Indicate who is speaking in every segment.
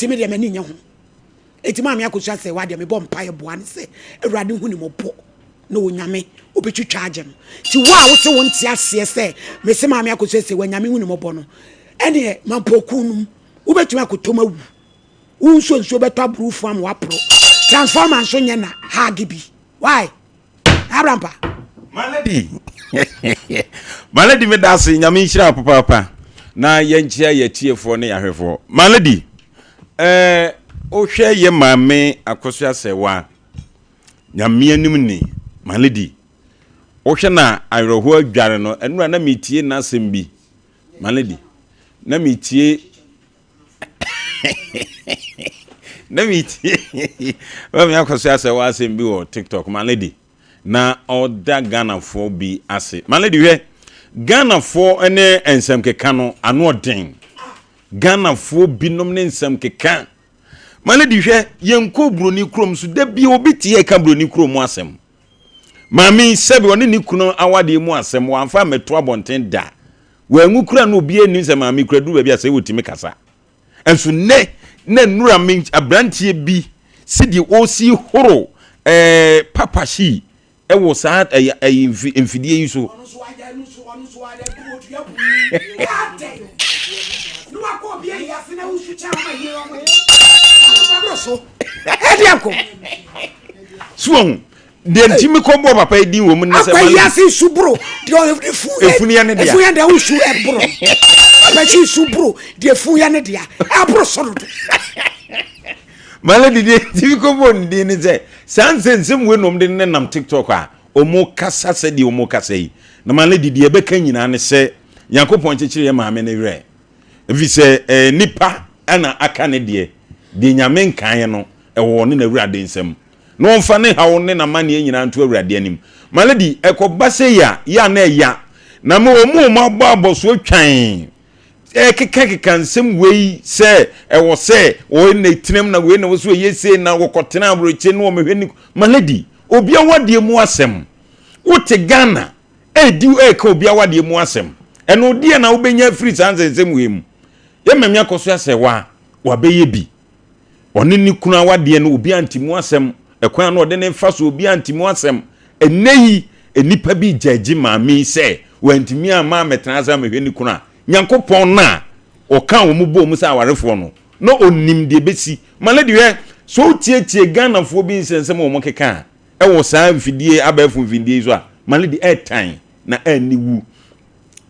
Speaker 1: Eti me deɛ m'ani nyɛ ho. Eti Maame Akosua Serwaa deɛ mebɔ mpaeɛ boa no sɛ Awurade hu ne mmɔbɔ na Onyame obɛtwitwa agye no. Nti wo a wote wo nte aseɛ sɛ mese Maame Akosua Serwaa Nyame hu ne mmɔbɔ no, ɛneɛ mampɔkuo nom wobɛtumi akɔtɔm awu. Wo nsuo nsuo bɛtɔ aboro wo funu ama woaporo. Transformer nso nyɛ na hug bi. Why? Abrampa.
Speaker 2: My lady My lady me da ase nyame nhyira wo papaapa na yɛnkyia yɛ tiefoɔ ne yɛahwɛfoɔ. My lady eh, wohwɛ yɛ maame Akosua Sɛwa nyame anim ni my lady wohwɛ na awerɛhoɔ adware no ɛnura na metie n'asɛm bi my lady na metie na metie maame Akosua Sɛwa asɛm bi wɔ TikTok my lady na ɔda Ghanafoɔ bi ase. My lady hwɛ, Ghanafoɔ ne nsɛm keka no ano ɔden. Ghanafoɔ binom ne nsɛm keka. My lady hwɛ, yɛnkɔ buroni kurom so da bi obi te yɛ ka buroni kurom mu asɛm. Maame sɛbi ɔne ne kunu awadeɛ mu asɛm wɔamfa ammɛto abɔnten da. Wɔanwu kura no obiara nnim sɛ maame kura duru baabi a sɛ wɔtumi kasa. Nso nnɛ na nnura me aberanteɛ bi sɛdeɛ ɔresi horo ɛɛ papa hyi ɛwɔ saa ɛyɛ ɛyɛ mfi mfidie yi so. So wɔn deɛ nti mi kɔ bɔ papa yi din wɔ mu ne sɛ.
Speaker 1: Akwa yi ase su boro deɛ efu
Speaker 2: efunu yɛ ne dea.
Speaker 1: Efu yɛ deɛ wosu ɛboro papa si su boro deɛ efu yɛ ne dea ɛboro so dodo.
Speaker 2: My lady deɛ nti mi kɔ bɔ ne din ne sɛ saa nsɛnsɛm wei nom de ne nam tiktok a wɔn kasa sɛ deɛ wɔn kasa yi na my lady deɛ ɛbɛka nyinaa ne sɛ Nyankopɔn kyekyere yɛ maame ne werɛ efi sɛ ɛɛ nipa ɛna aka ne deɛ deɛ Nyame nkaeɛ no ɛwɔ ne n'awurade nsam. Na ɔmfa ne haw ne n'amanneɛ nyinaa nto Awurade anim. My lady, ɛkɔba sei a, yɛ a na ɛya. Na me wɔn a wɔabɔ abɔsoɔ twann ɛkekakeka nsɛm wei sɛ ɛwɔ sɛ wɔn na ɛtenam na wei na wɔ so ɛyɛ sei na wɔkɔtena aburokye na wɔmɛhwɛ ne. My lady, obi awadeɛ mu asɛm. Wote Ghana ɛredi ɛreka obi awadeɛ mu asɛm. Ɛno deɛ na wobɛnya afiri saa nsɛnsɛm wei mu. Yɛ mami akɔ so asɛ wa wabɛyɛ bi. Ɔne ne kunu awadeɛ no obiara nte mu asɛm. Ɛkwan a na ɔde no fa so obiara nte mu asɛm. Ɛnnɛ yi nnipa bi gyagye maame yi sɛ wantumi amma ammɛtena ase ammɛhwɛ ne kunu a, Nyankopɔn no a ɔkaa wɔn bɔɔ mu sɛ awarefoɔ no, na ɔnim deɛ ɛbɛsi. My lady hwɛ, sɛ wotietie Ghanafoɔ bi nsɛnsɛm a wɔkeka a, ɛwɔ saa mfidie, abɛɛfo mfidie yi so a, my lady ɛɛtan na aniwu.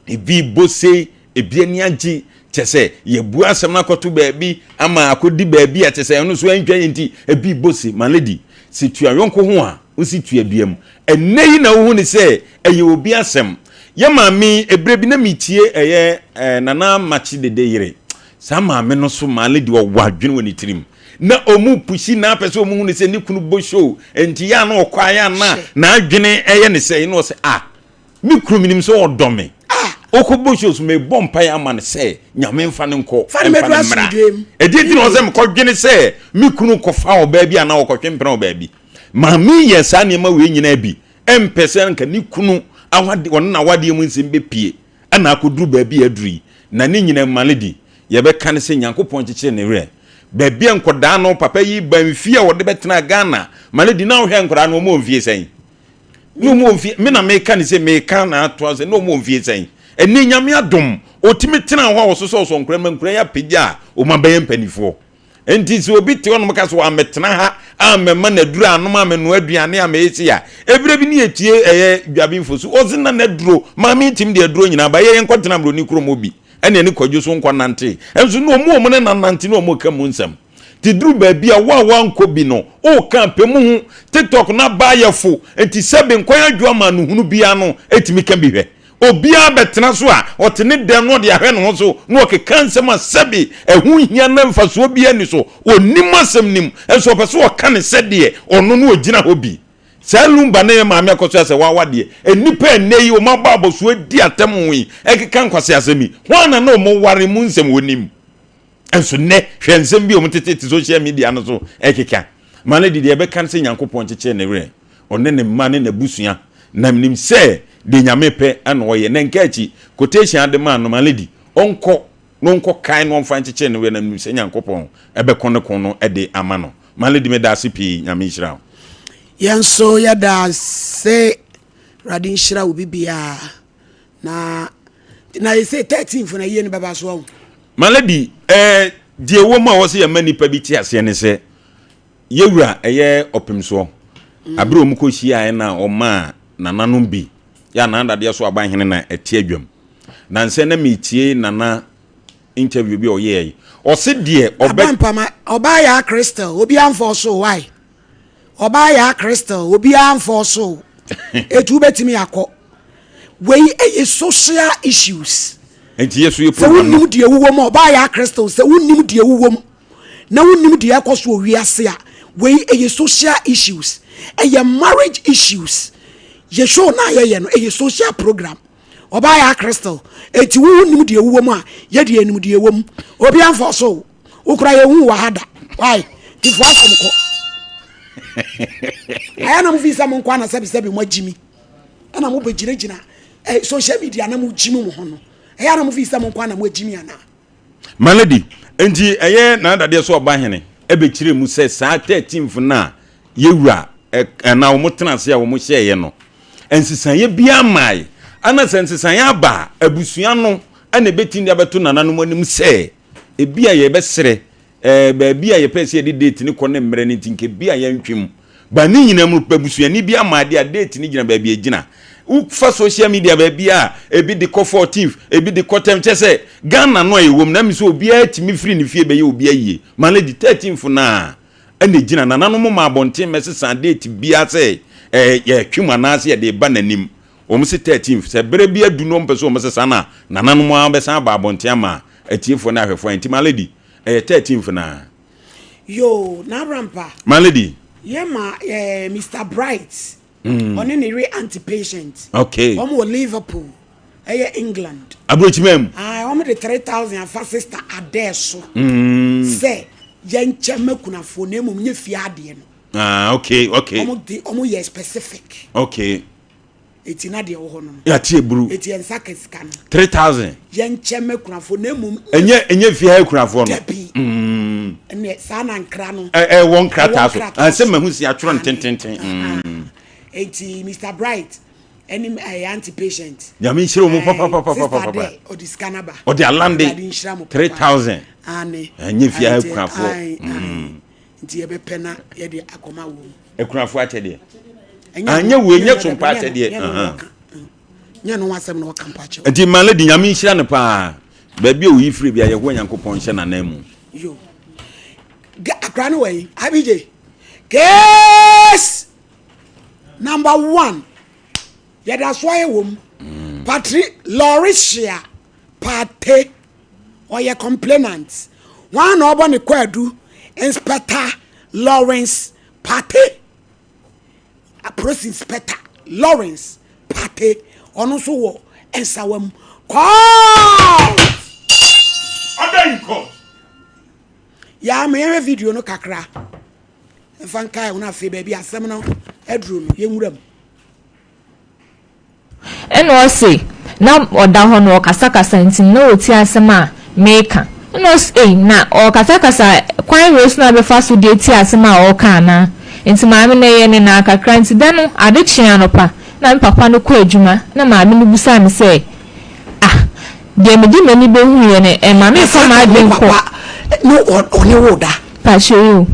Speaker 2: Ebi bɔ sei, ebi ani agye, kyɛ sɛ yɛbu asɛm no akɔto baabi ama akɔdi baabi a kyɛ sɛ ɛno nso ɛntwa yɛ nti ebi bɔ se. My lady, sɛ tua yɔnko ho a, wosi tua dua mu. Ɛnnɛ yi na wohu ne sɛ ɛyɛ obi asɛm. Yɛ maame yi, ɛberɛ bi na metie ɛyɛ eh, Nana Makye Dede yere. Saa maame no so, my lady, ɔwɔ adwene wɔ ne tirim. Na ɔmu pusi na apɛ sɛ ɔmu hu ne sɛ ne kunu bɔ show. Nti yɛ a na ɔkɔ a yɛ a na n'adwene ɛyɛ ne sɛ, na ɔsɛ ah, Me kunu menim sɛ ɔdɔ me. Ɔkɔbɔ shows mebɔ mpaeɛ ama no sɛ Nyame mfa no nkɔ mfa no mmra. Ɛdeɛ nti na ɔsɛ mekɔdwene sɛ me kunu kɔfa ɔbaa bi anaa ɔkɔtwe mpena ɔbaa bi. Maame yɛ saa nneɛma wei nyinaa bi ɛmpɛ sɛ nka ne kunu awade ɔne n'awadeɛ mu nsɛm bɛpie ɛna akɔduru baabi a aduru yi. Na ne nyinaa mu Malady yɛbɛka ne sɛ Nyankopɔn kyekyere ne werɛ. Baabi a nkɔdaa no papa yi ba mfie a ɔde bɛtena Ghana Malady na wohwɛ nkɔdaa no wɔn wɔ mfie sɛn? Ne ɔmu wɔ mfie, me na meka ne sɛ meka na atoa sɛ ne ɔmu wɔ mfie sɛn? Ɛnɛ Nyame adom, ɔtumi tena hɔ a ɔsosɔsɔ nkora ma nkora yi apagya a ɔmu abɛyɛ mpanifoɔ. Nti sɛ obi te hɔnom ka sɛ wammɛtena ha ammɛma n'aduro anom ammɛnoa aduane ammɛyɛ sei a, ɛberɛ bi ne yɛtie ɛyɛ Dwabinfo so, ɔse na n'aduro, maame ntim de aduro nyinaa ba, yɛ yɛnkɔtena aburoni kurom hɔ bi, ɛne ɛne Kwadwo so nkɔ nante. Nso ne ɔmu ɔmu ne nanante ne ɔmu ka mu nsɛm. Nti duru baabi a wo a woankɔ bi no woka pɛ mu ho. TikTok no aba ayɛ fo nti sɛbe nkwan adwo ama no hunu biara no tumi ka bi hwɛ. Obiara bɛtena so a ɔte ne dɛm na ɔde ahwɛ ne ho so na ɔkeka nsɛm a sɛbe ɛho nhia na mfasoɔ biara nni so. Ɔnnim asɛm no mu nso ɔpɛ sɛ ɔka no sɛdeɛ ɔno no ɔgyina hɔ bi. Saa Lumba ne maame akɔsoa sɛ wawa deɛ nnipa ɛnnɛ yi wɔn abɔ abɔsoɔ adi atɛm ho yi ɛkeka nkwaseasɛm yi hwan na na wɔn ware mu nsɛm wɔnim? Nso nnɛ, hwɛ nsɛm bi a wɔtete social media no so ɛkeka. Ma no de deɛ ɛbɛka no sɛ Nyankopɔn kyekyere ne werɛ, ɔne ne mma ne n'abusua. Na menim sɛ deɛ Nyame pɛ na ɔyɛ. Na nka akyi, quotation ade maa no, ma lady, ɔnkɔ. na ɔnkɔ kae na ɔmfa nkyekyere ne werɛ na menim sɛ Nyankopɔn ɛbɛko ne ko no de ama no. My lady meda ase pii, Nyame nhyira wo.
Speaker 1: Yɛn nso yɛda ase Awurade nhyira wo bibiaa na na yɛsɛ 13 fo na yie no bɛba so ahu.
Speaker 2: My lady, eh, deɛ ɛwɔ mu a wɔsɛ yɛma nnipa bi te aseɛ ne sɛ yɛwura ɛyɛ ɔpemsoɔ mm. abere wɔn kɔ hyiaeɛ na ɔmaa nananom bi yɛ anaa dadeɛ so aban hene na ɛte adwam na nsɛ na metie nana interview bi a ɔyɛɛ yi ɔse deɛ ɔbɛ
Speaker 1: Abampama ɔbaa yaa crystal obiara mfa ɔso why ɔbaa yaa crystal obiara mfa ɔso etu wobɛtumi akɔ wei ɛyɛ social issues
Speaker 2: nti yɛ so yɛ
Speaker 1: sɛ
Speaker 2: program no
Speaker 1: wonim deɛ wowɔ mu ɔbaa yaa crystal sɛ wonim deɛ wowɔ mu na wonim deɛ ɛkɔ so wɔ wiase a wei ɛyɛ social issues ɛyɛ marriage issues yɛ show no a yɛyɛ no ɛyɛ social program Ɔbaa yɛ crystal. Eti wo wonim deɛ wowɔ mu a yɛ deɛ nim deɛ wɔ mu. Obi amfa so wo kura yɛ hu wɔ ha da. Why? Ti fo asɛm kɔ. Ayɛ na mo fi sɛ mo nkɔ ana sɛbi sɛbi mo agyimi. Ɛna mo bɛ gyina gyina eh, social media na mo gyimi mo ho no. Ɛyɛ na mo fi sɛ mo nkɔ ana mo agyimi ana.
Speaker 2: Malady, enti ɛyɛ n'adadeɛ so ɔbahene bɛkyerɛ mu sɛ saa 13th no a yɛwura anaa wɔn tena ase a wɔn hyɛeɛ no, nsesaeɛ biara mmae. Ana sɛ nsesaeɛ aba a, abusua no na ɛbɛtumi de abɛto nananom anim sɛ ebi a yɛbɛsrɛ Ɛɛ, baabi a yɛpɛɛ sɛ yɛde date no kɔ ne mmerɛ no nti, nka ebia yɛntwe mu. But ne nyinaa mu no, abusuani bi ama adeɛ a, date no gyina baabi a ɛgyina. Wofa social media baabi a, ebi de kɔ 14th, ebi de kɔ 10th, kyerɛ sɛ Ghana no a yɛwɔ mu no, ɛmi sɛ obiara tumi firi ne fie bɛyɛ obi ayie. My lady, 13th no ara ɛna ɛgyina. Nananom ma abɔnten mmɛsesa date biara sɛ ɛɛ yɛtwe mu anaasɛ yɛde reba n'anim. Wɔn se 13th, sɛ berɛ bi adu na wɔmpɛ sɛ wɔsesa no a, nananom ara bɛsan aba abɔnten ama atiefoɔ ne ahwɛfoɔ. Nti my lady, Ɛyɛ 13th naa.
Speaker 1: Yoo na Abrampa.
Speaker 2: My lady.
Speaker 1: Yɛ ma eh, Mr Bright. Mm. Ɔne ne yere Auntie Patient.
Speaker 2: Okay.
Speaker 1: Wɔn wɔ Liverpool. Ɛyɛ England.
Speaker 2: Aburokyima mu.
Speaker 1: Ah, wɔn de 3000 afa sister Adair so. Mm. Sɛ yɛn kyɛ makunafoɔ na emom nye fie adeɛ no.
Speaker 2: Ah, okay, okay.
Speaker 1: Wɔn de wɔn yɛ specific.
Speaker 2: Okay.
Speaker 1: Eti na deɛ ɛwɔ hɔ no no.
Speaker 2: Yɛate aburu.
Speaker 1: Eti yɛn nsa ka sika no.
Speaker 2: 3000.
Speaker 1: Yɛn kyɛ mɛ kunafoɔ na emom.
Speaker 2: Ɛnyɛ ɛnyɛ fie ha akunafoɔ no.
Speaker 1: Dabi. Mm. Ɛnɛ saa na nkra no.
Speaker 2: Ɛ ɛwɔ nkrataa so. Ansɛ mahu si atwerɛ no tententen. Mm.
Speaker 1: Eti Mr Bright ɛne ɛyɛ aunty patient.
Speaker 2: Nyame nhyira wɔn papapapapapa.
Speaker 1: Sister dɛ ɔde sika naba.
Speaker 2: Ɔde alande. 3000.
Speaker 1: Ane.
Speaker 2: Ɛnyɛ fie ha akunafoɔ.
Speaker 1: Mm. Nti yɛbɛpɛ na yɛde akɔma wɔn.
Speaker 2: Akunafo akyɛdeɛ. Anyɛ wei nyɛ sompa akyɛdeɛ.
Speaker 1: Nyɛ no asɛm na ɔka mpa kyɛw.
Speaker 2: Nti ma lady nyame nhyira no paa. Baabi a oyi firi bia Yehowa Nyankopɔn nhyɛ n'anan mu.
Speaker 1: Yo. Akra no wɔ yi. IBJ. Case number one. Yɛda so ayɛ wɔ mu. Mm. Patri Lauricia Pate. Ɔyɛ complainant. Hwan na ɔbɔ ne kwaadu? Inspector Lawrence Partey. Police Inspector Lawrence Partey. Ɔno nso wɔ nsawa mu. Court!
Speaker 2: Order in court.
Speaker 1: Yaa ma yɛhwɛ video no kakra. Mfa nkae ho na afei baabi asɛm no aduru no yɛnwura mu.
Speaker 3: Ɛna ɔse na ɔda hɔ no ɔkasakasa nti no na ɔtie asɛm a meka. Ɛna ɔse ei na ɔkasakasa kwan wei so na bɛfa so de atie asɛm a ɔka anaa? Nti maame no ɛyɛ ne naa kakra nti da no ade kyee anɔpa na me papa no kɔ adwuma na maame no bisaa me sɛ ah deɛ mede m'ani bɛhuiɛ no ɛmma
Speaker 1: Na
Speaker 3: memfa
Speaker 1: saa ka wo
Speaker 3: m'adwene nkɔ
Speaker 1: papa ne ɔne wo da.
Speaker 3: Pakyɛ o.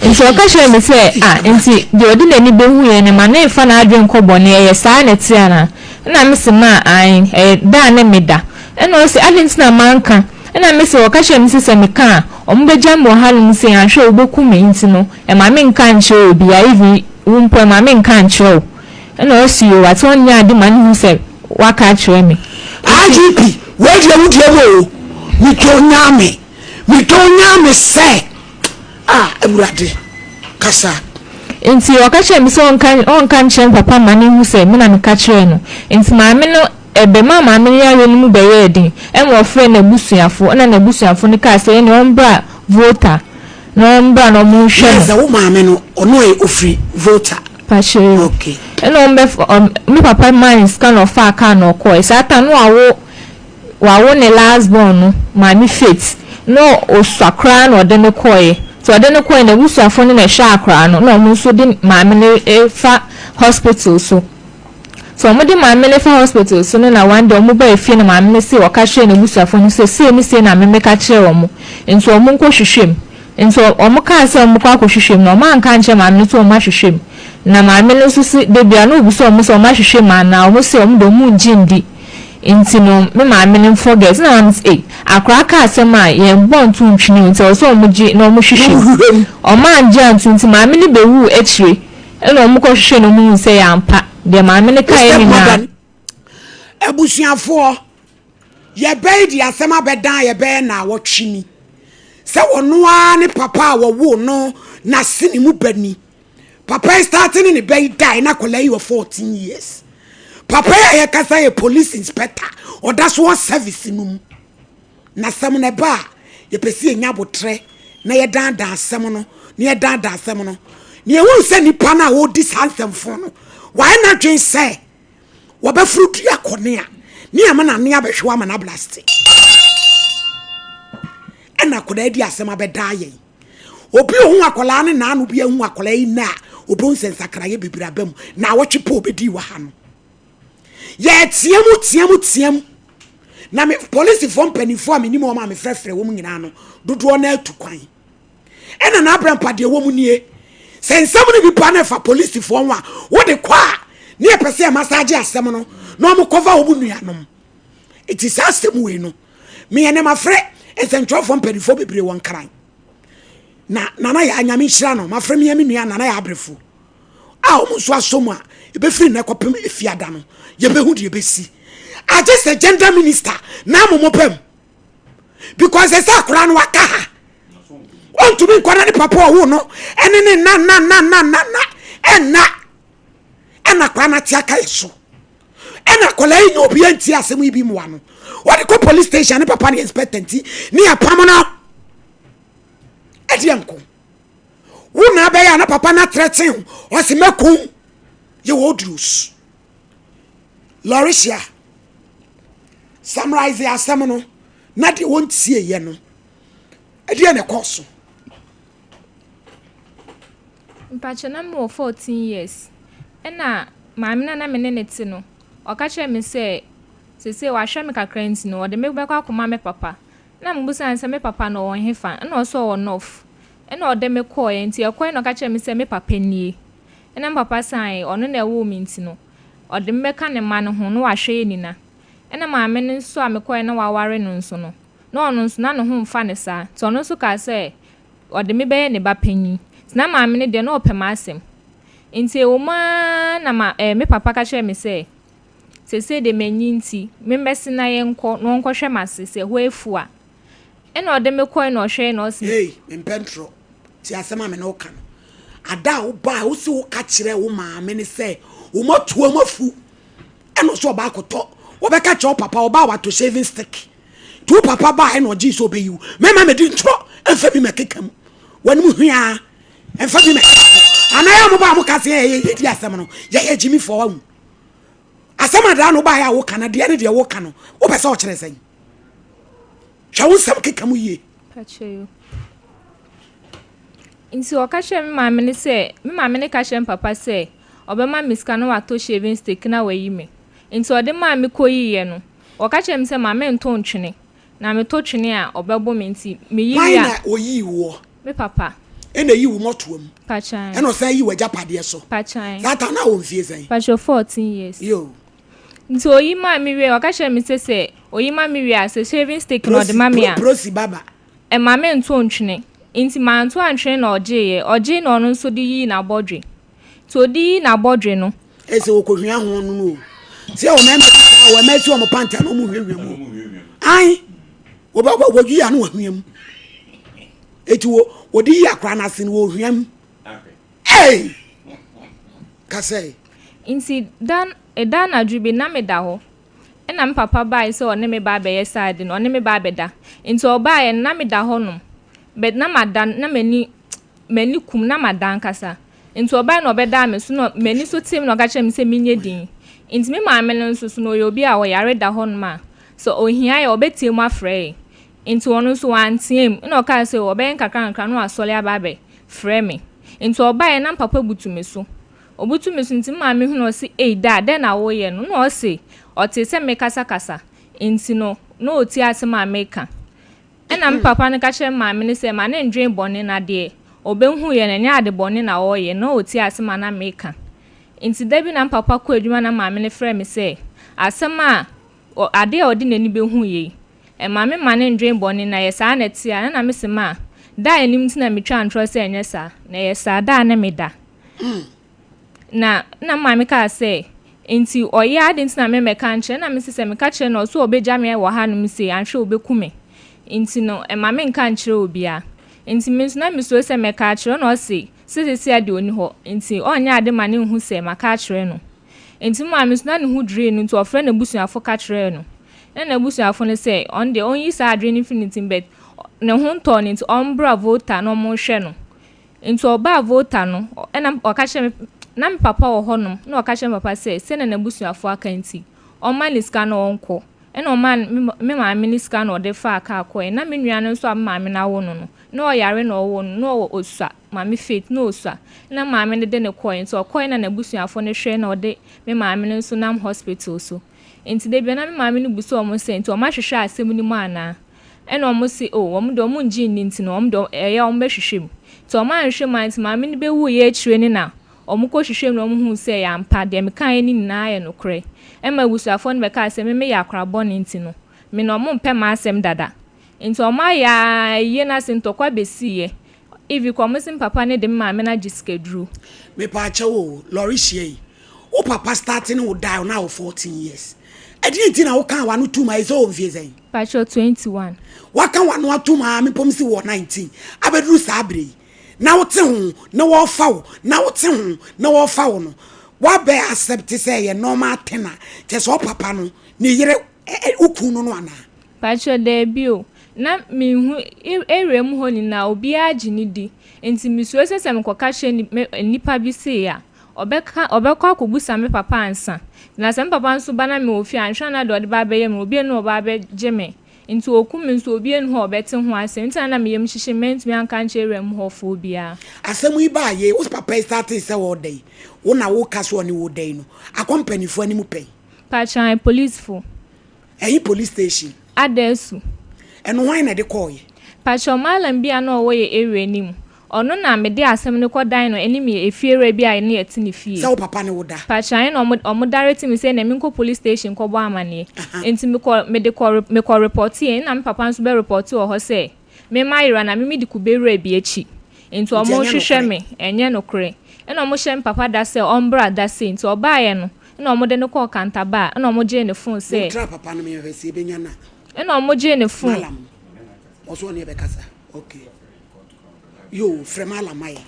Speaker 3: Nti ɔka kyerɛɛ me sɛ, Ah, nti deɛ ɔde n'ani bɛhu yɛn no, ma no mfa n'adwene nkɔ bɔne, ɛyɛ saa na ɛte anaa? Ɛna mese, Ma, aane, ɛyɛ da a ne meda. Ɛna ɔse, Adɛn nti na manka? Ɛna mese, Wɔka kyerɛɛ me sɛ sɛ meka a, wɔbɛgya me wɔ hanom sei, anhwɛ a wɔbɛku me, nti no, ɛma menka nkyerɛ obiara, even wo mpo, ɛma menka nkyerɛ wo. Ɛna ɔse, Yoo, wate, ɔnyɛ ade ma no hu sɛ woaka akyerɛ me. Nti.
Speaker 1: IGP, wei deɛ wo deɛ mu o, metɔ Nyame. Medɔ Nyame sɛ ah Awurade kasa.
Speaker 3: Nti ɔka kyerɛɛ me sɛ ɔnka ɔnka nkyerɛ me papa mma no nhu sɛ me na meka kyerɛɛ no. Nti maame no ɛbɛmaa maame no yareɛ no mu bɛyɛɛ den ɛma ɔfrɛɛ n'abusuafoɔ ɛna n'abusuafoɔ no kaa sɛ ɛneɛ ɔmbra Volta na ɔmbra na ɔmo nhwɛ
Speaker 1: Na
Speaker 3: no.
Speaker 1: sɛ wo maame no ɔno ɛ ɔfiri Volta?
Speaker 3: Pakyɛ o.
Speaker 1: Okay.
Speaker 3: Ɛna ɔmo bɛf ɔm me papa maa no sika na ɔfaa kaa na ɔkɔɔɛ. Saa time no wawo. wawo ne last born no, Maame Faith, na ɔsua koraa na ɔde no kɔeɛ. Nti ɔde no kɔeɛ no, n'abusuafoɔ no na ɛhwɛ akwadaa no, na wɔn nso de maame no fa hospital so. Nti wɔde maame no fa hospital so no na one day wɔn baa fie na maame no se ɔka kyerɛɛ n'abusuafoɔ no sɛ sei ne sei na me meka kyerɛɛ wɔn, nti wɔn nkɔhwehwɛ mu. Nti wɔn kaa sɛ wɔn kɔ akɔhwehwɛ mu no, wɔn anka ankyerɛ maame no sɛ wɔn ahwehwɛ mu. Na maame no nso se da biara na ɔbisa wɔn sɛ wɔn ahwehwɛ mu anaa, wɔn se wɔn deɛ wɔn nngye nndi. Nti no me maame no forget. Ɛna maame no se ei, akwadaa ka asɛm a yɛn bɔ nto ntwene o, nti ɛwɔ sɛ wɔn gye na wɔn hwehwɛ mu. Wɔn angye anto nti maame no bɛwuu akyire ɛna wɔn kɔ hwehwɛ na wɔn hu sɛ ɛyɛ ampa deɛ maame no kaeɛ nyinaa.
Speaker 1: Abusuafoɔ, yɛbɛyi de asɛm abɛdan yɛbɛyɛ naawɔtwe ni sɛ ɔno ara ne papa a wɔwoo no n'asene mu ba ni. Papa yi start ne ne ba yi dae na akwadaa yi wɔ 14 years. Papa yi a yɛkasa yɛ police inspector, ɔda so wɔ service no mu. Na asɛm no ɛba a, yɛpɛ sɛ yɛnya abotrɛ na yɛdaadaa asɛm no, na yɛdaadaa asɛm no. Na yɛhunu sɛ nipa no a ɔredi saa nsɛmfo no, wayɛ n'adwene sɛ wɔbɛforo dua kɔne a, ne ama n'ane abɛhwew ama no ablaste. Ɛna akwadaa di asɛm abɛdaa yɛn. Obi ohu akwadaa ne naano bi ahu akwadaa yi nna a, obehu sɛ nsakraeɛ bebree aba mu. Na awɔtwe pɛ obɛdii wɔ ha no. Yɛteam team team. Na me polisifoɔ mpanimfoɔ a menim wɔn a mefrɛfrɛ wɔn nyinaa no, dodoɔ no atu kwan. Ɛna n'abrɛmpa deɛ wɔ mu nie. Sɛ nsɛm no bi ba no ɛfa polisifoɔ ho a, wode kɔ a, ne yɛpɛ sɛ yɛmasaagye asɛm no na wɔn kɔfa wɔn nuanom. Eti saa asɛm wei no, meyɛ ne mafrɛ nsɛntwerɛfoɔ mpanimfoɔ bebree wɔ Nkran. Na Nana Yaa Nyame nhyira no, mafrɛ me me nua Nana Yaa Abrefo a wɔn nso asɔ mu a ɛbɛfiri nnɛ kɔpem efiada no, yɛbɛhu deɛ ɛbɛsi. Agye sɛ gender minister na amomɔ bam. Because ɛsɛ akwadaa no waka ha. Ɔntumi nkɔ na ne papa ɔwo no ɛne ne nna nna nna nna nna nna ɛnna ɛna akwadaa no ate aka yɛ so. Ɛna akwadaa yi nyɛ obi antie asɛm yi bi mmoa no. Wɔde kɔ police station ne papa ne inspector nti ne apam no. Ɛdeɛ nko. Wo na abɛyɛ a na papa no atrɛten wo ɔse mɛkum yɛ wɔ odurus. Lauricia, summarize asɛm no na deɛ wɔntieeɛ no ɛdeɛ na ɛkɔɔ so.
Speaker 3: Mpakyɛ na mewɔ 14 years ɛna maame no a na me ne no te no ɔka kyerɛɛ me sɛ seesei wahwɛ me kakra nti no ɔde me bɛkɔ akɔma me papa. Ɛna mebisaa no sɛ me papa no ɔwɔ hefa? Ɛna ɔse ɔwɔ North. Ɛna ɔde me kɔeɛ nti yɛkɔeɛ na ɔka kyerɛɛ me sɛ me papa nie. Ɛna me papa se ae ɔno na ɛwoo me nti no ɔde me bɛka ne mma no ho na wahwɛ yɛn nyina. Ɛna maame no nso a mekɔeɛ na waware no nso no na ɔno nso na ne ho mfa no saa nti ɔno nso kaa sɛ ɔde me bɛyɛ ne ba panin. Nti na maame no deɛ na ɔpɛ m'asɛm. Nti ɛwɔ mu ara na ma ɛɛ me papa ka kyerɛɛ me sɛ, seesei deɛ manyin nti, memmɛse na yɛnkɔ na ɔnkɔhwɛ m'ase sɛ ɛhɔ afu a. Ɛna ɔde me kɔe na ɔhwɛe na ɔse.
Speaker 1: Ei, mempɛ ntorɔ. Tie asɛm a me ne wo ka no. Ada a wobae a wose woka kyerɛɛ wo maame ne sɛ wo matoam afu. Ɛna ɔse ɔba akɔtɔ. Wɔbɛka kyerɛ wo papa, ɔba a watɔ shaving stick. Nti wo papa bae na ɔgyee sɛ ɔbɛyi wo. Mɛma medi ntorɔ mfa bi mɛkeka mu. W'anim hweaa mfa bi mɛkeka mu. Anaa yɛ a moba a moka sɛ yɛyɛ yɛdi asɛm no, yɛyɛ gyimifoɔ wahu. Asɛm a daa no wobaeɛ a woka no, deɛ ne deɛ woka no, wopɛ sɛ ɔkyerɛ sɛn? Hwɛ wo nsɛm keka mu yie.
Speaker 3: Nti ɔka kyerɛɛ me maame no sɛ, me maame no ka kyerɛɛ me papa sɛ ɔbɛma me sika na watɔ shaving stick na wayi me. Nti ɔde maa me kɔyiiɛ no, ɔka kyerɛɛ me sɛ ma mento ntwene, na meto twene a ɔbɛbo me nti meyi wie
Speaker 1: Hwan
Speaker 3: a.
Speaker 1: na ɔyii woɔ?
Speaker 3: Me papa.
Speaker 1: Ɛna ɛyi wo mmɔtoa mu?
Speaker 3: Pakyan.
Speaker 1: Ɛna ɔsan yi w'agyapadeɛ so?
Speaker 3: Pakyan.
Speaker 1: Saa time na wɔ mfie sɛn?
Speaker 3: Pakyɛ 14 years.
Speaker 1: Yoo.
Speaker 3: Nti oyi maa me wie, ɔka kyerɛɛ me sɛ sɛ oyi ma me wie a, sɛ shaving stick na ɔde ma me a.
Speaker 1: Prosi baba.
Speaker 3: Ɛma me nto ntwene. Nti manto antwene na ɔgyeeɛ. Ɔgyee na ɔno nso de yii n'abɔdwe. Nti ɔde yii n'abɔdwe no.
Speaker 1: Ese wɔkɔhwia ho no no o. Sɛ wɔ mmarima bi saa wɔ mmaa si wɔn pant a na wɔn hwiahwia mu. Ae, wɔdwi a na wɔhwia mu. Eti wɔ wɔde yi akora no ase no wɔhwia mu. Ei! Kasɛe.
Speaker 3: Nti da da anadwo bi na meda hɔ. Ɛna me papa bae sɛ ɔne me ba abɛyɛ saa ade no, ɔne me ba abɛda. Nti ɔbaeɛ no na meda hɔnom. But na mada na m'ani m'ani kum na mada ankasa. Nti ɔbae na ɔbɛdaa me so na m'ani so tee me na ɔka kyerɛɛ me sɛ menyɛ dinn. Nti me maame no nso so no ɔyɛ obi a ɔyare da hɔnom a, Sɛ ohia yɛ a ɔbɛteam afrɛ yɛn. Nti ɔno nso wanteam. Ɛna ɔkaa sɛ ɔbɛyɛ nkakrankakra na wasɔre aba abɛfrɛ me. Nti ɔbaeɛ na me papa butu me so. Ɔbutu me so nti me maame hunu no ɔse ei daa dɛn na woyɛ no? Ɛna ɔse ɔtee sɛ mekasakasa nti no na ɔtie asɛm a meka. Ɛna me papa no ka kyerɛɛ me maame no sɛ ma no ndwen bɔne na deɛ ɔbɛhuiɛ no ɛnyɛ ade bɔne na ɔreyɛ na ɔtie asɛm a na meka. Nti da bi na me papa kɔɔ adwuma na maame no frɛɛ me sɛ asɛm a adeɛ a ɔde n'ani bɛhuiɛ yi ɛma me ma no ndwen bɔne na ɛyɛ saa na ɛte a na na mese ma da a ɛnim nti na metwaa ntorɔ sɛ ɛnyɛ saa na ɛyɛ saa da a ne meda. Na na maame kaa sɛ, Enti ɔyɛ a adɛn nti na memmɛka nkyerɛ? Ɛnna mise sɛ meka kyerɛ no a, ɔse ɔbɛgya me wɔ hanom sei, anhwɛ a ɔbɛku me. Enti no, ɛmma mennka nkyerɛ obiara. Enti me nso na mesuro sɛ mɛka akyerɛ no, ɛnna ɔse sɛ seesei ara deɛ ɔnni hɔ, enti ɔrenyɛ ade ma no nhu sɛ maka akyerɛ no. Enti me maame nso, na ne ho dwirii no, nti ɔfrɛɛ n'abusuafo ka kyerɛɛ no. Ɛnna n'abusuafo no sɛ, ɔno deɛ ɔnyi saa adwene no mfiri ne tirim, but ne ho ntɔɔ no nti ɔmbra Volta na wɔnhwɛ no. Nti ɔbaa Volta no, ɛna ɔka kyerɛɛ me, na me papa wɔ hɔnom, ɛna ɔka kyerɛɛ me papa sɛ, sɛnea n'abusuafoɔ aka nti, ɔmma no sika na ɔnkɔ. Ɛna ɔmaa me me maame no sika na ɔde faa kaa kɔeɛ. Na me nua no nso a me maame no awo no no, na ɔyare na ɔwoo no, na ɔwɔ ɔsua, Maame Faith, na ɔsua. Ɛna maame no de no kɔeɛ. Nti ɔkɔeɛ na n'abusuafoɔ no hwɛɛ na ɔde me maame no nso nam hospital so. Nti da biara na me maame no bisa wɔn sɛ, nti wɔahwehwɛ asɛm no mu anaa? Ɛna ɔmo se oh wɔn deɛ ɔmo ngye nni nti no wɔn deɛ ɛyɛ a ɔmo bɛhwehwɛ mu. Nti ɔmo anhwehwɛ mu a nti maame no bɛwuiɛ akyire no na ɔmo kɔ hwehwɛɛ mu na ɔmo huu sɛ ɛyɛ ampa deɛ mekaeɛ no nyinaa yɛ nokorɛ. Ɛma abusuafoɔ no bɛkaa sɛ me meyɛ akora bɔne nti no me no ɔmo mpɛ m'asɛm dada. Nti ɔmo ayɛ aa ayie no ase ntɔkwa bɛsiiɛ. Eve kɔ ɔmo se me papa no de me maame no agye sikaduro.
Speaker 1: Mepaakyɛw o, Lɔrehyia yi, wo papa starte ne wo dae na wo 14 years. Ɛdeɛn nti na wo kaa w'ano tum a ɛsɛ wɔ mfie sɛn?
Speaker 3: Pakyɛw 21.
Speaker 1: Waka w'ano atum aa me pom si wɔ 19 abɛduru saa berɛ yi na wote ho na wɔrefa wo na wote ho na wɔrefa wo no woabɛ accept sɛ ɛyɛ normal thing a kyerɛ sɛ ɔpapa no ne yere wo kun no no anaa?
Speaker 3: Pakyɛw daabi o, na menhu area mu hɔ nyinaa obiara gye no di nti mesuro sɛ sɛ mekɔka kyerɛ nnipa bi sei a Ɔbɛka, ɔbɛkɔ akɔbisa me papa ansa. Na sɛ me papa nso ba na mewɔ fie a, anhwɛ a na deɛ ɔde ba abɛyɛ me no, obiara nni hɔ a ɔbɛba abɛgye me. Nti ɔkum me nso, obiara nni hɔ a ɔbɛte ho asɛm. Nti na na me yam hyehye me, mantumi anka ankyerɛ wuram hɔfoɔ biara.
Speaker 1: Asɛm yi baa yei, wo papa yi startee sɛ ɔreda yi, wo na woka sɛ ɔne wo reda yi no, akɔ mpanimfoɔ anim pɛn?
Speaker 3: Pakyɛ, ae, polisifo.
Speaker 1: Ɛhe police station?
Speaker 3: Adasu.
Speaker 1: Ɛno hwan na ɛde kɔɔeɛ?
Speaker 3: Pakyɛ, mallam bi a na ɔwɔ yɛ area no mu, Ɔno na mede asɛm no kɔ dan no anim yɛ efiewura bi a ne yɛte ne fie.
Speaker 1: Sɛ wo papa ne wo da.
Speaker 3: Pakyɛ na ɔmo ɔmo direct me sɛ nɛ menkɔ police station nkɔbɔ amaneɛ. Nti mekɔ mede kɔ mekɔ repɔteɛ nna me papa nso bɛ repɔte wɔ hɔ sɛ me mayera na me medi kube wura bi akyi. Nti
Speaker 1: Nti
Speaker 3: ɔmo
Speaker 1: ɛnyɛ
Speaker 3: hwehwɛ
Speaker 1: nokorɛ.
Speaker 3: me. Ɛnyɛ nokorɛ. Ɛna ɔmo hyɛ me papa da sɛ ɔmbra da sei. Nti ɔbaeɛ no ɛna ɔmo de no kɔɔ Kantaba ɛna ɔmo gyee ne phone sɛ.
Speaker 1: Montra papa no menhwɛ sɛ yɛbɛnya no
Speaker 3: a. Ɛna ɔmo gyee ne phone.
Speaker 1: Mallam no ɔse ɔne yɛbɛkasa okay. Yoo frɛ Mallam ma yɛn.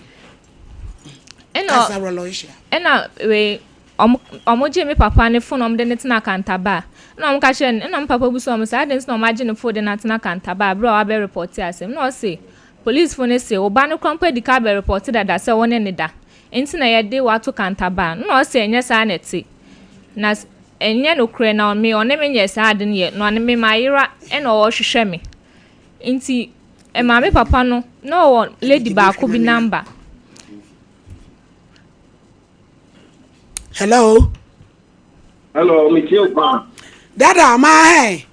Speaker 3: Ɛna
Speaker 1: Kasa Roloisia.
Speaker 3: ɛna wei ɔmo ɔmo gyee me papa ne phone na ɔmo de no tena Kantaba. Ɛna ɔmo ka kyerɛɛ no ɛna me papa bisa ɔmo sɛ adɛn nti na ɔmo agye ne phone de no atena Kantaba bere a wabɛ repɔte asɛm. Ɛna ɔse polisifo no se wo ba no koraa mpo adi kan abɛ repɔte dada sɛ wo ne no da nti na yɛde wo ato Kantaba. Ɛna ɔse ɛnyɛ saa na ɛte na ɛnyɛ nokorɛ na me ɔne me nyɛɛ saa ade no yɛ na me mayera ɛna ɔrehwehwɛ me. Nti ɛmaa me papa no na ɔwɔ lady baako bi number.
Speaker 1: Hello.
Speaker 4: Hello, me tie wo paa.
Speaker 1: Dada, ma hɛ.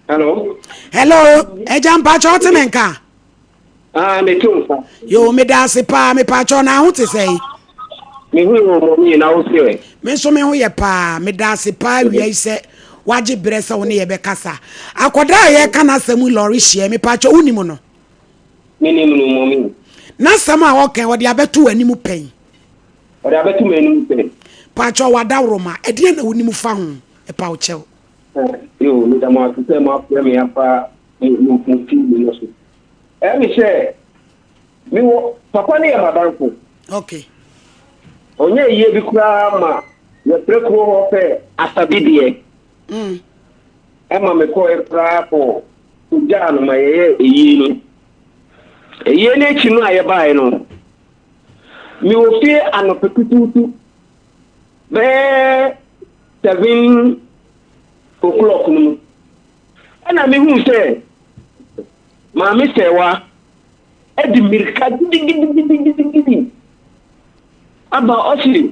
Speaker 4: Hello.
Speaker 1: Hello, ɛgya mpakyɛ ɔte me nka.
Speaker 4: Ah, me te wo nka.
Speaker 1: Yo, me da ase paa, me pakyɛ na ho te sɛ.
Speaker 4: Me ho yɛ ɔmɔ mi na wo sɛ.
Speaker 1: Me nso me ho yɛ paa, me da ase paa wia yi sɛ wagye berɛ sɛ wo ne yɛ bɛkasa. Akɔdaa a yɛka n'asɛm yi lɔre hyeɛ, me pakyɛ wonim no?
Speaker 4: Menim no mɔmi.
Speaker 1: N'asɛm a ɔka ɔde abɛto w'anim pɛn.
Speaker 4: Ɔde abɛto m'anim pɛn.
Speaker 1: Pakyɛ wadaworoma, ɛdeɛn na wonim fa ho? Ɛpa wo kyɛw.
Speaker 4: Yo, meda mo ase sɛ moafrɛ me aba mo mo TV no so. Ɛyɛ me sɛ mewɔ papa no yɛ m'adamfo.
Speaker 1: Okay.
Speaker 4: Ɔnyɛ yie bi koraa ma yɛfrɛ kuro hɔ sɛ Asabideɛ.
Speaker 1: Mm.
Speaker 4: Ɛma mekɔɛ koraa kɔ kɔgyaa no ma yɛyɛ eyie no. Eyie no akyi no a yɛbaeɛ no, mewɔ fie anɔpa tutuutu bɛyɛ 7. O'clock no mu. Ɛna mehuu sɛ Maame Sɛɛwa de mmirika gidigidigidigidi aba ɔse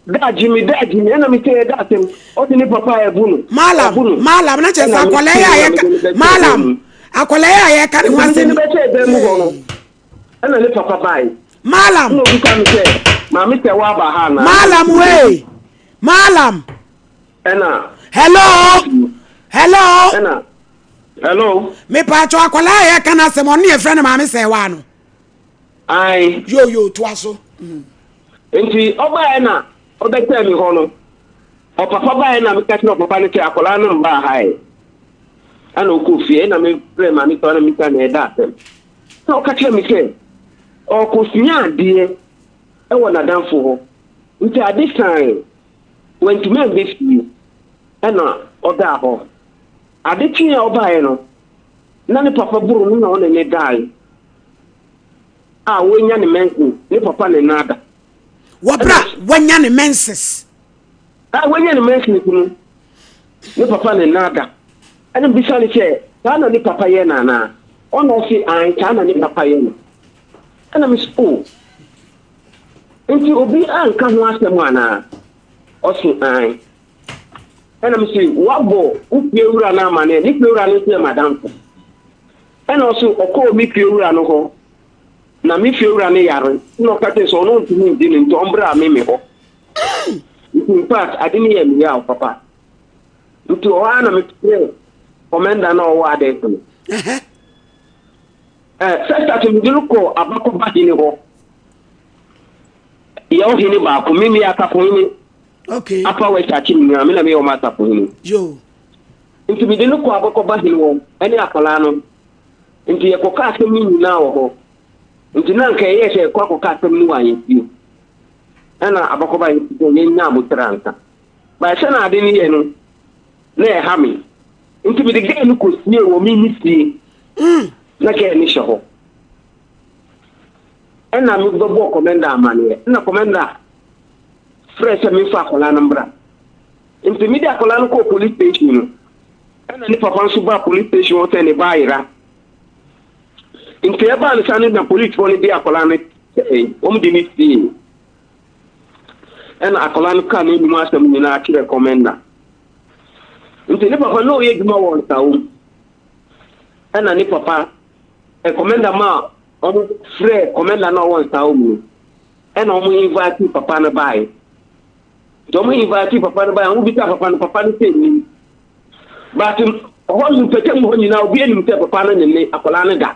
Speaker 4: daa gye me daa gye me ɛna me sɛ ɛda asɛm ɔse ne papa ɛbu no
Speaker 1: Malam
Speaker 4: ɔbu no
Speaker 1: malam na kyerɛ sɛ
Speaker 4: ɛna me
Speaker 1: akwadaa yi a
Speaker 4: na
Speaker 1: yɛka
Speaker 4: mede no bɛhyɛ dan
Speaker 1: malam
Speaker 4: mu
Speaker 1: akwadaa yi a yɛka ne ho
Speaker 4: nti mede
Speaker 1: asɛm
Speaker 4: no bɛhyɛ dan mu hɔ no ɛna ne papa bae
Speaker 1: malam
Speaker 4: ɛna obisa me sɛ maame sɛ woaba ha anaa ɛna
Speaker 1: malam
Speaker 4: mese
Speaker 1: wei
Speaker 4: dabi
Speaker 1: malam
Speaker 4: ɛna
Speaker 1: hello hello
Speaker 4: ɛna hello
Speaker 1: mepatwɔ akwadaa a yɛka no asɛm ɔno ne yɛfrɛ no maame sɛ waa no
Speaker 4: ae
Speaker 1: yo yo toa so
Speaker 4: Nti ɔbaeɛ na ɔbɛtɛɛ me hɔ no, ɔpapa baeɛ na meka kyerɛ ɔpapa no sɛ akwadaa no mbaa ha ɛ. Ɛna ɔkɔɔ fie ɛna mefrɛ maame sɛ ɔna meka na ɛda asɛm. Na ɔka kyerɛ me sɛ ɔrekɔsua adeɛ ɛwɔ n'adamfo hɔ. Nti ade sae, wantumi ambɛ fie ɛna ɔdaa hɔ. Ade kyeeɛ a ɔbaeɛ no, na ne papa boro no na ɔne ne daeɛ. a wanya ne menses ne papa ne nan da.
Speaker 1: Wɔ berɛ a wanya ne menses.
Speaker 4: A wanya ne menses no ne papa ne nan da. Ɛna bisa ne sɛ saa na ne papa yɛ no anaa? Ɔna ɔse ae saa na ne papa yɛ no. Ɛna me sɛ o nti obi anka ho asɛm anaa? Ɔse ae. Ɛna me se wabɔ wo fie wura no amaneɛ ne fie wura no nso yɛ madamfo. Ɛna ɔse ɔkɔɔ me fie wura no hɔ na me fie wura no yare na ɔka kyerɛ sɛ ɔno ntumi ngye no nti ɔmbra me me hɔ. Nti in fact ade no yɛ me yaw papa. Nti ɔhɔ ara na mefrɛ kɔmɛnda na ɔwɔ adɛs no. Eh, first ase mede no kɔɔ abakɔba hene hɔ. Yɛ ɔhene baako, me meyɛ asafohene.
Speaker 1: Okay.
Speaker 4: Upper West Akyem nyinaa, me na meyɛ ɔmo asafohene.
Speaker 1: Yo.
Speaker 4: Nti mede no kɔɔ abɔkɔba hene hɔ ne akwadaa no. Nti yɛkɔkaa asɛm no nyinaa wɔ hɔ. Nti na anka ɛyɛ sɛ yɛkɔ akɔka asɛm no wɔ ahemfie. Ɛna abɔkɔba hene sɛ yɛnya aboterɛ ansa. But sɛ na ade no yɛ no, na ɛha me. Nti mede gɛɛ no kɔsiee wɔ me me fie. Na gɛɛ no hyɛ hɔ. Ɛna mebɛbɔɔ kɔmɛnda amaneɛ. Ɛna kɔmɛnda frɛɛ sɛ memfa akwadaa no mbra. Nti mede akwadaa no kɔɔ police station no, ɛna ne papa nso baa police station hɔ sɛ ne ba ayera. Nti ɛbaa no saa no na policefoɔ no de akwadaa no kyɛe, wɔn de no siee. Ɛna akwadaa no kaa n'anim asɛm nyinaa kyerɛ kɔmɛnda. Nti ne papa na ɔyɛ adwuma wɔ Nsawom. Ɛna ne papa, kɔmɛnda maa wɔn frɛ kɔmɛnda na ɔwɔ Nsawom no, ɛna wɔn invite papa no baeɛ. Nti ɔmo invite papa no bae, ɔmo bisaa papa no, papa no sɛ nnim. But hɔ no mpɛtɛ mu hɔ nyinaa obi anim sɛ papa no ne ne akwadaa no da.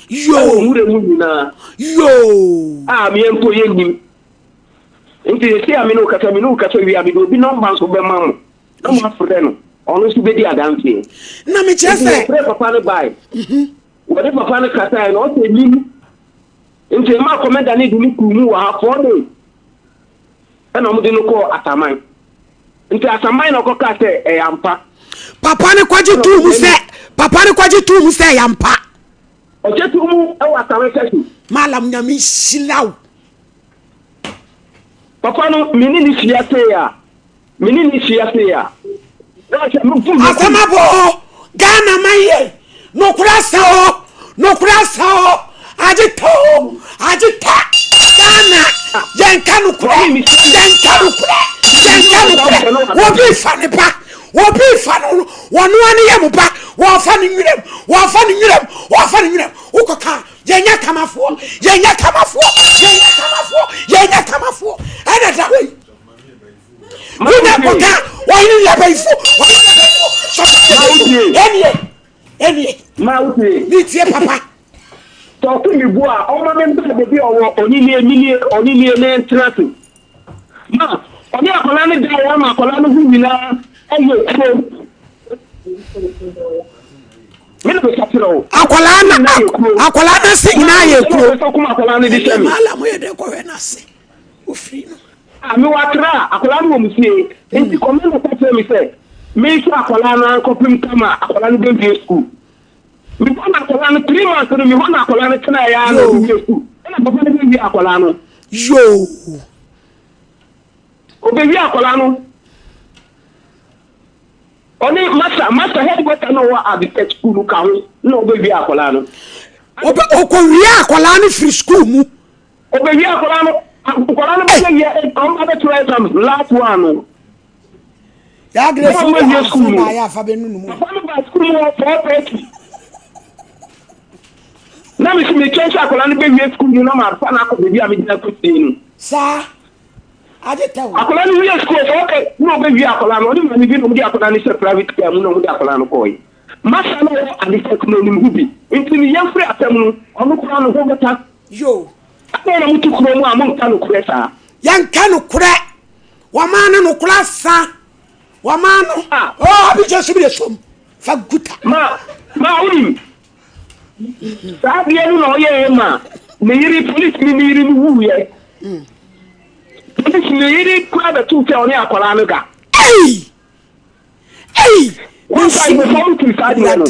Speaker 1: Yoo.
Speaker 4: Ɛwɔ nwura mu nyinaa.
Speaker 1: Yoo.
Speaker 4: A meɛ mpo yɛ nnim. Nti sɛ a me ne wo kasa, me ne wo kasa wie a mede obi nɔmba nso bɛma mo. Na mo afrɛ no, ɔno nso bɛdi adanseɛ.
Speaker 1: Na mekyerɛ sɛ.
Speaker 4: Nti wɔfrɛ papa no bae. Wɔde papa no kasae no ɔsɛ nnim. Nti ɛmaa kɔmɛnda no de no kuu mu wɔ ha 4 days. Ɛna wɔde no kɔɔ asaman. Nti asaman na ɔkɔkaa sɛ ɛyɛ ampa.
Speaker 1: Papa no kɔgye too mu sɛ papa no kɔgye too mu sɛ ɛyɛ ampa.
Speaker 4: Ɔgye too mu wɔ asaman sɛso.
Speaker 1: Malam Nyame nhyira wo.
Speaker 4: Papa no me ne ne hyia sei a me ne ne hyia sei a na sɛ me bu
Speaker 1: Asɛm abɔ o Ghana man yɛ nokorɛ asa o nokorɛ asa o agye ta o agye ta Ghana yɛnka nokorɛ yɛnka nokorɛ yɛnka nokorɛ obi fa ne ba obi fa no wɔnoa ne yɛ mo ba wɔfa ne nwerɛm wɔfa ne nwerɛm wɔfa ne nwerɛm wokɔka yɛnyɛ kamafoɔ yɛnyɛ kamafoɔ yɛnyɛ kamafoɔ yɛnyɛ kamafoɔ ɛna da hɔ yi wonya kɔka ɔhene ne abayifo ɔhene ne abayifo sɔfo ɛnie ɛnie ne tie papa.
Speaker 4: Sɛ ɔto me bo a, ɔmma me mbra beebi a ɔwɔ, ɔne nie, me nie, ɔne nie, na yɛntena ase. Ma ɔne akwadaa no daeɛ ama akwadaa no ho nyinaa ayɛ kuro. Me na meka kyerɛ wo.
Speaker 1: Akwadaa no akwadaa no ase nyinaa yɛ kuro.
Speaker 4: Ɛna ɔpɛ sɛ ɔkum akwadaa no de hyɛ me.
Speaker 1: Maala mo yɛ dɛ kɔhwɛ n'ase ofiri no.
Speaker 4: Ah, mewɔ Accra a, akwadaa no wɔ me fie. Nti kɔmanda ka kyerɛɛ me sɛ menhwɛ akwadaa no ara nkɔpem tam a akwadaa no bɛwie sukuu. Mehɔ na akwadaa no, 3 months no, mehɔ na akwadaa no tenaeɛ ara na ɔde wie sukuu. Ɛna papa no bɛwie akwadaa no.
Speaker 1: Yoo.
Speaker 4: Ɔbɛwie akwadaa no. Ɔne masa masa headmaster na ɔwɔ Abitec school no ka ho na ɔbɛwie akwadaa no.
Speaker 1: Ɔbɛ ɔkɔwie akwadaa no firi school mu.
Speaker 4: Ɔbɛwie akwadaa no akwadaa no bɛyɛ yɛ ɔmo abɛtwerɛ exams last one no.
Speaker 1: Yagre
Speaker 4: fi
Speaker 1: wɔ ha so ba yɛ afa bɛ nunu mu.
Speaker 4: Papa no ba school mu wɔ 4:30. Na mi si mi twɛn sɛ akwadaa no bɛwie school no na ma fa no akɔ baabi a mi gyina kɔ sie no.
Speaker 1: Saa. Agye tɛ o.
Speaker 4: Akwadaa no wie sukuu sɛ ɔkɛ na ɔbɛwie akwadaa no ɔne maame bi na ɔmo de akwadaa no hyɛ private car mu na ɔmo de akwadaa no kɔɔe. Masa na ɔwɔ ade sɛ no onim ho bi nti no yɛmfiri asɛm no ɔno koraa no ho bɛta.
Speaker 1: Yoo.
Speaker 4: Adɛn na mote kuro mu a monka nokorɛ saa?
Speaker 1: Yɛnka nokorɛ. Wɔmaa no nokorɛ asa. Wɔmaa no. Ah. Oh, abigya so bi de som. Fa guta.
Speaker 4: Ma, ma wonim. Saa adeɛ no na ɔyɛɛ ma ne yere polisi ne ne yere no wuiɛ. Polisi ne yere kura bɛto sɛ ɔne akwadaa no da.
Speaker 1: Ei! Ei!
Speaker 4: Wɔn sa ibɛfɔ mo tiri saa adeɛ no.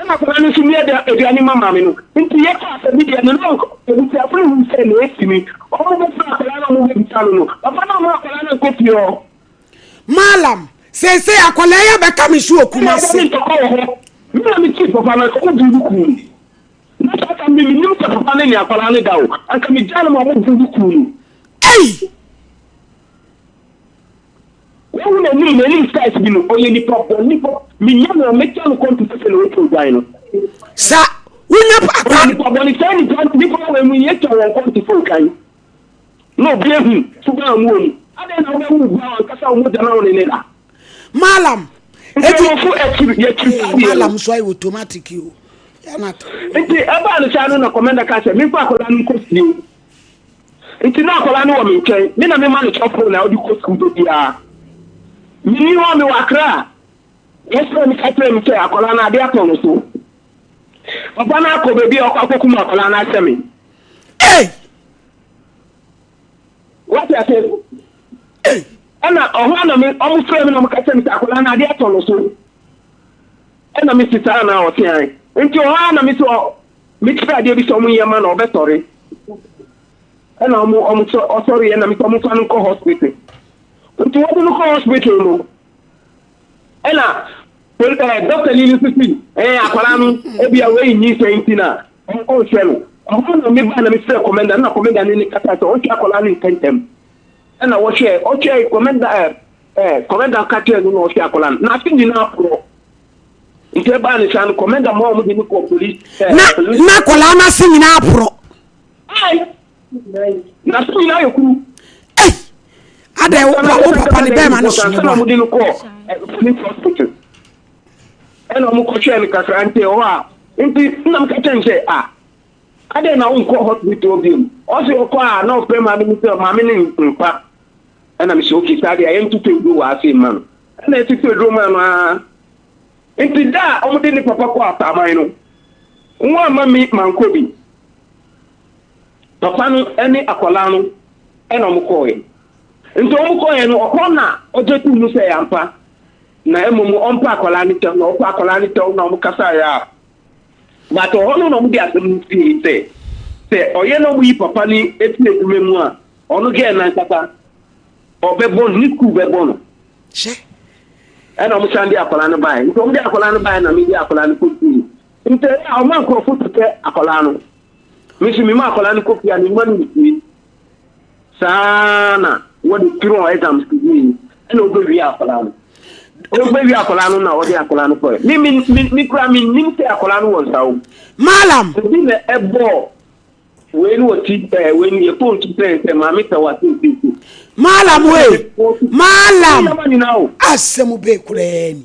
Speaker 4: Ɛna akwadaa no nso nua de aduane ma maame no. Nti yɛkɔ asɛm deɛ no na abusuafo no hu sɛ na esi ni. Wɔn bɛfrɛ akwadaa no a wɔn bɛbisa no no. Papa no ama akwadaa no nkɔ fie hɔ.
Speaker 1: Mallam, seesei akwadaa yi abɛka me so wɔ Kumasi.
Speaker 4: Ɛna ɛda ne ntɔkwa wɔ hɔ. Me na me kyii papa no, anka ɔmo buu no kuu no. Na saa tam no, mennim sɛ papa no ne akwadaa no da o. Anka megyaa no ma ɔmo buu no kuu no.
Speaker 1: Ei!
Speaker 4: Wahu n'anim, n'anim styles bi no, ɔyɛ nipa bɔne papa. Menya no a, mɛtwa no kɔnto sɛ sɛnea wɔtwa odwan no.
Speaker 1: Sa wonya akwadaa.
Speaker 4: Ɔyɛ nipa bɔne, saa nipa, nipa wei mu yɛtwa wɔn kɔnto sɛ odwan. Na obi ahu suban a mowɔ mu. Adɛn na wobɛwo wo ba a wankasa wo mogya na wo ne no da?
Speaker 1: Malam.
Speaker 4: Nkramofo akyiri yɛkyiri saa deɛ no.
Speaker 1: Malam nso ayɛ automatic o.
Speaker 4: Nti ɛbaa no saa no na kɔmɛnda kaa sɛ memfa akwadaa no nkɔ fie. Nti na akwadaa no wɔ me nkyɛn. Me na mema no cellphone a ɔde kɔ sukuu da biara. Menni hɔ, mewɔ Accra. Wɔfrɛɛ me ka kyerɛɛ me sɛ akwadaa no ade atɔ no so. Papa no akɔ baabi a ɔkɔ akɔkum akwadaa no ahyɛ me.
Speaker 1: Ei!
Speaker 4: Wate ase?
Speaker 1: Ei!
Speaker 4: Ɛna ɔhɔ na me ɔmo frɛ me na ɔmo ka kyerɛ me sɛ akwadaa no ade atɔ no so. Ɛna me si saa na ɔte an. Nti ɔhɔ na me sɛ ɔ me kyerɛ adeɛ bi sɛ ɔmo nyɛ ma na ɔbɛsɔre. Ɛna ɔmo ɔmo sɛ ɔsɔre yɛ na me sɛ ɔmo fa no nkɔ hospital. Nti wɔde no kɔ hospital no. Ɛna pol ɛɛ dɔkta ni no nso si ɛɛ akwadaa no ebi a wei nyinsɛn nti na ɔnhwɛ no. Ɛhɔ na me ba na me frɛ kɔmɛnda na kɔmɛnda ne ne kasa sɛ ɔnhwɛ akwadaa no ntɛntɛm. Ɛna wɔhwɛ ɔhwɛ kɔmɛnda ɛɛ ɛɛ kɔmɛnda ka kyerɛ no na ɔhwɛ akwadaa no n'ase nyinaa porɔ. Nti ɛbaa ne saa no kɔmɛnda ma wɔn de no kɔ polisi ɛɛ
Speaker 1: Na
Speaker 4: polisi.
Speaker 1: na akwadaa no ase nyinaa porɔ.
Speaker 4: Ayi n'ase nyinaa yɛ kuru.
Speaker 1: Ei! Adɛn wo pa wo papa ne bɛrima no so ne
Speaker 4: boa. Wɔde no kɔɔ police hospital. Ɛna wɔn kɔhwɛɛ no kakra nti ɛhɔ a nti nna meka kyerɛ no sɛ a adɛn na wonkɔ hospital hɔ biom. Ɔse ɔkɔ a na ɔfrɛ maame no sɛ maame no mpa. Ɛna mesɛ okay saa deɛ yɛntotɔ aduro wɔ ase mma no. Ɛna yɛtotɔ aduro maa no ara. Nti da a wɔde ne papa kɔɔ Asaman no, wɔn amma me mankɔ bi. Papa no ne akwadaa no na wɔkɔeɛ. Nti wɔkɔeɛ no, ɔhɔ na ɔgye too mu sɛ ɛyɛ ampa, na mmom ɔmpɛ akwadaa no kyɛw, na ɔpɛ akwadaa no kyɛw na wɔkasaeɛ a. But ɔhɔ no na wɔde asɛm no siei sɛ, sɛ ɔyɛ na wɔyi papa no firi adwuma mu a, ɔno girl no ankasa ɔbɛbɔ no, ne sukuu bɛbɔ no.
Speaker 1: Hyɛ.
Speaker 4: Ɛna wɔsan de akwadaa no baeɛ. Nti wɔde akwadaa no baeɛ na mede akwadaa no kɔsiee. Nti ɛyɛ a ɔma nkurɔfo tetɛ akwadaa no. Me nso mema akwadaa no kɔ fie a mema no nsie. Saa na wɔde twerɛ exams wie ɛna ɔbɛwie akwadaa no. Ɔbɛwie akwadaa no na ɔde akwadaa no kɔɛ. Me me me me kura me nim sɛ akwadaa no wɔ nsa o.
Speaker 1: Malam.
Speaker 4: Obi na ɛbɔɔ wei no wɔ ti ɛɛ wei no yɛ phone ti sɛ sɛ maame sɛ wa sɛ sɛ.
Speaker 1: Malam wei malam asɛm bɛɛ koraa ni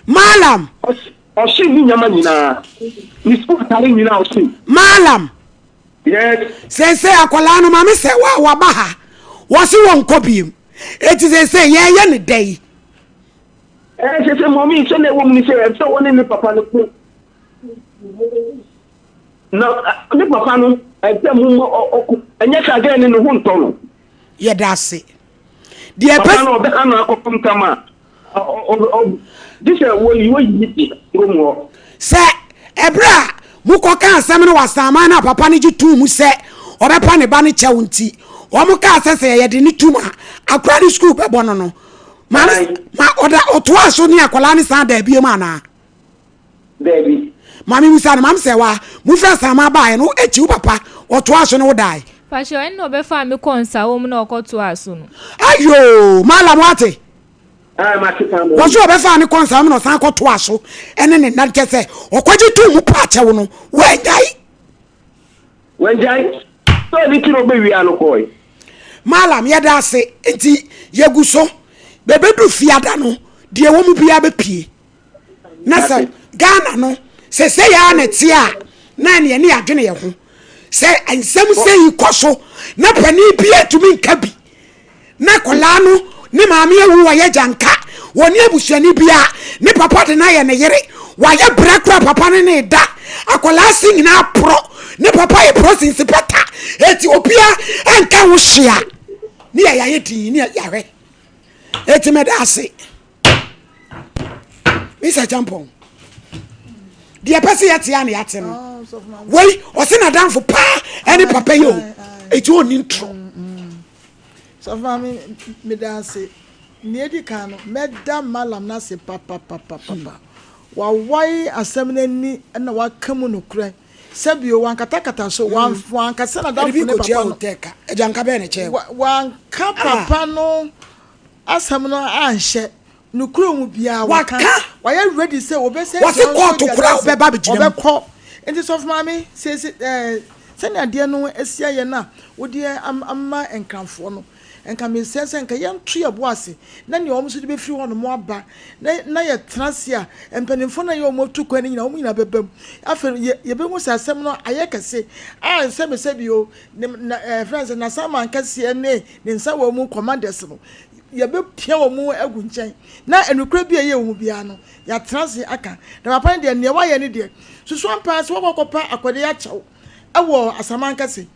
Speaker 1: malam.
Speaker 4: Ɔhye ne nyama nyinaa. Ne sukuu atare nyinaa ɔhye.
Speaker 1: Mallam.
Speaker 4: Yes.
Speaker 1: Seesei akwadaa no maame sɛ wa waba ha wɔse wɔnkɔ biem eti seesei yɛyɛ ne dɛn.
Speaker 4: Ɛɛ sɛ sɛ mɔmi sɛ na ɛwɔ mu ni sɛ ɛsɛ wɔne ne papa no ko na ne papa no ɛsɛ mu ma ɔko ɛnyɛ sɛ agɛn ne ne ho ntɔ no.
Speaker 1: Yɛda ase. Deɛ ɛpɛ.
Speaker 4: Papa no ɔbɛha no akɔpem tam a gye sɛ wɔyi wɔyi ne fi kurom hɔ.
Speaker 1: Sɛ ɛberɛ a mokɔka asɛm no wɔ asaman no a papa no gye too mu sɛ ɔbɛpa ne ba no kyɛw nti, wɔn kaa sɛ sɛ yɛde no tum a, akora no sukuu bɛbɔ no no. Maame ma ɔda ɔtoa so ne akwadaa ne san da ebiem anaa?
Speaker 4: Daabi.
Speaker 1: Maame musa no maame sɛ wa mufra sama baeɛ no akyi wo papa ɔtoa so ne wo dae.
Speaker 3: Pakyɛ ɛnna ɔbɛfaa me kɔɔ nsawo mu na ɔkɔtoaa so no.
Speaker 1: Ayoo malam wate.
Speaker 4: Ah, mate paa
Speaker 1: Wɔn so ɔbɛfaa ne kɔ nsawo mu na ɔsan kɔtoa so ɛne ne nna kyɛ sɛ ɔkɔgye tuu mu paa kyɛw no wangyae.
Speaker 4: Wangyae. Sɛ ne tiri ɔbɛwia no kɔe.
Speaker 1: Malam yɛda ase nti yɛgu so bɛbɛdu fiada no deɛ wɔ mu biara bɛpie. Na sɛ Ghana no sɛ sɛ yɛ a na ɛte a na ɛne ɛne yɛadwene yɛ ho sɛ nsɛm sɛ yi kɔ so na panin bi atumi nka bi na akwadaa no ne maame awu wɔyɛ gyanka wɔne abusuani bia ne papa de no ayɛ ne yere wayɛ brɛ kora papa ne ne da akwadaa se nyinaa porɔ ne papa yɛ porɔ sinsi pata eti obia nka ho hyia ne yɛ yɛayɛ din ne yɛahwɛ eti mɛda ase. Mr. Champon deɛ ɛpɛ sɛ yɛte a na yɛate no ah, wei ɔse n'adamfo paa ɛne papa yi o ɛti ɔnni ntorɔ
Speaker 5: sɔfo maame meda ase nea edi kan no mɛda malam no ase papapapapa hmm. wawae asɛm no ani na waka mu nokorɛ sɛbio wankatakata so hmm. wankasa n'adamfo ne papa no wanka ah. papa no Asɛm no anhyɛ no kuro mu biara
Speaker 1: waka.
Speaker 5: Wayɛ ready sɛ obɛsɛ
Speaker 1: Wɔse kɔɔto koraa ɔbɛba abɛgyina mu.
Speaker 5: Ɔbɛkɔ. Nti sɔfo maame siesie ɛɛ sɛnea adeɛ no asi ayɛ no a wode ama nkranfoɔ no nka mesrɛ sɛ nka yɛnto yɛn bo ase na nea wɔn nso de bɛfiri hɔ nom aba na na yɛtena ase a mpanimfoɔ no a ɛyɛ wɔn atu kwan no nyinaa wɔn nyinaa bɛba mu afei no yɛ yɛbɛhu sɛ asɛm no ayɛ kɛse a nsɛmsɛbi o ne na ɛɛ fɛn sɛ n'asaman kɛseɛ ne Ne nsa wɔ mu commanders no, yɛbɛpia wɔn agu nkyɛn na nokorɛ bi a ɛyɛ wɔ mu biara no, yɛatena ase aka. Na papa no deɛ, nea wayɛ no deɛ, susu ampa ara sɛ wakɔ akɔpa akwadaa yi akyɛw wɔ Asamankɛse.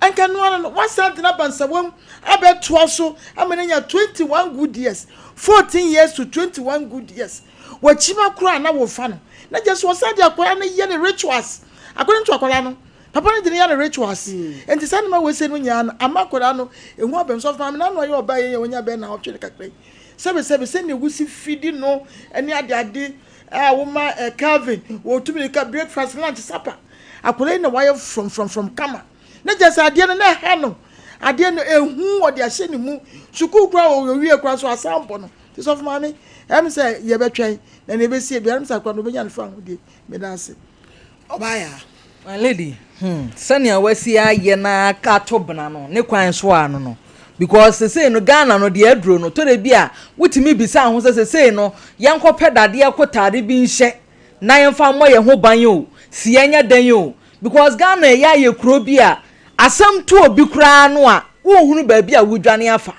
Speaker 5: Ɛnka ɛno ara no, wasan de no aba nsawam abɛtoa so ama no anya 21 good years, 14 years to 21 good years. Wakyima koraa na wofa no. Na gyɛ sɛ ɔsan de akwadaa no yɛ ne rituals. According to akwadaa no, Papa no de no yɛ no rituals. Enti saa nneɛma wei sei no nyinaa no, ama akwadaa no ehu abɛn. Sɔfo maame n'ano ayɛ ɔbaa yɛn yɛ onya bɛn naawɔtwe ne kakra yi. Sɛbe sɛbe sɛnea wosi fidi no ne ade ade a woma eh, Calvin, wɔtumi de ka breakfast, lunch, supper. Akwadaa yi na wayɛ frɔmfrɔmfrɔm kama. Na kyerɛ sɛ adeɛ no na ɛha no. Adeɛ no ehu wɔde ahyɛ ne mu. Sukuu koraa wɔwie koraa so asan bɔ no. Nti sɔfo maame, ɛm sɛ yɛbɛtwɛn na nea ɛbɛsie biara, ɛm sɛ akwadaa no obɛnya ne fa ahodie. Meda ase.
Speaker 1: Ɔbaa yaa.
Speaker 6: My lady, hmm, sɛnea wasi ayɛ na ato bena no, ne kwan so ano no. Because sesei no, Ghana no, deɛ aduro no, tɔrɔ bi a, wotumi bisa ho sɛ sesei no, yɛnkɔpɛ dadeɛ kotaade bi nhyɛ na yɛmfa mmɔ yɛn ho ban o, si yɛnyɛ dɛn o. Because Ghana ɛyɛ ayɛ kuro bi a, asɛm to obi koraa no a, wonhunu baabi a wodwane afa.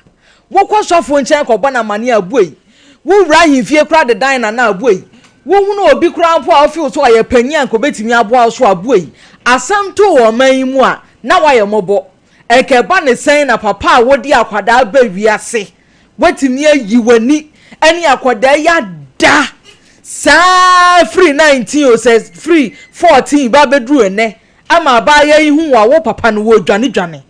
Speaker 6: Wokɔ sɔfo nkyɛn kɔbɔ no amaneɛ a, buei. Wo wura ahemfie koraa dedan na na abuei. Wohunu obi koraa mpo a ɔfeel sɛ ɔyɛ panyin a anka obetumi aboa wo so abuei. Asɛm too wɔ ɔman yi mu a, na woayɛ mmɔbɔ. Ɛnka ɛba ne sɛn na papa a wode akwadaa ba wiase, woatumi ayi w'ani ne akwadaa yi ada saa firi 19 o sɛ firi 14 ba abɛduru ɛnnɛ ama abaayewa yi hu wo a wo papa no wɔredwane dwane.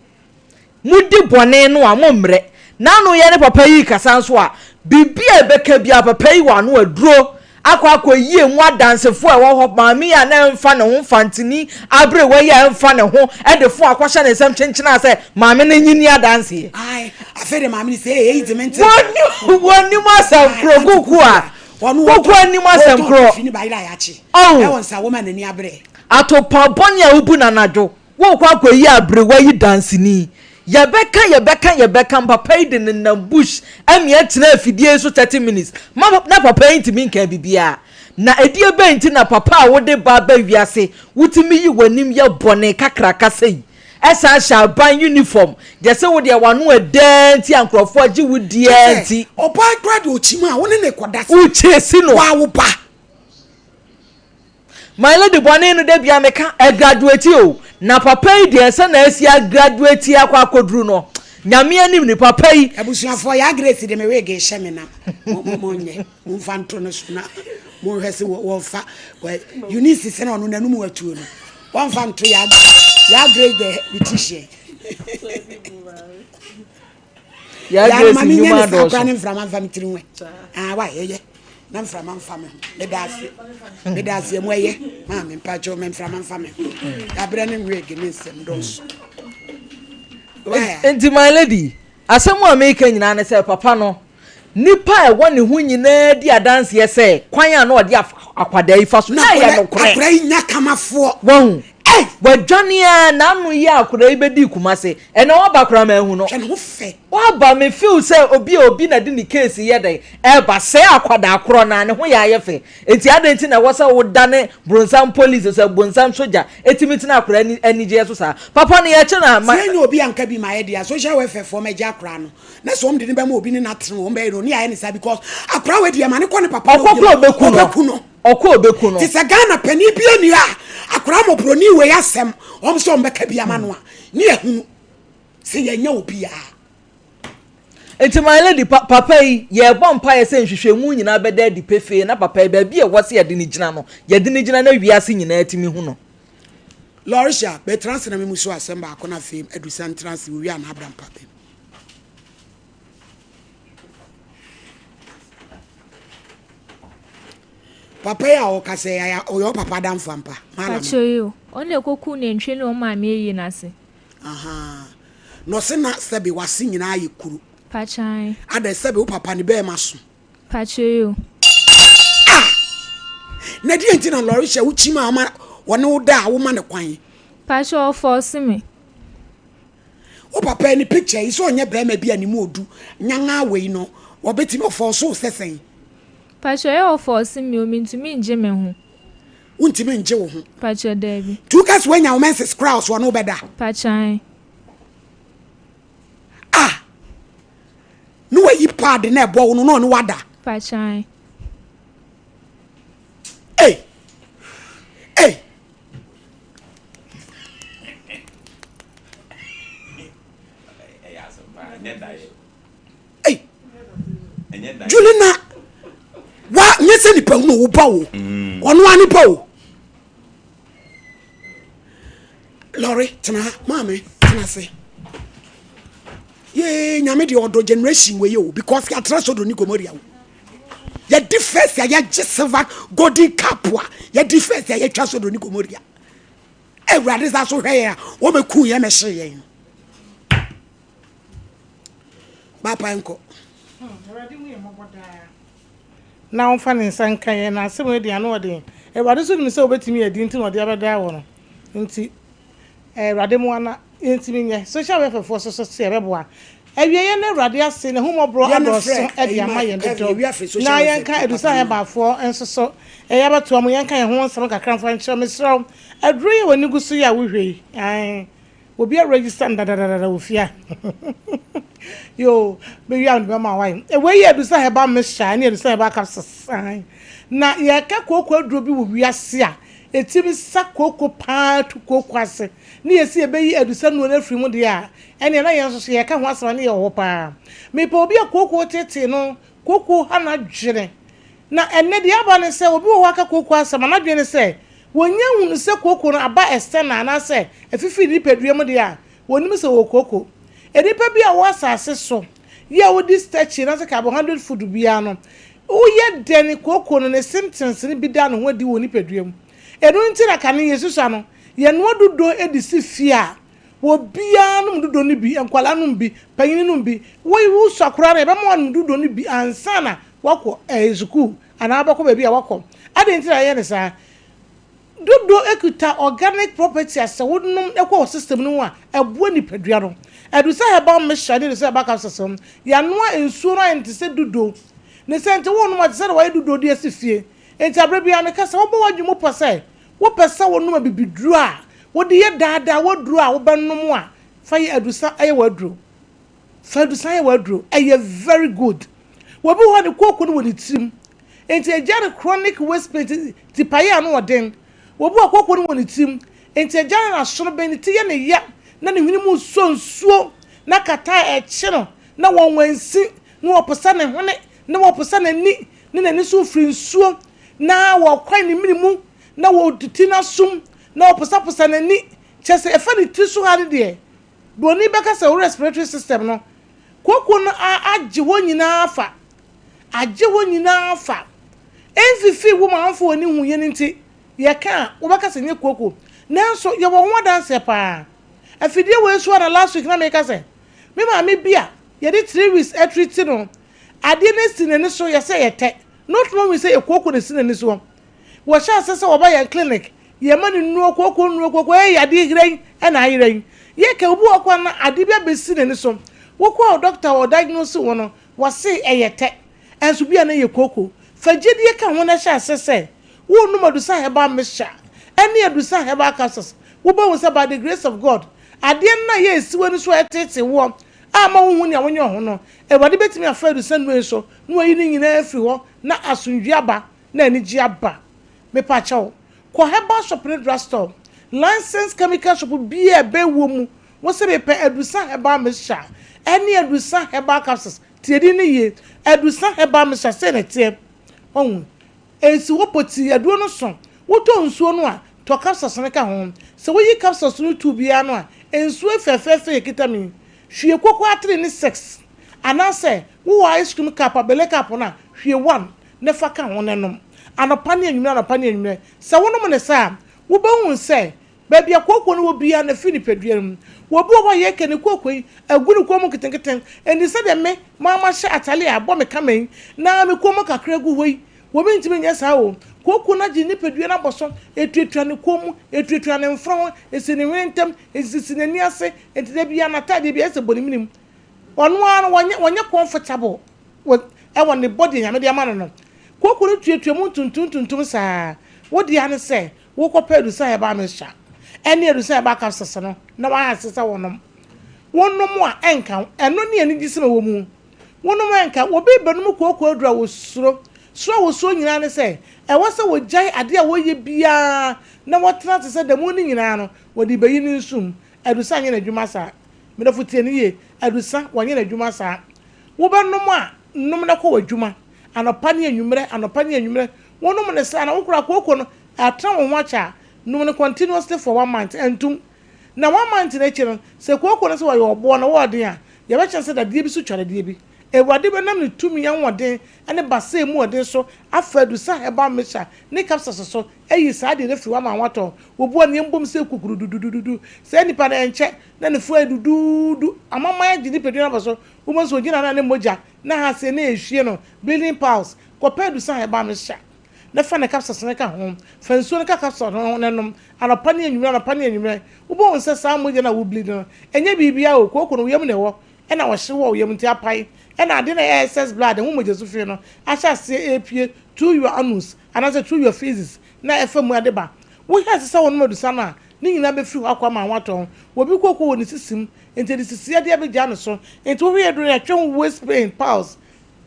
Speaker 6: Modi bɔne no a, mommrɛ. N'ano yɛ ne papa yi rekasa nso a, biribi a ɛbɛka biara, papa yi wɔ ano aduro akɔ akɔyi emu adansefo a ɛwɔ hɔ, maame yi a na ɛmfa ne ho, mfantini aberewa yi a ɛmfa ne ho, de fon akɔhyɛ ne nsam kyenkyenaa sɛ maame no nye ni adanseɛ.
Speaker 1: Ae, afei de maame no sɛ, ee, eyi de mente.
Speaker 6: Wɔnim asɛm korɔ, kuku a, kuku anim asɛm korɔ.
Speaker 1: Ɔn,
Speaker 6: atopa bɔne a wobu no anadwo. Worekɔ akɔyi aberewa yi danseni. Yɛbɛka, yɛbɛka, yɛbɛka, papa yi de nenam bush amia tena afidie yi so 30 minutes. Ma, na papa yi ntumi nka biribiara. Na ɛdeɛ bɛn nti na papa a wode ba aba wiase, wotumi yi w'anim yɛ bɔne kakraka sei? Ɛsan hyɛ aban uniform, gyɛ sɛ wo deɛ w'ano ɛdɛ nti a nkurɔfoɔ agye wo di ara nti.
Speaker 1: Ɔbaa koraa deɛ ɔkyim a, wo ne no rekɔda sɛ.
Speaker 6: Wokyesi no.
Speaker 1: Waa wo ba.
Speaker 6: My lady bɔne no da bia meka agraduate o na papa yi deɛ sɛ na asi agraduate akɔ akɔduru no nyame anim ni papa yi.
Speaker 1: Abusuafoɔ yaa Grace de me wig rehyɛ me na monyɛ momfa nto no so na monhwɛ sɛ wɔmfa Eunice sɛ na ɔno n'anum atuo no wɔmfa nto yaa Grace the beautician.
Speaker 6: Yaa
Speaker 1: Yaa
Speaker 6: Grace
Speaker 1: ma menyɛ
Speaker 6: nnwuma
Speaker 1: ne saa koraa
Speaker 6: adɔɔso.
Speaker 1: ne mframa mfa me tiri ho ɛ. Ah, wa ɛyɛ. Na mframa mfa me ho. Meda ase. Meda ase mu ɛyɛ. Maame mpakyɛw ma mframa mfa me ho. Yabrɛ ne wig ne nsɛm dɔɔso. Why?
Speaker 6: Nti my lady, asɛm a meka nyinaa ne sɛ papa no, nnipa a ɛwɔ ne ho nyinaa di adanseɛ sɛ kwan a na ɔde akwadaa yi fa so na ɛyɛ nokorɛ.
Speaker 1: Akwadaa yi nya kamafoɔ.
Speaker 6: Wahu. Wadwane a n'ano yi a akwadaa yi bɛdii Kumase. Ɛnɛ waba koraa manhu no.
Speaker 1: Hwɛ ne ho fɛ.
Speaker 6: Waba me feel sɛ obi a obi na de ne case yɛ dɛn ɛba sɛ akwadaa korɔ na ne ho yɛ ayɛ fɛ. Enti adɛn nti na ɛwɔ sɛ wodane bronsam police sɛ bonsam sogya ɛtumi tena akwadaa ani anigyeɛ so saa. Papa no yɛkye no a ma.
Speaker 1: Sɛ yɛnya obi anka bi ma ayɛ deɛ a social welfare foɔ mɛgye akwadaa no na sɛ wɔn de no bɛma obi ne no atene wɔn bɛyɛ no ne ayɛ ne saa because akwadaa wei deɛ ma ne kɔ ne papa
Speaker 6: Ɔkɔ kora ɔbɛku no.
Speaker 1: ɔbɛku no.
Speaker 6: Ɔkɔ ɔbɛku no.
Speaker 1: Te sɛ Ghana panin bi ani a akwadaa mmɔborɔni wei asɛm wɔn sɛ wɔn bɛka bi ama no a ne yɛhunu sɛ yɛnya obiara.
Speaker 6: Nti my lady, pa papa yi, yɛrebɔ mpaeɛ sɛ nhwehwɛmu nyinaa bɛda adi pefee na papa yi, baabi a ɛwɔ sɛ yɛde no gyina no, yɛde no gyina na wiase nyinaa tumi hu no.
Speaker 1: Laurisha, bɛtena ase na memu so asɛm baako na afei Adusa ntena ase, owie a na abra mpa bem. Papa yi a ɔkasa yi, ɔyɛ wo papa adamfo ampa? Mallam.
Speaker 3: Pakyɛ yi o, ɔno na ɛkɔkuu nantwie ne ɔmaame ayie no ase.
Speaker 1: Ahaa. Na ɔse na sɛbe w'ase nyinaa ayɛ kuru.
Speaker 3: Pakyan.
Speaker 1: Adɛn sɛbe wo papa ne bɛɛma so.
Speaker 3: Pakyɛ yi o.
Speaker 1: Ah! Na deɛ nti na Lɔrehyɛ wo kyim a ɔma ɔne wo da a woma no kwan?
Speaker 3: Pakyɛ ɔfɔɔse me.
Speaker 1: Wo papa yi ne picture yi sɛ ɔnyɛ bɛɛma bi a ne mu odu nyangaa wei no ɔbɛtumi ɔfɔɔse wo sɛ sɛn?
Speaker 3: Pakyɛ ɔyɛ ɔfɔɔse me o mentumi ngye me ho.
Speaker 1: Wontumi ngye wo ho.
Speaker 3: Pakyɛ daabi.
Speaker 1: Nti woka sɛ woanya wo menses koraa ɔso ɔne wo bɛda?
Speaker 3: Pakyɛ ae.
Speaker 1: Ah! Ne wayi pad na ɛbɔ wo no na ɔne wada?
Speaker 3: Pakyɛ ae.
Speaker 1: Ei! Ei! Ei! Julie na wa nyɛ sɛ nipa hunu wo ba o mm. ɔno a nipa o lɔre tena ha maame tena ase yee nyame deɛ ɔdɔ generation wei o because yɛatra Sodom ne Gomorrah o yɛdi first a yɛgye silver golden cup a yɛdi first a yɛtwa Sodom ne Gomorrah awurade sa so hwɛ yɛn a wɔmɛku yɛn mɛhye yɛn Baapa nkɔ.
Speaker 7: Awurade hu yɛn mmɔbɔ daa. Na ɔmfa ne nsa nka yɛn, na asɛm wei deɛ ano ɔden. Awurade nso nim sɛ wobɛtumi adi nti na ɔde abɛdaa wɔ no. Nti Awurade mmoa na yɛntumi nyɛ. Social welfare foɔ nso so se ɛbɛboa. Awieɛ no Awurade ase n'ahummɔborɔ adɔɔso de ama yɛn dodo. Na yɛnka Adusa Herbal foɔ nso so yɛabɛtoa mu yɛnka yɛn ho nsɛm kakra mfa nkyerɛ wo. Mesrɛ wo aduro yi a w'ani gu so yi a wohwɛ yi, ae, Obi a register no dadadada wɔ fie a yoo mewie a mede bɛma wo ayɛ. Wei yɛ Adusa herbal mixture ɛne Adusa herbal capsules. Ae. Na yɛka kooko aduro bi wɔ wiase a ɛtumi sa kooko paa tu kooko ase ne yɛsi yɛbɛyi Adusa nnuro no afiri mu deɛ a ɛneɛ na yɛn nso so yɛka ho asɛm a ne yɛwɔ hɔ paa. Mepɛ obi a kooko tetee no, kooko ha n'adwene. Na ɛnnɛ deɛ aba ne sɛ obi wɔ hɔ aka kooko asɛm a n'adwene ne sɛ Wɔnnya nhunu sɛ kooko no aba external anaasɛ afifiri ne nipadua mu deɛ a, wɔnnim sɛ wɔwɔ kooko. Nnipa bi a wɔwɔ asase so yi a wodi starchy anaasɛ carbohydrate food biara no, woyɛ dɛn kooko no ne symptoms no bi da ne ho adi wɔ wo nipadua mu. Ɛno nti na kane yɛsusua no, yɛnoa dudo de si fie a, obiara nom dudo no bi, nkwadaa nom bi, panyin nom bi. Wo wosua koraa no, yɛbɛma woanom dudo no bi ansa na woakɔ eh, sukuu anaa wobɛkɔ baabi a woakɔ. Adɛn nti na yɛyɛ no saa? Dodo kuta organic property a sɛ wonom kɔ wo system no mu a, ɛboa nipadua no. Adusa herbal mixture ne adusa herbal capsules no, yɛanoa nsuo no ayɛ no te sɛ dodo. Ne sɛ nti wonom a te sɛ deɛ wɔayɛ dodo de asi fie. Enti aberɛ biara meka sɛ wobɔ w'adwene mu pɔ sɛ wopɛ sɛ wonom abibiduro a wode yɛ daadaa w'aduro a wobɛnom a, fa yɛ adusa yɛ w'aduro. Fa adusa yɛ w'aduro. Ɛyɛ very good. Obi wɔ hɔ a ne kooko no wɔ ne tirim. Enti agya no chronic waist pain ti tipaeɛ ano ɔden. Obi wɔ kooko no wɔ ne tirim. Enti agya no n'asono bɛn ne ti yɛ ne ya na ne hwene mu sɔ nsuo na kata a ɛkye no na wɔnwansi na wɔposa ne hwene na wɔposa n'ani ne n'ani so firi nsuo na wɔkwan ne mene mu na wɔtuti n'asom na wɔposaposa n'ani kyerɛ sɛ ɛfa ne tiri so ha no deɛ Broni bɛka sɛ wo respiratory system no. Kooko no agye hɔ nyinaa afa. Agye hɔ nyinaa afa. Ɛmfifii wo ma womfa w'ani nhu yɛn nti, yɛka a, wobɛka sɛ ɛnyɛ kooko. Nanso yɛwɔ ho adanseɛ paa. Afidie wei so ara na last week na meka sɛ, me maame bi a yɛde 3 weeks atreat no, adeɛ no asi n'ani so, yɛsɛ yɛtɛ. Not knowing sɛ yɛ kooko na ɛsi n'ani soɔ. Wɔhyɛ aseɛ sɛ wɔba yɛn clinic, yɛma no nnuro, kooko nnuro, kooko, ɛyɛ yadeɛ yerɛ yi ɛna ayerɛ yi. Yɛka obi wɔ hɔ koraa na adeɛ bi abɛsi n'ani so. Wokɔɔ doctor a ɔdiagnose wo no, wɔse ɛyɛ tɛ. Ɛnso bi a na ɛyɛ kooko. Fa gyedie ka ho na hyɛ aseɛ sɛ worenom Adusa Herbal Mixture ɛne Adusa Herbal Capsules. Wobɛhu sɛ by the grace of God, adeɛ no a ɛyɛ ɛsi w'ani so a ɛteetee woɔ a ama wonhu nea wonyɛ wɔ ho no, Awurade bɛtumi afa adusa nnuro yi so na wayi ne nyinaa afiri hɔ na asomdwoeɛ aba na anigyeɛ aba. Mepakyɛw, kɔ herbal shop ne drug store, licensed chemical shop biara a ɛbɛn woɔ mu, wo se mepɛ Adusa Herbal Mixture ɛne Adusa Herbal Capsules, tie din no yie, Adusa Herbal Mixture, sei na ɛteɛ, wahu, ɛsi hɔ pɔtii, aduro no so, wotɔ nsuo no a, tɔ capsules no ka ho, sɛ woyi capsules no tu biara no a, nsuo fɛfɛɛfɛ yɛ kita mi, hwie koko atene ne six, anaasɛ wowɔ ice cream cup a, bele cup no a, hwie one na fa ka ho na nom, anɔpa ne anwummerɛ, anɔpa ne anwummerɛ. Sɛ wonom no saa a, wobɛhu sɛ baabi a kooko no wɔ biara no afiri nipadua no mu. Obi wɔ hɔ a yɛka ne kooko yi agu ne kɔn mu nketenkete, enti sɛdeɛ me maa mahyɛ atare a ɛbɔ me kama yi na me kɔn mu kakra gu hɔ yi, obi ntumi nyɛ saa o. Kooko no agye ne nipadua no abɔ so, ɛtuatua ne kɔn mu, ɛtuatua ne mfra ho, ɛsi ne hwene ntam, ɛsisi n'ani ase, enti da biara n'atadeɛ biara ɛsɛ bɔ ne menem. Ɔno ara no wɔnyɛ wɔnyɛ comfortable wɔ ɛwɔ ne body a Nyame de ama no no. Kooko no tuatua mu ntuntum ntuntum saa. Wo dea ne sɛ wokɔpɛ adusa herbal mixture ɛne adusa herbal capsules no na wayɛ ase sɛ wonom. Wonom a ɛnka wo. Ɛno ne anigyesɛm a ɛwɔ mu. Wonom a ɛnka wo. Obi rebɛnom kooko aduru a wɔsuro. Suro a wɔsuro nyinaa ne sɛ ɛwɔ sɛ wɔgyae adeɛ a wɔyɛ biara na wɔtena ase sɛ da mu no nyinaa no wɔde rebɛyi ne nsu mu. Adusa nyɛ n'adwuma saa. Me dɔfo tie no yie. Adusa, wɔnyɛ n'adwuma saa. Wobɛnom a, nom na kɔ w'adwuma. Anɔpa ne anwummerɛ, anɔpa ne anwummerɛ. Wonom no saa na wo koraa kooko no atena wo ho akyɛ a, nom no continuously for one month, ɛntom. Na one month no akyi no, sɛ kooko no sɛ wɔyɛ ɔboɔ na wɔɔden a, yɛbɛkyerɛ sɛ dadeɛ bi so twa dadeɛ bi. Awurade bɛnam ne tumi ahoɔden ne basa a emu ɔden so afa adusa herbal mixture ne capsules so ayi saa adeɛ no afiri hɔ ama woatɔ. Wobu a nea mbom sɛ kukurududududu. Saa nipa no ɛnkyɛ na ne funu ayɛ duduudu. Amaman agye nipadua no aba so. Wobɛhu sɛ ogyina na ne mogya na ha ase na ɛrehwie no, bleeding piles. Kɔpɛ adusa herbal mixture na fa ne capsules no ka ho. Fa nsuo no ka capsules no ho na nom anɔpa ne anwummerɛ, anɔpa ne anwummerɛ. Wobɛhu sɛ saa mogya no a wo bleed no, ɛnyɛ biribiara o, kooko no wo yam na ɛwɔ. Ɛna ɔhye wɔ wo yam nti apae. Ɛna ade no a ɛyɛ excess blood, ɛho mogyasu fi no ahyɛ aseɛ repue through your anus anaasɛ through your feces na ɛfa mu de ba. Wohwɛ ase sɛ wonom adusa no a, ne nyinaa bɛfiri hɔ akɔ ama ho atɔ ho. Obi kooko wɔ ne sisi mu, nti ɛde sisi yadeɛ bɛgyaa ne so. Nti wohwɛ aduro no a, ɛtwe ho waist pain, piles.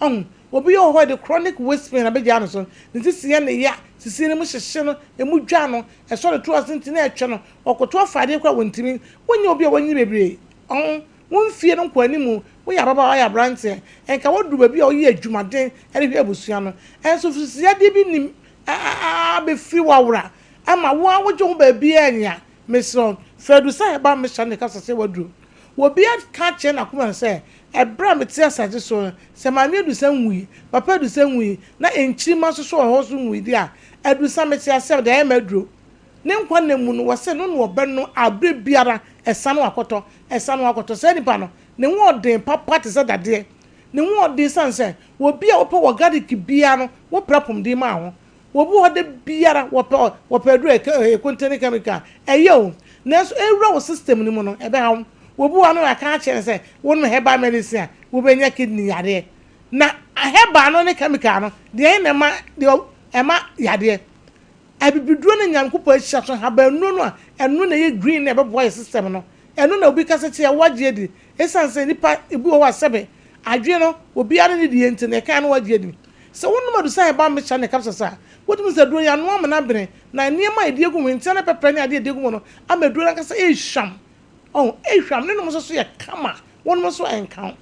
Speaker 7: Ɔho, obi wɔ hɔ a ɛde chronic waist pain abɛgyaa ne so. Ne sisi yɛ ne ya, sisi no mu hyehye no, ɛmu dwa no, ɛsɔ ne to ase nti na ɛtwe no. Ɔkoto afa adeɛ koraa a ɔntumi. Wonyɛ obi a wanyini bebree. Ɔho, wo mfie no nkɔ anim, woyɛ ababaawa, woyɛ aberanteɛ, nka woaduru baabi a woyɛ adwumaden de hwɛ abusua no. Nso sisi yadeɛ bi nim abɛfiri w'awora ama wo ara wogye wo ho baabiara nnya. Mesrɛ wo, fa adusa herbal mixture no ka sɛ sɛ woaduru. Obi aka akyerɛ n'akoma no sɛ, ɛberɛ a mete asase so no, sɛ maame adusa nwui, papa adusa nwui, na nkyirimma nso so wɔ hɔ nso nwui deɛ a, adusa mete ase a, mede ayɛ m'aduro. Ne nkwa nna mu no, wɔse no na ɔbɛno a berɛ biara ɛsa no akɔtɔ, ɛsa no akɔtɔ. Saa nipa no, ne ho ɔden papa te sɛ dadeɛ. Ne ho ɔden sane sɛ, obi a wopɛ wɔ garlic biara no, wopɛ apɔmuden ma ho. Obi wɔ hɔ da biara, wɔpɛ, wɔpɛ aduro a ɛka, ɛcontain chemical, ɛyɛ o, nanso ɛwura wo system no mu no, ɛbɛha wo. Obi wɔ hɔ no wɔaka akyerɛ no sɛ, wonom herbal medicine a, wobɛnya kidney yareɛ. Na herbal no ne chemical no, deɛn na ɛma, deɛ ɛma yadeɛ? Abibiduro no Nyankopɔn ahyira so nhabannuro no a ɛno na ɛyɛ green na ɛbɛboa yɛ system no. Ɛno na obi kasa tia wo agye adi. Esiane sɛ nnipa ebi wɔ hɔ a sɛbe adwene no obiara ne ne deɛ nti no yɛka a na wagye adi. Sɛ wonom adusan herbal mixture ne capsules a, wotumi hu sɛ aduro yi anoa amena abene na nneɛma a yɛde agu mu, ntea ne pɛprɛ ne adeɛ a yɛde agu mu no ama aduro no ankasa rehwam. Ɔho, ɛrehwam. Ne nom nso so yɛ kama. Wonom nso a ɛnka wo.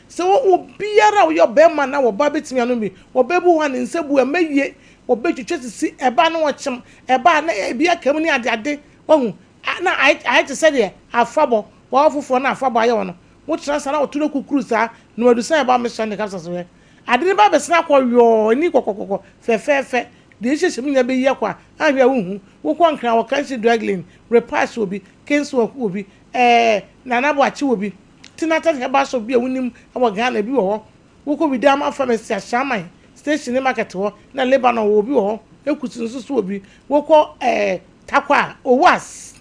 Speaker 7: Sɛ wo obiara a woyɛ ɔbarima anaa ɔbaa bɛtumi anom bi. Ɔbaa bi wɔ hɔ a ne nsa bu a ɛmma yie, ɔbɛtwitwa sisi, ɛba a na ɔkyem, ɛba a na ebi aka mu ne adeade. Wahu? Na ayɛ ayɛ te sɛ deɛ afabɔ, wɔn afoforɔ na afabɔ ayɛ wɔn no. Wotena saa na woto no kukuru saa na wadu sɛ ɛba mehyɛ ne capsules hwɛ. Ade no ba bɛsene akɔ yɔɔ ani kɔkɔkɔkɔ fɛfɛɛfɛ. Deɛ ɛhyehyɛ mu nyinaa bɛyi akɔ a anhwɛ a wonhu. Wokɔ Nkran wɔ Kanshi Drug Lane, Repash wɔ bi, Kingswalk wɔ bi, ɛɛ Nana Boakye wɔ bi, Tinatan Herbal Shop bi a wonim wɔ Ghana bi wɔ hɔ. Wokɔ Widama Pharmacy, Ashaiman Station ne Market hɔ na Lebanon wɔ bi wɔ hɔ, Ekusi nso so wɔ bi. Wokɔ ɛɛ Tarkwa a, Owas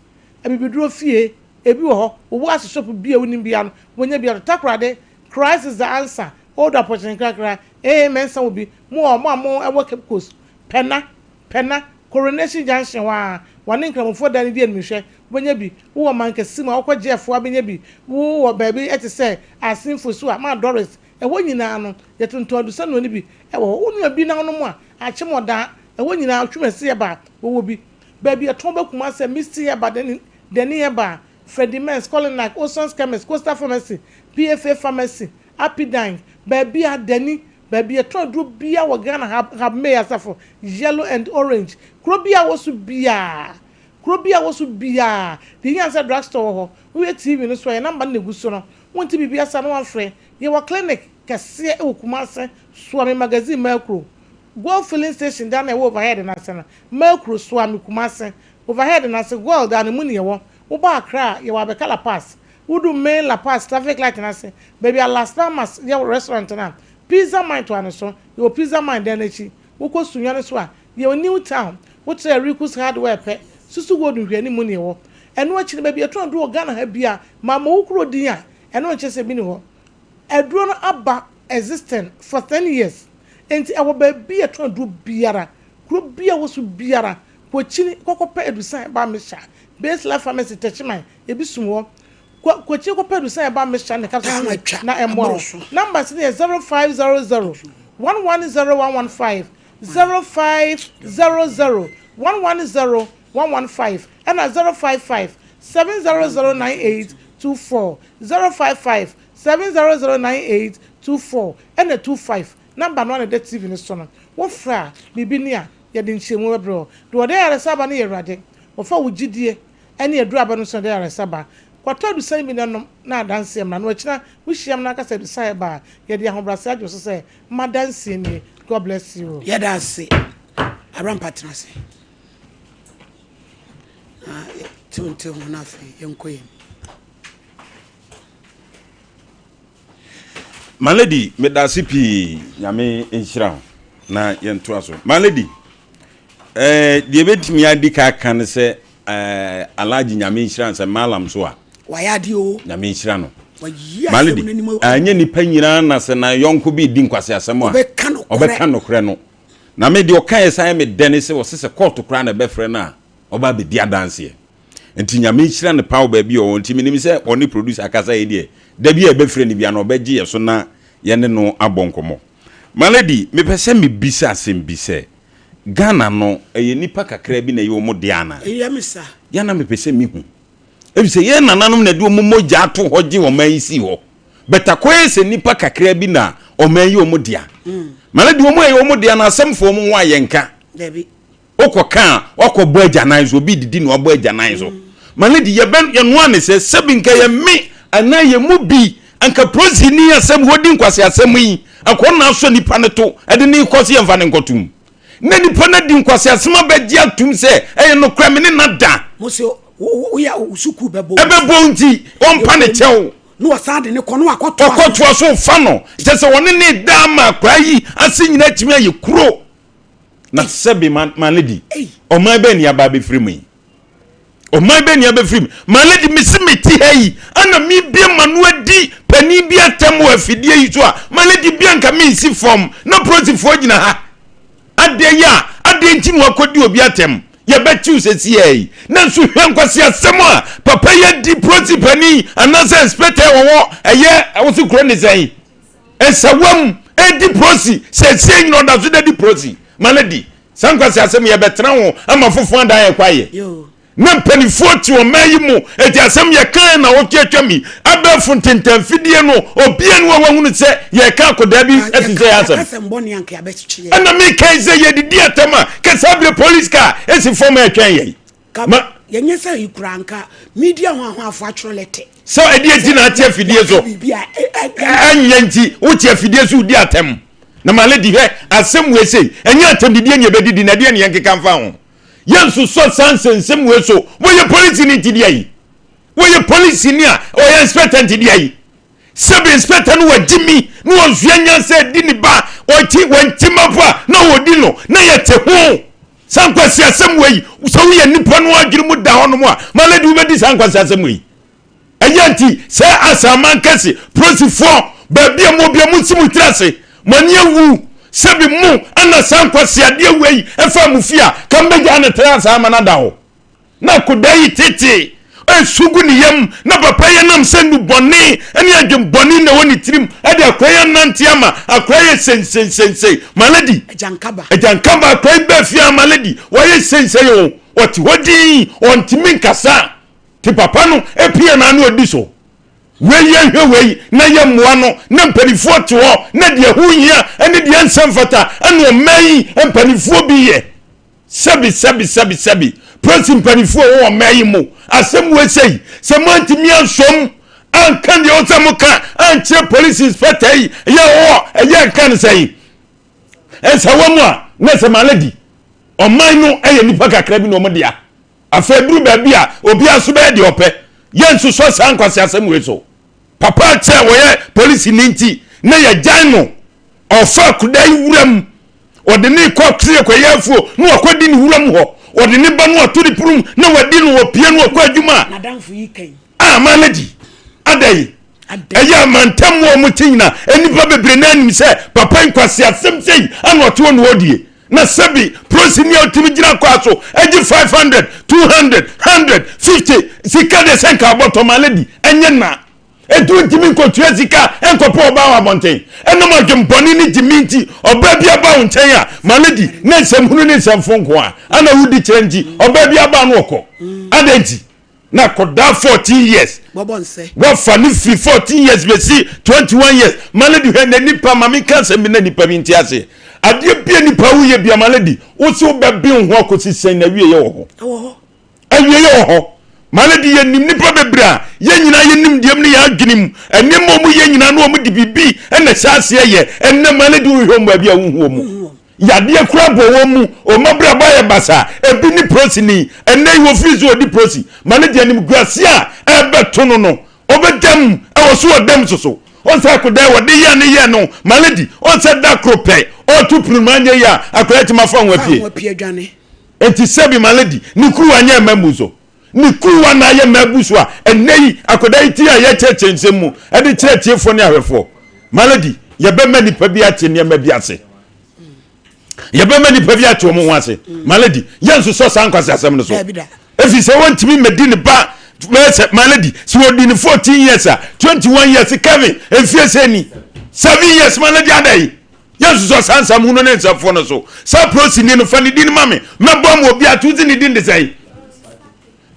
Speaker 7: Abibiduro Fie ebi wɔ hɔ. Owas Shop bi a wonim biara no, wobɛnya bi atɔ. Takoradi, Christ is the answer, Old Apɔkyere Nkrakra, ee Mensah wɔ bi. Mo a mo a mo wɔ Cape Coast, Pɛna, Pɛna, Coronation Junction hɔ ara, wɔne Nkramofoɔ dan no di animhwɛ, wobɛnya bi. Wowɔ Mankasim a, wokɔ Jeff a wobɛnya bi. Wowɔ baabi te sɛ Asin Fosu a, Maa Doris, ɛhɔ nyinaa no, yɛtontɔn adusanua no bi wɔ hɔ. Wo nua bi na wonom a, Akyem Ɔdaa, ɛhɔ nyinaa, Twumasi Herbal, wɔwɔ bi. Baabi a yɛtɔn ba Kumasi a, Misty Herbal, Dani Herbal, Freddie Mens, Colinac, Oson's Chemist, Coastal Pharmacy, PFA Pharmacy, Apidank, baabi a Dani, baabi a yɛtɔn aduro biara wɔ Ghana ha, Habmay Asafo, Yellow and Orange, kuro biara a wɔ so biara, kuro biara a wɔ so biara, deɛ ɛhia ne sɛ drug store wɔ hɔ, wohwɛ TV no so a, yɛn number no na ɛgu so no, wonte biribi ase a na woafrɛ. Yɛwɔ clinic kɛseɛ wɔ Kumasi, Suame Magazine Makuro, Goil filling station dan no a ɛwɔ overhead no ase no, Makuro, Suame, Kumasi, Overhead no ase, Goil dan no mu na yɛwɔ. Woba Accra a, yɛwɔ Abeka La Paz. Wodu main La Paz traffic light no ase, baabi a Las Palmas yɛ restaurant no a, Pizza Mine toa no so. Yɛwɔ Pizza Mine dan no akyi. Wokɔ Sunyani nso a, yɛwɔ New Town. Wotra Rikus Hardware pɛ, Susu Gold nhwɛanim mu na yɛwɔ. Ɛno akyi no, baabi a yɛtɔn aduro wɔ Ghana ha biara, mammɔ wo kuro din a, ɛno nkyerɛ sɛ ebi nni hɔ. Aduro no aba existing for ten years, enti ɛwɔ baabi a yɛtɔn aduro biara, kuro biara a ɛwɔ so biara, Kɔ kyini kɔ kɔ pɛ adusan ba mixture base life pharmacy Techiman ebi sum hɔ kɔ kɔ kyini kɔ pɛ adusan ba mixture ne capsules
Speaker 1: Time atwa
Speaker 7: na ɛmmoa
Speaker 1: aboro
Speaker 7: wo
Speaker 1: so.
Speaker 7: Numbers no yɛ 0500 110 115 0500 110 115 ɛna 055 700 9824 055 700 9824 ɛna 25 Number no ara na ɛda TV no so no wo frɛ a biribi ni a Yɛde nkyerɛmu bɛbrɛ wo. Deɛ ɔde ayaresa ba no yɛ Awurade. Wɔfa wo gyidie ne aduru aba no so na ɛde ayaresa ba. Kɔtɔ adusan bi na nom na adanseɛ mmra. Na ɔkyena wo hyiam na aka sɛ adusan reba a, yɛde ahobrɛaseɛ agye wo so sɛ, M'adanseɛ nie. God bless you.
Speaker 1: Yɛda ase. Abrampa tena ase. Na tew ntew ho na afei yɛnkɔ yɛn.
Speaker 2: My lady medase pii nyame nhyira wo na yɛntoa so. My lady eh, deɛ bɛtumi adi ka aka ne sɛ eh, Alhaji nyame nhyira no sɛ malam so a
Speaker 1: wayɛ adeɛ o
Speaker 2: nyame nhyira no.
Speaker 1: Wayi
Speaker 2: My
Speaker 1: asɛm
Speaker 2: lady
Speaker 1: no anim
Speaker 2: anyɛ nipa nyinaa na sɛ na yɔnko bi di nkwase asɛm a
Speaker 1: ɔbɛka nokorɛ.
Speaker 2: ɔbɛka nokorɛ no. Na me deɛ ɔka yɛ san yɛ me dɛ ne sɛ ɔse sɛ kɔɔto koraa na ɛbɛfrɛ no a ɔba abɛdi adanseɛ. Nti Nyame nhyira no paa wɔ baabi a ɔwɔ nti menim sɛ ɔne producer akasa yi deɛ da bi a yɛbɛfrɛ no bia no ɔbɛgye yɛ so na yɛne no abɔ nkɔmmɔ. My lady mepɛ sɛ mebisa asɛm bi sɛ Ghana no ɛyɛ nnipa kakra bi na ɛyɛ wɔn dea anaa?
Speaker 1: Ɛyɛ me saa.
Speaker 2: Yɛ na mepɛ sɛ mehu efisɛ yɛn nananom na ɛde wɔn mogya ato hɔ gye ɔman yi sii hɔ but akɔyɛ sɛ nnipa kakra bi na ɔman yi wɔn dea. My lady wɔn a ɛyɛ wɔn dea no asɛm fa wɔn ho a yɛnka.
Speaker 1: Dabi.
Speaker 2: Wokɔ ka a, wakɔ bɔ agyanan so, obi didi na wabɔ agyanan so. Ma ne di yɛbɛ yɛnoa ne sɛ sɛbi nka yɛ me anaa yɛ mu bi anka prosini asɛm wɔdi nkwasi asɛm yi anka ɔna asɔ nipa ne to ɛde ne kɔ so yɛmfa ne nkɔtum na nipa no adi nkwasi asɛm abɛgye atum sɛ ɛyɛ nokorɛ me ne na da.
Speaker 1: Mo se woyɛ wo sukuu bɛbɔ
Speaker 2: ɛbɛbɔ nti ɔmpa ne kyɛw
Speaker 1: na wɔsan de ne kɔ na wakɔtoa
Speaker 2: ɔkɔtoa so fa no kyɛ sɛ wɔne ne da ama akwaraa yi ase nyinaa tumi ayɛ kuro. Na sɛbe ma ma lady, ɔman bɛn ni aba abɛfiri mu yi? Ɔman bɛn ni abɛfiri mu? Ma lady, mesi me ti ha yi, ana mebie ma no adi panin bi atɛm wɔ afidie yi so a, ma lady bia nka mensi fam na polisifoɔ gyina ha. Adeɛ yi a, adeɛ nti na wakɔdi obi atɛm. Yɛbɛkyew sɛsiɛ yi. Nanso hwɛ nkwasi asɛm a papa yi adi polisi panin anaasɛ inspector wɔwɔ ɛyɛ, wo se kuro ne sɛn? Nsawam edi prosi sɛsie nyina ɔda so da di prosi ma no di saa nkwasi asɛm yɛbɛtena ho ama fofo adan yɛ kwaeɛ na mpanimfoɔ te ɔman yi mu eti asɛm yɛ kan na wɔtwe atwa mi abɛɛfo ntentanfidie no obia ne wahunu sɛ yɛka akɔdaa bi ɛte sɛ yɛ asɛm ɛna meka sɛ yɛdidi atɛm a kɛsɛ abere police car esi fam ɛtwɛn yɛn.
Speaker 1: Ka
Speaker 2: Ma.
Speaker 1: yɛnyɛ sɛ yi koraa nka media ho ahoafo atwerɛ lɛtɛ.
Speaker 2: Sɛ ɛdeɛ nti na ate afidie so.
Speaker 1: Waka biribi a ɛ ɛ ɛ.
Speaker 2: Ɛnyɛ nti wote afidie so redi atɛm. Na ma lady hwɛ asɛm wei sei ɛnyɛ atɛmdidie ne yɛbɛdidi na ɛdeɛ ne yɛnkeka mfa ho. Yɛnsosɔ saa nsɛnsɛm wei so. Wɔyɛ polisini nti deɛ yi. Wɔyɛ polisini a ɔyɛ inspector nti deɛ yi. Sɛbi inspector no wagye mi na ɔnsua nyansa adi ne ba ɔkyi wɔnti mafo a na ɔdi no na yɛte ho. Saa nkwaseasɛm wei sɛ woyɛ nipa no adwene mu da hɔnom a ma lady wobɛdi saa nkwaseasɛm wei. Ɛyɛ nti sɛ asaman kɛse polisifoɔ baabi a mo bia mo nsi mo tiri ase mo ani awu sɛbi mo ana saa nkwaseadeɛ wei ɛfa mo fie a ka mbɛgyaa no tra saa ama no ada hɔ. Na akɔdaa yi tete resu gu ne yam, na papa yi nam sɛ nnubɔne ne adwemmɔne na ɛwɔ ne tirim de akora yi anante ama akora yɛ sensensensei. Malady,
Speaker 1: Agyankaba.
Speaker 2: Agyankaba, akora yi baa fie a Malady, wayɛ sensei o, ɔte hɔ dinn, ɔntumi nkasa. Te papa no pia n'ano adi so. Wei yɛnhwɛ wei na yɛmmoa no, na mpanimfoɔ te hɔ na deɛ ɛho hia ne deɛ ɛnsɛ mfata ɛna ɔman yi mpanimfoɔ bi yɛ. Sɛbi sɛbi sɛbi sɛbi presi mpanimfoɔ wɔ ɔman yi mu asɛm wei sɛyi sɛ moantumi ansom anka deɛ ɔsɛ mo ka ankyerɛ police inspector yi yɛ ɔwɔ ɛyɛ nka no sɛyi nsawa mu a na sɛ maale di ɔman no ɛyɛ nipa kakra bi na ɔmo dea afei duru baabi a obiara nso bɛyɛ deɛ ɔpɛ yɛn nso sɔ saa nkwasi asɛm wei so papa kyɛ wɔyɛ polisi ne nti na yɛgyan no Ɔfa akudaa yi wuram, ɔde ne kɔ akyiri kɔyɛ afuo na wakɔdi ne wuram hɔ. Ɔde ne ba no ato ne pono mu na wadi no, ɔpie no ɔkɔ adwuma a.
Speaker 1: N'adamfo yi kan.
Speaker 2: A ma no di. Ada yi. Ɛyɛ amantam mu a wɔte nyina nnipa bebree na anim sɛ papa yi nkwasi asɛm sei ana ɔte hɔ na ɔdie. Na sɛbi polisini a ɔtumi gyina kwaa so agye 500, 200, 100, 50 sika deɛ sɛ nka abɔtɔ ma lady ɛnyɛ na. Enti wontumi nkotua sika nkɔpɛ ɔbaa wɔ abɔnten. Ɛnam adwemmɔne ne gyimi nti, ɔbaa bi aba wo nkyɛn a, ma no di, na nsɛmhunu ne nsɛmfo nko a ana wodi kyerɛ nti, ɔbaa bi aba no ɔkɔ. Adɛn nti? Na akɔdaa 14 years. Wafa no firi 14 years bɛsi 21 years. Ma no di hwɛ na nipa, ma menka asɛm bi na nipa bi nte aseɛ. Adeɛ bi a nipa woyɛ bia ma no di, wo se wobɛben wo ho akɔsi sɛn na awieɛ wɔ hɔ. Awiei wɔ hɔ ma no de yɛnim nnipa bebree a yɛn nyinaa yɛn nimdeɛ mu ne yɛn adwene mu nneɛma a wɔyɛ nyinaa na wɔde biribi na ɛhyɛ aseɛ yɛ. Ɛnnɛ ma no de wohwɛ wɔn baabi a wonhu wɔn mu. Yadeɛ koraa bɔ wɔn mu, wɔn abrabɔ ayɛ basaa. Ebi ne prosini. Ɛnnɛ yi wɔfiri sɛ wɔdi prosi. Ma no de animguaseɛ a ɛrebɛto no no, ɔbɛda mu. Ɛwɔ so ɔda mu soso. Ɔnsɛ akoda wɔde yɛ ne yɛ no ma no di. Ɔnsɛ da koro pɛ ɔreto pono mu anyɛ yie a akwadaa tumi afa ho apue. Enti sɛbi ma lady ne kuruwa nyɛ mmamu so. Ne kuruwa na ayɛ mmabu so a ɛnnɛ yi akwadaa yi ti a yɛkyerɛkyerɛ nsɛm mu de kyerɛ atiefoɔ ne ahwɛfoɔ. Ma lady, yɛbɛma nipa bi ate nneɛma bi ase. Yɛbɛma nipa bi ate wɔn ho ase. Ma lady, yɛnsosɔ saa nkwasi asɛm no so. Efi sɛ wɔntumi mmɛdi ne ba bɛyɛ sɛ ma lady, sɛ wɔdi ne 14 years a 21 years Kevin mfie sɛ ni 7 years ma lady ada yi. Yɛnsosɔ saa nsɛm hunu ne nsɛmfo no so. Saa polisini no, fa ne din ma me. Mɛbɔ ama obi ato sɛ ne din de sɛn.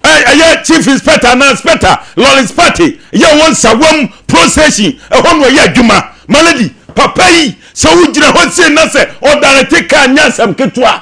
Speaker 2: Ɛyɛ Chief Inspector anaa Inspector Lawrence Partey yɛ wɔ Nsawam Police Station, ɛhɔ na ɔyɛ adwuma. Malady, papa yi, sɛ wogyina hɔ sei na sɛ ɔdarete kaa nyɛ asɛm ketewa.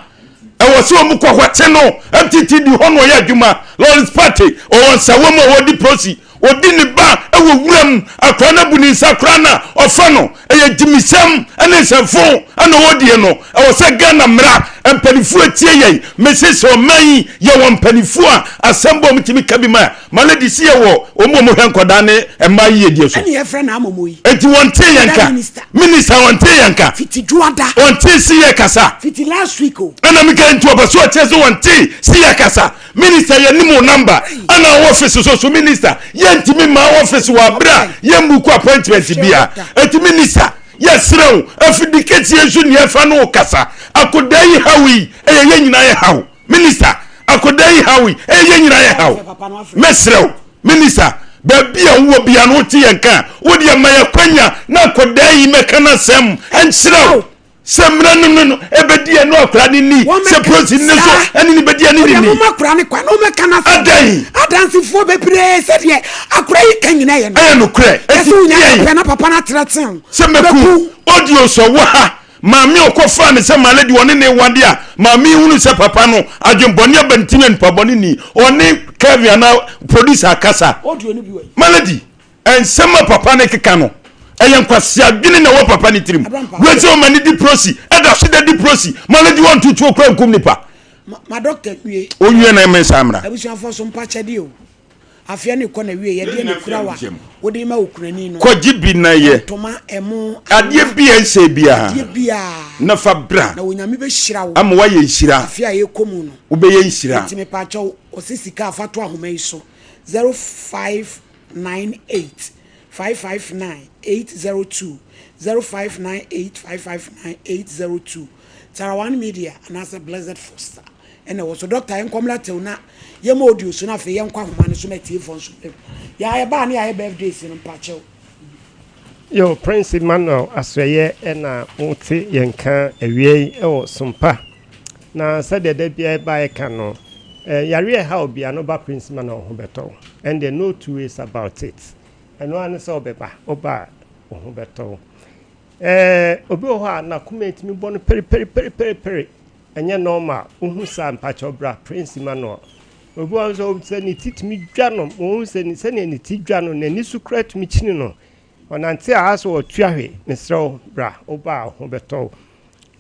Speaker 2: Ɛwɔ sɛ wɔn kɔ hɔ kye no. MTTD hɔ na ɔyɛ adwuma. Lawrence Partey, ɔwɔ Nsawam a ɔdi polisi. Ɔdi ne ba wɔ wuram. Akwadaa no abu ne nsa koraa na ɔfa no. Ɛyɛ gyimisɛm ne nsɛmfo na ɔredie no. Ɛwɔ sɛ Ghana mmara mpanimfoɔ atie yɛn. Mese sɛ ɔman yi yɛwɔ mpanimfoɔ a asɛm bɔ wɔn tumi ka bi ma. My lady se yɛwɔ wɔn a wɔhwɛ nkwadaa ne mmaa yiedie so.
Speaker 1: Ɛne yɛfrɛ no amomo yi.
Speaker 2: Enti wɔntee yɛn nka.
Speaker 1: Minister.
Speaker 2: Minister wɔntee yɛn nka.
Speaker 1: Fiti dwoada.
Speaker 2: Wɔntee se yɛ kasa.
Speaker 1: Fiti last week o.
Speaker 2: Ɛna meka nti ɔpɛ so ɔkyerɛ sɛ wɔntee se yɛ kasa. Minister yɛ nim wo number. Ɛna wo office so so minister yɛntumi mmaa wo office wɔ abere a yɛn book appointment bia. Enti minister yɛsrɛ wo afidi kɛseɛ nso nea ɛfa ne wo kasa. Akodaa yi haw yi ɛyɛ yɛn nyinaa yɛ haw. Minister, akwadaa yi haw yi, ɛyɛ yɛn nyinaa yɛ haw. Mɛsrɛ wo, minister, baabi a wowɔ bia no wote yɛn ka a, wo deɛ ma yɛ kwanya na akwadaa yi mɛka n'asɛm nkyerɛ wo. Sɛ mmara no no no ɛbɛdi ɛno akwadaa no ni, sɛ polisi no nso ɛne ne bɛdi ɛne ne ni.
Speaker 1: Wode moma akwadaa no kwan na wɔmɛka n'asɛm.
Speaker 2: Adɛn?
Speaker 1: Adansefoɔ bebree sɛdeɛ akwadaa yi ka nyinaa yɛ no.
Speaker 2: Ɛyɛ nokorɛ.
Speaker 1: Ɛsɛ wonya pɛ na papa no atrɛten
Speaker 2: sɛ mɛku audio sɔ wɔ ha. Maame a ɔkɔfaa no sɛ my lady ɔne ne wade a maame yi hunu sɛ papa no adwenbɔne aba ne tirim yɛ nipa bɔne ni ɔne Kevin anaa producer akasa. My lady nsɛm a papa no keka no ɛyɛ nkwasi adwene na ɛwɔ papa ne tirim. Wei sɛ ɔma ne di prosi ɛda so da di prosi my lady wɔntotoɔ kura nkum nipa.
Speaker 1: Ma doctor nwie.
Speaker 2: Onwie na ɛmɛ nsa mmra.
Speaker 1: Abusuafoɔ so mpakyɛdeɛ o. Afeɛ no rekɔ n'awieɛ, deɛ na ɛkura wo a wode rema okunani no?
Speaker 2: Kɔgye bi na yɛ.
Speaker 1: Ntoma, ɛmo,
Speaker 2: Adeɛ bi a ɛnsɛe biara.
Speaker 1: Adeɛ biara.
Speaker 2: Na fa bra.
Speaker 1: Na Onyame bɛhyira wo.
Speaker 2: Ama woayɛ nhyira.
Speaker 1: Afe a yɛrekɔ mu no.
Speaker 2: Wobɛyɛ nhyira.
Speaker 1: Enti mepaakyɛw, ɔse sika a fa to ahoma yi so, 0598 559 802, 0598 559 802, Tarawan Media anaasɛ Blessed Foster. Ɛna ɛwɔ so. Doctor yɛnkɔ mmra tew na yɛma audio so na afei yɛnkɔ ahoma no so na atiefoɔ nso mmra mu. Yɛa yɛbaa ne yɛayɛ birthdays no mpakyɛw.
Speaker 8: Yo, Prince Emmanuel Asoɛyɛ na wote yɛn nka awia yi wɔ Sompa. Na sɛdeɛ da biara yɛba yɛka no, yareɛ a ɛha obiara no, woba Prince Emmanuel wo ho bɛtɔ wo. Ɛndeɛ no two ways about it. Ɛno ara ne sɛ wobɛba, woba a wo ho bɛtɔ wo. Obi wɔ hɔ a n'akoma tumi bɔ no pere-pere-pere-pere-pere. Ɛnyɛ normal, wohu saa mpakyɛw bra Prince Emmanuel. Obi wɔ hɔ nso sɛ ne ti tumi dwa no, ma wohu sɛ sɛnea ne ti dwa no, n'ani so koraa tumi kyini no. Ɔnante a asɛ ɔtu ahwe, mesrɛ wo bra, woba a wo ho bɛtɔ wo.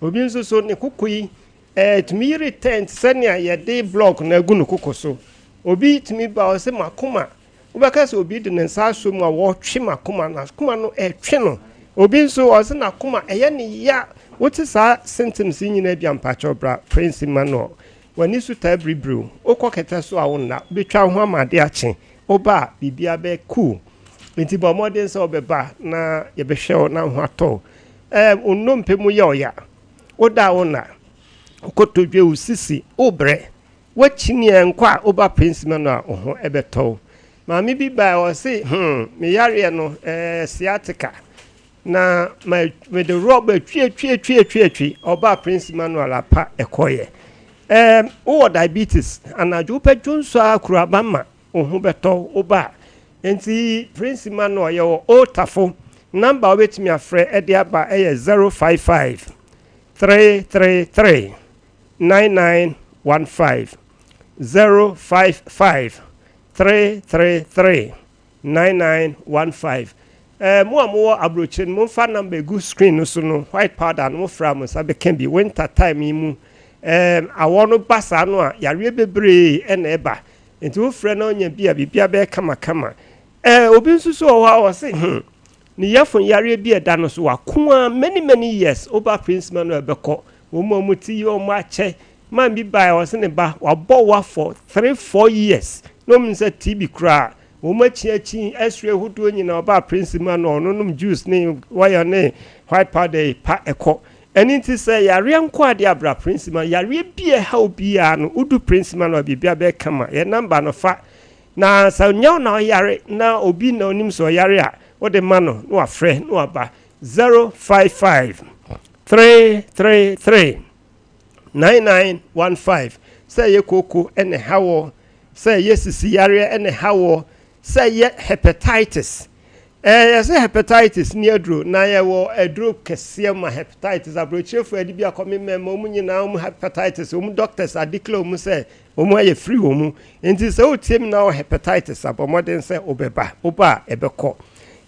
Speaker 8: Obi nso so ne koko yi ɛtumi yere tent sɛnea yɛde block no agu ne koko so. Obi tumi ba ɔsɛ makoma Wobɛka sɛ obi de ne nsa asɔ mu a wɔretwe m'akoma, n'akoma no ɛretwe no. Obi nso ɔse n'akoma ɛyɛ ne ya. Wote saa symptoms yi nyinaa bi a mpakyɛw bra Prince Emmanuel. W'ani so taa biribiriw, wokɔ kɛtɛ so a wonna, wobɛtwa wo ho ama ade akye. Woba a biribiara bɛyɛ cool. Nti bɔ mmɔden sɛ wobɛba na yɛbɛhwɛ wo na wo ho atɔ wo. Ɛɛ wo nnompe mu yɛ wo ya, woda a wonna, wo kotodwe, wo sisi, wobrɛ. Woakyini ɛ nkɔ a woba Prince no a wo ho bɛtɔ wo. Maame bi bae ɔse hmm me yareɛ no ɛɛ sciatica na ma mede rɔba atwiatwiatwiatwi ɔbaa Prince Emmanuel apa ɛkɔeɛ. Ɛɛ wowɔ diabetes anadwo wopɛ dwonsɔ ara kuru aba ma wo ho bɛtɔ wo woba a. Nti Prince Emmanuel yɛwɔ Old Tafo number a wobɛtumi afrɛ ɛde aba ɛyɛ 055 333 9915 055 333 9915 Eh, mo a mowɔ aburokyire no, momfa number egu screen no so no, white powder no mofrɛ a mo nsa bɛka bi. Winter time yi mu, eh, awɔ no ba saa no a, yareɛ bebree ɛna ɛba. Nti wofrɛ na wonya bi a, biribiara bɛyɛ kamakama. Eh, obi nso so wɔ hɔ a ɔse, hmm, ne yafun yareɛ bi a ɛda no so, wako ara many many years, woba Prince Manuel bɛkɔ, Wɔn a wɔn ti yɛ wɔn akyɛ. Man bi baeɛ ɔse ne ba wabɔ wa for 3, 4 years na wɔn sɛ TB koraa wɔn akyi akyi x-ray hodoɔ nyinaa ɔbaa Prince mu ano ɔno nom juice ne oil ne white powder yi pa ɛkɔ. Ɛno nti sɛ yareɛ nko adeɛ abra Prince mu yareɛ bi a ɛha obiara no wodu Prince mu ano a biribiara bɛyɛ kama. Yɛ number no fa na sɛ nyɛ wo na ɔyare na obi na onim sɛ ɔyare a wode ma no na wafrɛ na waba 055 333 9915 sɛ ɛyɛ kooko na ɛha wɔ, sɛ ɛyɛ sisi yareɛ na ɛha wɔ, sɛ ɛyɛ hepatitis. Ɛɛ yɛsɛ hepatitis ni aduro na yɛwɔ aduro kɛseɛ ma hepatitis. Aburokyerefo yɛde bi akɔ me mɛma wɔn nyinaa wɔn hepatitis wɔn doctors adeclare wɔn sɛ wɔn ayɛ free wɔn mu. Nti sɛ wotie mi na wɔ hepatitis abɔ mmɔden sɛ wobɛba, woba a ɛbɛkɔ.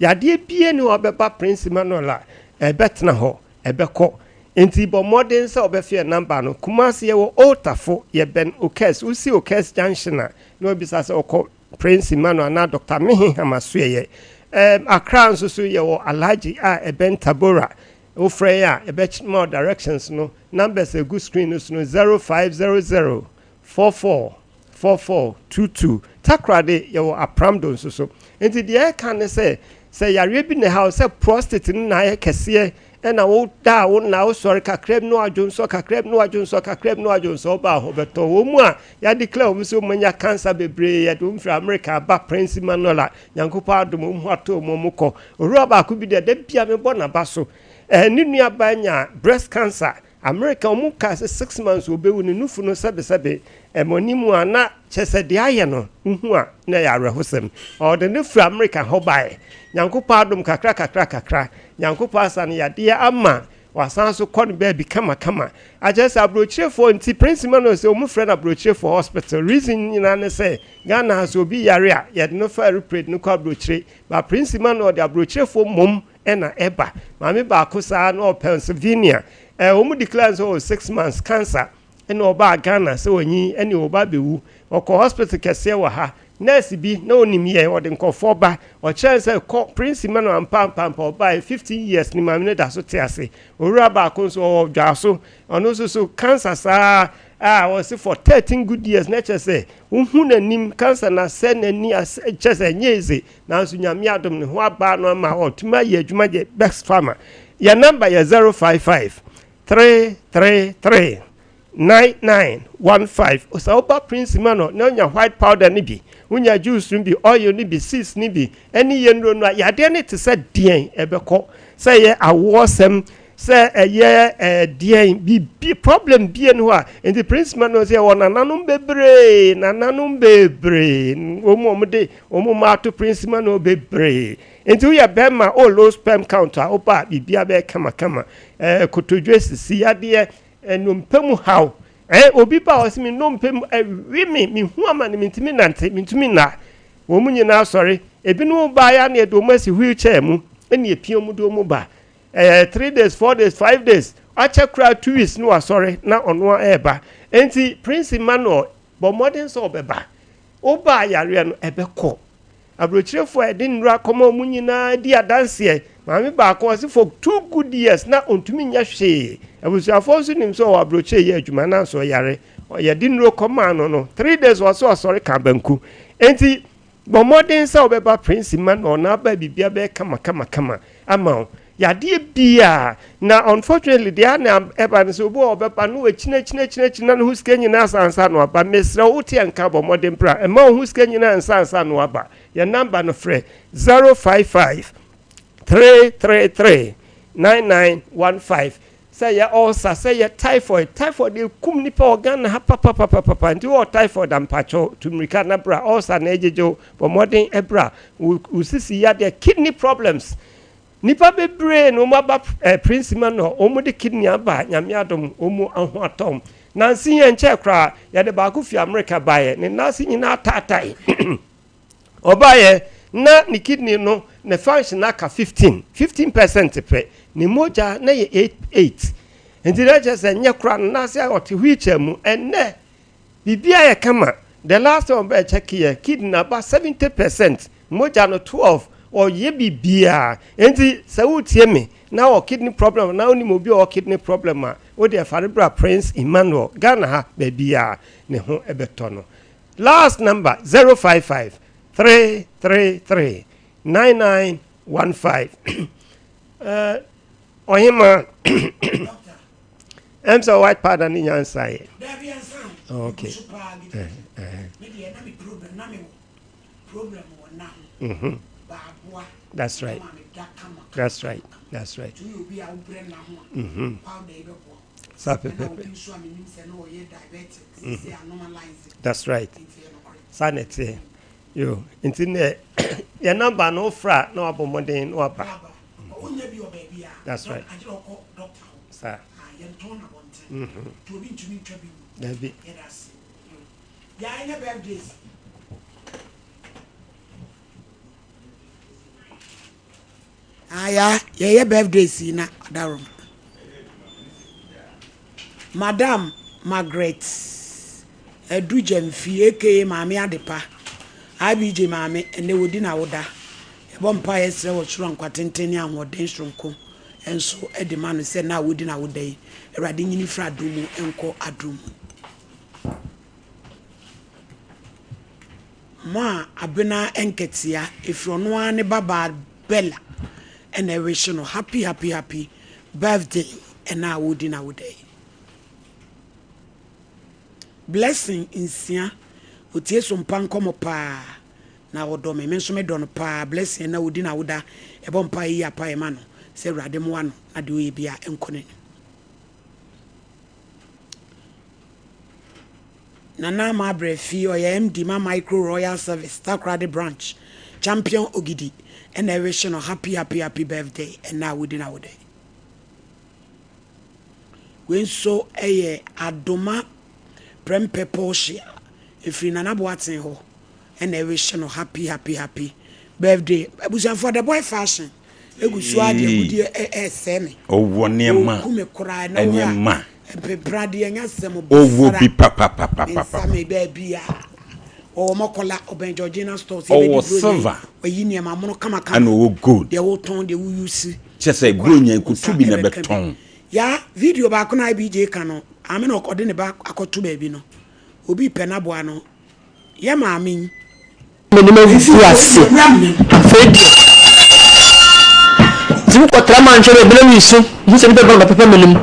Speaker 8: Yadeɛ bie ni wɔbɛba Prince Emmanuel a ɛbɛtena hɔ, ɛbɛkɔ. Nti bɔ mmɔden sɛ wobɛfeɛ number no. Kumasi yɛwɔ Old Tafo, yɛbɛn Okes. Wosi Okes Junction a, na wabisa sɛ wokɔ Prince Emmanuel anaa Dr. Meheham Asoɛyɛ. Accra nso so yɛwɔ Alhaji a ɛbɛn Tabora. Wofrɛ yɛn a, yɛbɛma wo directions no. Numbers a ɛgu screen no so no 0500 44 4422. Takoradi yɛwɔ Apramdo nso so. Nti deɛ ɛka ne sɛ, sɛ yareɛ bi na ɛha wo sɛ prostate no na ayɛ kɛseɛ ɛna woda a wo nna wosɔre kakra bi na wadwonsɔ kakra bi na wadwonsɔ kakra bi na wadwonsɔ woba ho bɛtɔ wɔn mu a yɛadeclare wɔn sɛ wɔn anya cancer bebree yɛde wɔn firi America aba Prince Emmanuel a Nyankopɔn adom wɔn ho atɔ wɔn wɔn kɔ. Owura baako bi deɛ da bia mebɔ n'aba so. Ɛɛ ne nua baa nya breast cancer America wɔn kaa sɛ 6 months wɔbɛwu ne nufu no sɛbesɛbe ɛmɔni mu a na kyɛ sɛ deɛ ayɛ no wohu a na ɛyɛ awerɛhosɛm. Ɔde ne firi America hɔ baeɛ. Nyankopɔn adom kakra kakra kakra. Nyankopɔn asa no yadeɛ ama Wasan nso kɔ no baabi kamakama. Akyerɛ sɛ aburokyirefoɔ nti Prince Emmanuel sɛ wɔn frɛ no aburokyirefoɔ hospital. Reason nyinaa ne sɛ Ghana ha sɛ obi yare a yɛde no fa aeroplane no kɔ aburokyire. But Prince Emmanuel de aburokyirefoɔ mmom na ɛba. Maame baako saa na ɔwɔ Pennsylvania. Ɛɛ wɔn declare no sɛ ɔwɔ 6 months cancer ɛna ɔbaa Ghana sɛ ɔnyin ɛne ɔba abɛwu. Ɔkɔ hospital kɛseɛ wɔ ha. Nurse bi na onim yɛ ɔde nkɔfoɔ ba. Ɔkyerɛ sɛ kɔ Prince Emmanuel ampa ampa ampa ɔbaeɛ 15 years ne maame no da so te ase. Owura baako nso ɔwɔ Dwaso. Ɔno nso so cancer saa a ɔse for 13 good years na kyerɛ sɛ wohu n'anim cancer na sɛ n'ani asɛ kyerɛ sɛ ɛnyɛ easy nanso Nyame adom ne ho aba no ama ɔtumi ayɛ adwuma yɛ best farmer. Yɛn number yɛ 055 333 9915. Sɛ woba Prince Emmanuel na wonya white powder no bi, wonya juice no bi, oil no bi, seeds no bi, ɛne yɛ nnuro no a, yadeɛ no te sɛ deɛn ɛbɛkɔ. Sɛ ɛyɛ awoɔsɛm, sɛ ɛyɛ ɛdeɛn, biribi, problem bie no hɔ a, nti Prince Emmanuel sɛ yɛwɔ nananom bebree, nananom bebree, wɔn a wɔde wɔn mma ato Prince Emmanuel bebree. Nti woyɛ bɛrima o low sperm count a, woba a biribiara bɛyɛ kamakama. Kotodwe sisi yadeɛ, nnompe mu haw. Obi ba a ɔse me nnompe mu ɛwe me, mehu amane, mentumi nante, mentumi nna. Wɔn nyinaa sɔre. Ebinom ba ya na yɛde wɔn asi wheelchair mu, ɛna epia wɔn de wɔn ba. 3 days, 4 days, 5 days, akyɛ koraa 2 weeks na wasɔre na ɔno ɛreba. Nti Prince Emmanuel bɔ mmɔden sɛ ɔbɛba. Woba yareɛ no ɛbɛkɔ. Aburokyirefoɔ a yɛde nnuro akɔma wɔn nyinaa di adanseɛ. Maame baako ɔse for 2 good years na ɔntumi nyɛ hwee. Abusuafoɔ nso nim sɛ ɔwɔ aburokyire yɛ adwuma nanso ɔyare. Yɛde nnuro kɔmaa no, 3 days ɔse ɔsɔre ka banku. Nti bɔ mmɔden sɛ wobɛba Prince Emmanuel na aba biribia bɛyɛ kama kama kama ama wo. Yadeɛ biaa na unfortunately deɛ na ɛba no sɛ obi wɔ ɔbɛba no akyina akyina akyina akyina ne ho sika nyinaa asansa no aba. Mesrɛ wo wote nka bɔ mmɔden bra. Ɛma wo ho sika nyinaa nsa no aba. Yɛn number no frɛ 055 333 9915. Sɛ yɛ ulcer, sɛ yɛ typhoid, typhoid ekum nipa wɔ Ghana ha papapapapa. Nti wɔ typhoid ampakyɛw tu mmirika na bra. Ulcer na egyegye wo, bɔ mmɔden ɛbra. Wo sisi yadeɛ, kidney problems, nipa bebree na wɔn aba Prince Emmanuel, wɔn de kidney aba. Nyame adom wɔn ho atɔm. Nansi yɛn nkyɛn koraa yɛde baako fi America baeɛ, ne nan ase nyinaa taatae. Ɔbaeɛ na ne kidney no ne function aka 15 15% pɛ, ne mogya na yɛ 8 8, nti na kyerɛ sɛ nyɛ koraa no nan ase a ɔte wheelchair mu. Ɛnnɛ biribiara yɛ kama. The last time ɔbɛɛ check yɛ kidney aba 70%, mogya no 12, ɔyɛ biribiara. Nti sɛ wotie me na wɔ kidney problem na wonim obi a ɔwɔ kidney problem a, wode ɛfare bra Prince Emmanuel. Ghana ha baabiara ne ho ɛbɛtɔ no. Last number 055 333 9915. Ɔhema ɛm sɛ white powder ne nyansa yɛ.
Speaker 1: Dabi ansa.
Speaker 8: Okay.
Speaker 1: So paa gidi. Me deɛ na me problem na me wɔ problem wɔ na ho. Baaboa.
Speaker 8: That's right.
Speaker 1: Ma me da kama.
Speaker 8: That's right. That's right.
Speaker 1: Tumi obi a wobrɛ na ho a. Powder yi bɛboa.
Speaker 8: Saa
Speaker 1: Ɛna
Speaker 8: pɛpɛpɛ.
Speaker 1: obi nso a menim sɛ na ɔyɛ diabetic. Sisi a normalize.
Speaker 8: That's right.
Speaker 1: Nti ɛyɛ nokorɛ.
Speaker 8: Saa na ɛteɛ. Yo, nti nɛ yɛ number no wofra na wabɔ mmɔden na waba.
Speaker 1: Waba. Wonya bi wɔ baabi a.
Speaker 8: That's right.
Speaker 1: Agyerɛ ɔkɔ doctor hɔ.
Speaker 8: Saa.
Speaker 1: Ah, yɛntɔn na bɔnten. Nti obi ntumi ntwa bi mu.
Speaker 8: Dabi.
Speaker 1: Yɛda ase. Yo. Yɛa ɛnyɛ birthdays. Ah, ya yɛyɛ birthdays yi na adarom. Madam Margaret Adu Gyamfi aka Maame Adepa, IBJ Maame, ɛnɛ wɔdi n'awoda. Yɛbɔ mpaeɛ srɛ wɔ soro nkwa tenten ne ahoɔden soronko nso de ma no sɛ na a wɔdi n'awoda yi, Awurade nyini firi adom mu nkɔ adom mu. Ma Abena Nketea ɛfiri ɔno ara ne babaa Bella ɛna ɛwehye no happy happy happy birthday ɛna a wɔdi n'awoda yi. Blessing Nsia, otie so mpa nkɔmmɔ paa na ɔdɔ me, me nso medɔ no paa. Blessing na ɔdi n'awoda, ɛbɔ mpa yi apa ɛma no sɛ Awurade mmoa no na deɛ ɔyɛ bia nkɔ n'anim. Nana Ama Abrɛfi, ɔyɛ MD ma Micro Royal Service Takoradi Branch, Champion Ogidi ɛna ɛwehye no happy happy happy birthday ɛna a wɔdi n'awoda yi. Wei nso yɛ Adoma Prempeh Portia ɛfiri Nana Boateng hɔ ɛna ɛrehyɛ no happy happy happy birthday. Abusuafoɔ The Boy Fashion egu so ara de agudeɛ ɛresɛe me.
Speaker 2: Ɔwɔ nneɛma.
Speaker 1: Ɔku me koraa ɛna wohwɛ a mpempra deɛ ɛnyɛ asɛm
Speaker 2: Ɔwɔ
Speaker 1: basara.
Speaker 2: bi papapapapapa.
Speaker 1: Nsa me baabi a ɔwɔ Mɔkɔla ɔbɛn Georgina stores.
Speaker 2: Ɔwɔ
Speaker 1: Yɛbɛdi buronya yi
Speaker 2: silver.
Speaker 1: wayi nneɛma amono kamakama.
Speaker 2: Ɛna ɔwɔ gold.
Speaker 1: Deɛ wotɔn deɛ wo use.
Speaker 2: Kyɛ sɛ
Speaker 1: Wokɔ a
Speaker 2: buronya yi
Speaker 1: wo nsa
Speaker 2: koto bi na
Speaker 1: ɛbɛka bi.
Speaker 2: ɛbɛtɔn.
Speaker 1: Ya video baako na IBJ ka no ame na ɔde ne ba akɔto baabi no obi pɛ n'aboa no yɛ maame yi.
Speaker 9: M'anim agugu ase. Afei deɛ, nti mekɔtra manhwɛ baabi na meresu. Mehu sɛ nnipa bi ba bɛpepa m'anim.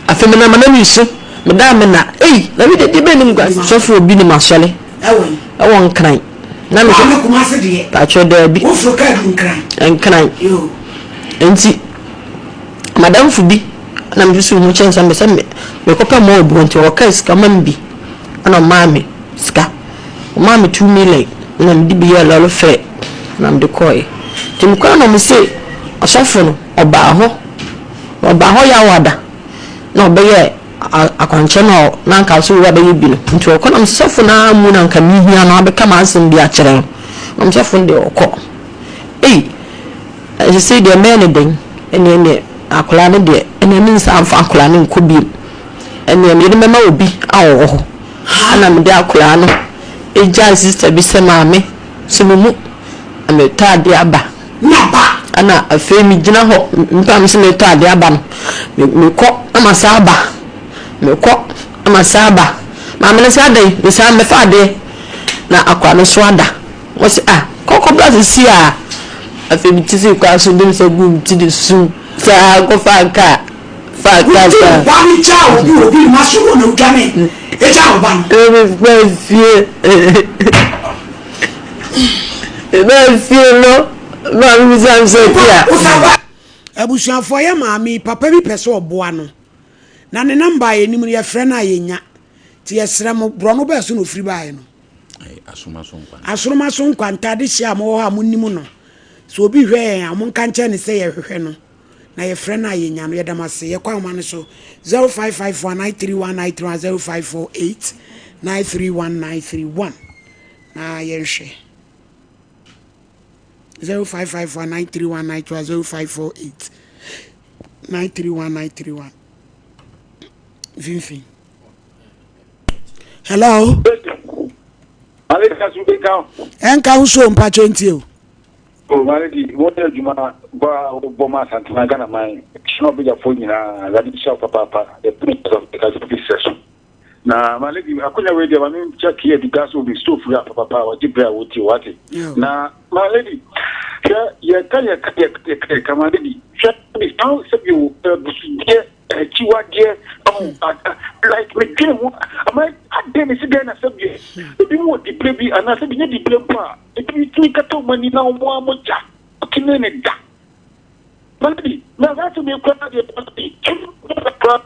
Speaker 9: Afei menam a na meresu. Meda a mena. Ei, na me deɛ deɛ bɛn ne mu sɔfo obi nim asɔre ɛwɔ Nkran. Na mehwɛ. Pakyɛ daabi. Nkran. Nti. M'adamfo bi na mesusuw ho kyerɛɛ no sɛ mepɛ sɛ mekɔpɛ mall bi hɔ nti ɔkaa sika ma me bi na ɔmaa me sika. Ɔmaa me 2 million na mede bi yɛɛ lɔre fare na mede kɔeɛ. Nti mekɔeɛ na ɔse ɔsɔfo no ɔbaa hɔ, ɔbaa hɔ Yawada na ɔbɛyɛɛ akwankyerɛ no a na anka ɔsɛ owura bɛyɛ bi no. Nti ɔkɔ na mese sɔfo no ara mu na anka mehia no abɛka m'asɛm bi akyerɛ no. Na ɔsɔfo no deɛ ɔkɔ. Ei! Seesei deɛ mɛyɛ no dɛn? Ɛnneɛ neɛ akwadaa no deɛ, ɛnneɛ mensan mfa akwadaa no nkɔ bio. Ɛnneɛ mede no bɛma obi a ɔwɔ hɔ. Ɛnna mede akwadaa no gyaa sista bi sɛ, Maame, so me mu na meretɔ adeɛ aba. Ɛnna afei megyina hɔ, mpa me sɛ meretɔ adeɛ aba no, mekɔ na masan aba, mekɔ na masan aba. Maame no sɛ, Adɛn? Mesan mɛfa adeɛ na akwadaa no nso ada. Wɔse ah kɔkɔ bra sisi a. Afei me ti sii kwan so de me nsa guu me ti de sum saa kɔ faa kaa faa kaa
Speaker 1: Wode
Speaker 9: saa.
Speaker 1: wo ba no gyaa obi wɔ obi mma so hɔ na wodwane gyaa wo ba no.
Speaker 9: Ɛna me baa fie me baa fie no maame bisa me sɛ Tia.
Speaker 1: Abusuafoɔ yɛ maame yi papa bi pɛ sɛ ɔboa no na ne number a yɛnim no yɛfrɛ no a yɛnya nti yɛsrɛ mo borɔno bɛɛ so na ɔfiri baeɛ no. Asoroma so nkwa ntade hyɛ a mowɔ hɔ a monim no. Sɛ obi hwɛ yɛn a, monka nkyerɛ no sɛ yɛhwehwɛ no, na yɛfrɛ no a yɛnya no. Yɛda mo ase. Yɛkɔ ahoma no so 0554 931 931 0548 931 931 na yɛnhwɛ. 0554 931 931 0548 931 931 mfimfini. Hello. Ɛnka ho so mpakyɛ ntie o.
Speaker 10: O Maledi, wɔyɛ adwuma bɔ a wobɔ ma Asantema Ghana man hyɛn ɔbɛgyafoɔ nyinaa Awurade nhyira wo papaapa yɛpene kasɛ bi sɛ so na Maledi akonya wei deɛ ma menkyɛ kee adi gas obi stove wura papaapa a wɔgye berɛ a wɔtie wate na Maledi hwɛ yɛka yɛka yɛka yɛka yɛka Maledi hwɛ bi sɛ bio abusudeɛ Akyiwadeɛ ɔho like me dwene ho ama adɛn ne si dɛn na sɛ bi ebi mu wɔ dibre bi anaa sɛ bi nyɛ dibre mpo a ebi tumi kata wɔn ani na wɔn a mogya tumi ne da maladi na saa sɛ mi kura deɛ maladi kura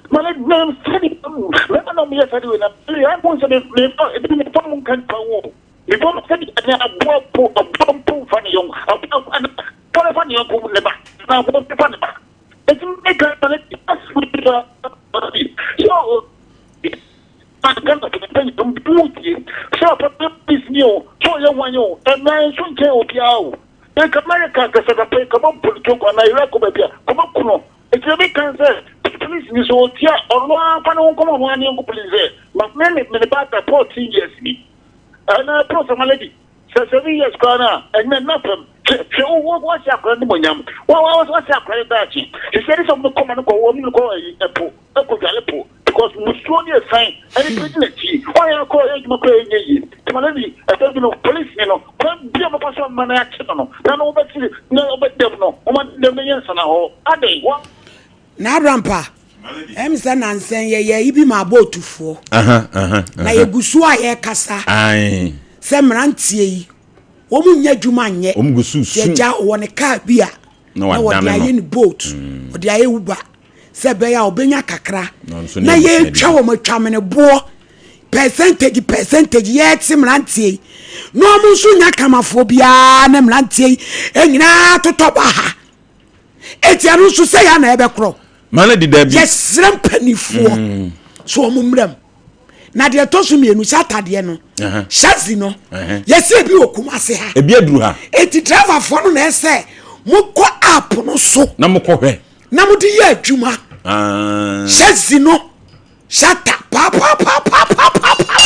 Speaker 10: maladi na sɛ ni mɛma na wɔn yɛ saa de wei na ɛyɛ mo nsɛ mi mi fa ebi mi fa mo nka nipa ho mi fa mo sɛ bi ɛnɛ aboa mpo aboa mpo nfa ne yɔnko aboa aboa fa ne yɔnko ne ba na aboa mpo fa ne ba. Enti me Ghana ne so Ghana kɛntɛn mu tie sɛ ɔpɛ police ni o sɛ ɔyɛ hwan o ɛmɛ nso nkyɛn obiara o nka America kɛsɛ kapɛ kɔbɔ mpolitoko anaa Iraq kɔ baabi a kɔbɔ kuno eti ebi kan sɛ police ni so otia ɔno afa ne ho nkɔmɔ ɔno ani nko police sɛ ma me ne me ba ta 14 years ni ɛna pro samala di. Sɛ 7 years koraa no a, ɛnyɛ nna fam. Hwɛ, hwɛ, wo, wo, woahyɛ akwadaa no animuonyam. Wo, wo, woahyɛ akwadaa no daakye. Sisi ɛde sɛ wɔn kɔ ma no kɔ, wɔn kɔ ɛyi, ɛpo, ɛkɔ dwale po. Because musuo ne esan, ɛne pɛ di n'akyi. Wɔn ayɛ kɔ ɛyɛ adwuma koraa ɛnyɛ yie. Tuma no bi, ɛfɛ bi no, polisi ni no, kwan bi a wɔfa so ama no akye no no, na no wɔbɛsi, na wɔbɛdɛm no, wɔn adɛm no yɛ nsana hɔ. Adɛn, wɔn.
Speaker 1: Na Abrampa, ɛm sɛ nansɛn yɛyɛ yi bi ma abɔɔtufoɔ. Na yɛgu so a yɛrekasa sɛ mmeranteɛ yi wɔn nyɛ adwuma nyɛ.
Speaker 2: Wɔn gu so su.
Speaker 1: Yɛgya wɔ ne kaa bi a na wɔde ayɛ ne boat, wɔde ayɛ uber sɛ ɛbɛyɛ a ɔbɛnya kakra. Na yɛretwa wɔn atwamene boɔ percentage percentage yɛte mmeranteɛ yi na wɔn nso nya kamafoɔ biara na mmeranteɛ yi nyinaa totɔ ba ha. Eti ɛno nso sɛ yɛ na ɛbɛkorɔ.
Speaker 2: Mana di dabi.
Speaker 1: Yɛsrɛ mpanimfoɔ mm. so wɔn mmerɛ mu. Na deɛ ɛtɔ so mmienu sɛ atadeɛ no hyɛzi no yɛsɛ ebi wɔ Kumase ha.
Speaker 2: Ebi aduru ha.
Speaker 1: Eti driverfoɔ no na ɛsɛ mokɔ app no so.
Speaker 2: Na mokɔ hwɛ.
Speaker 1: Na mode yɛ adwuma.
Speaker 2: Ah.
Speaker 1: Hyɛzi no. Shata paapaapaapaapaapa.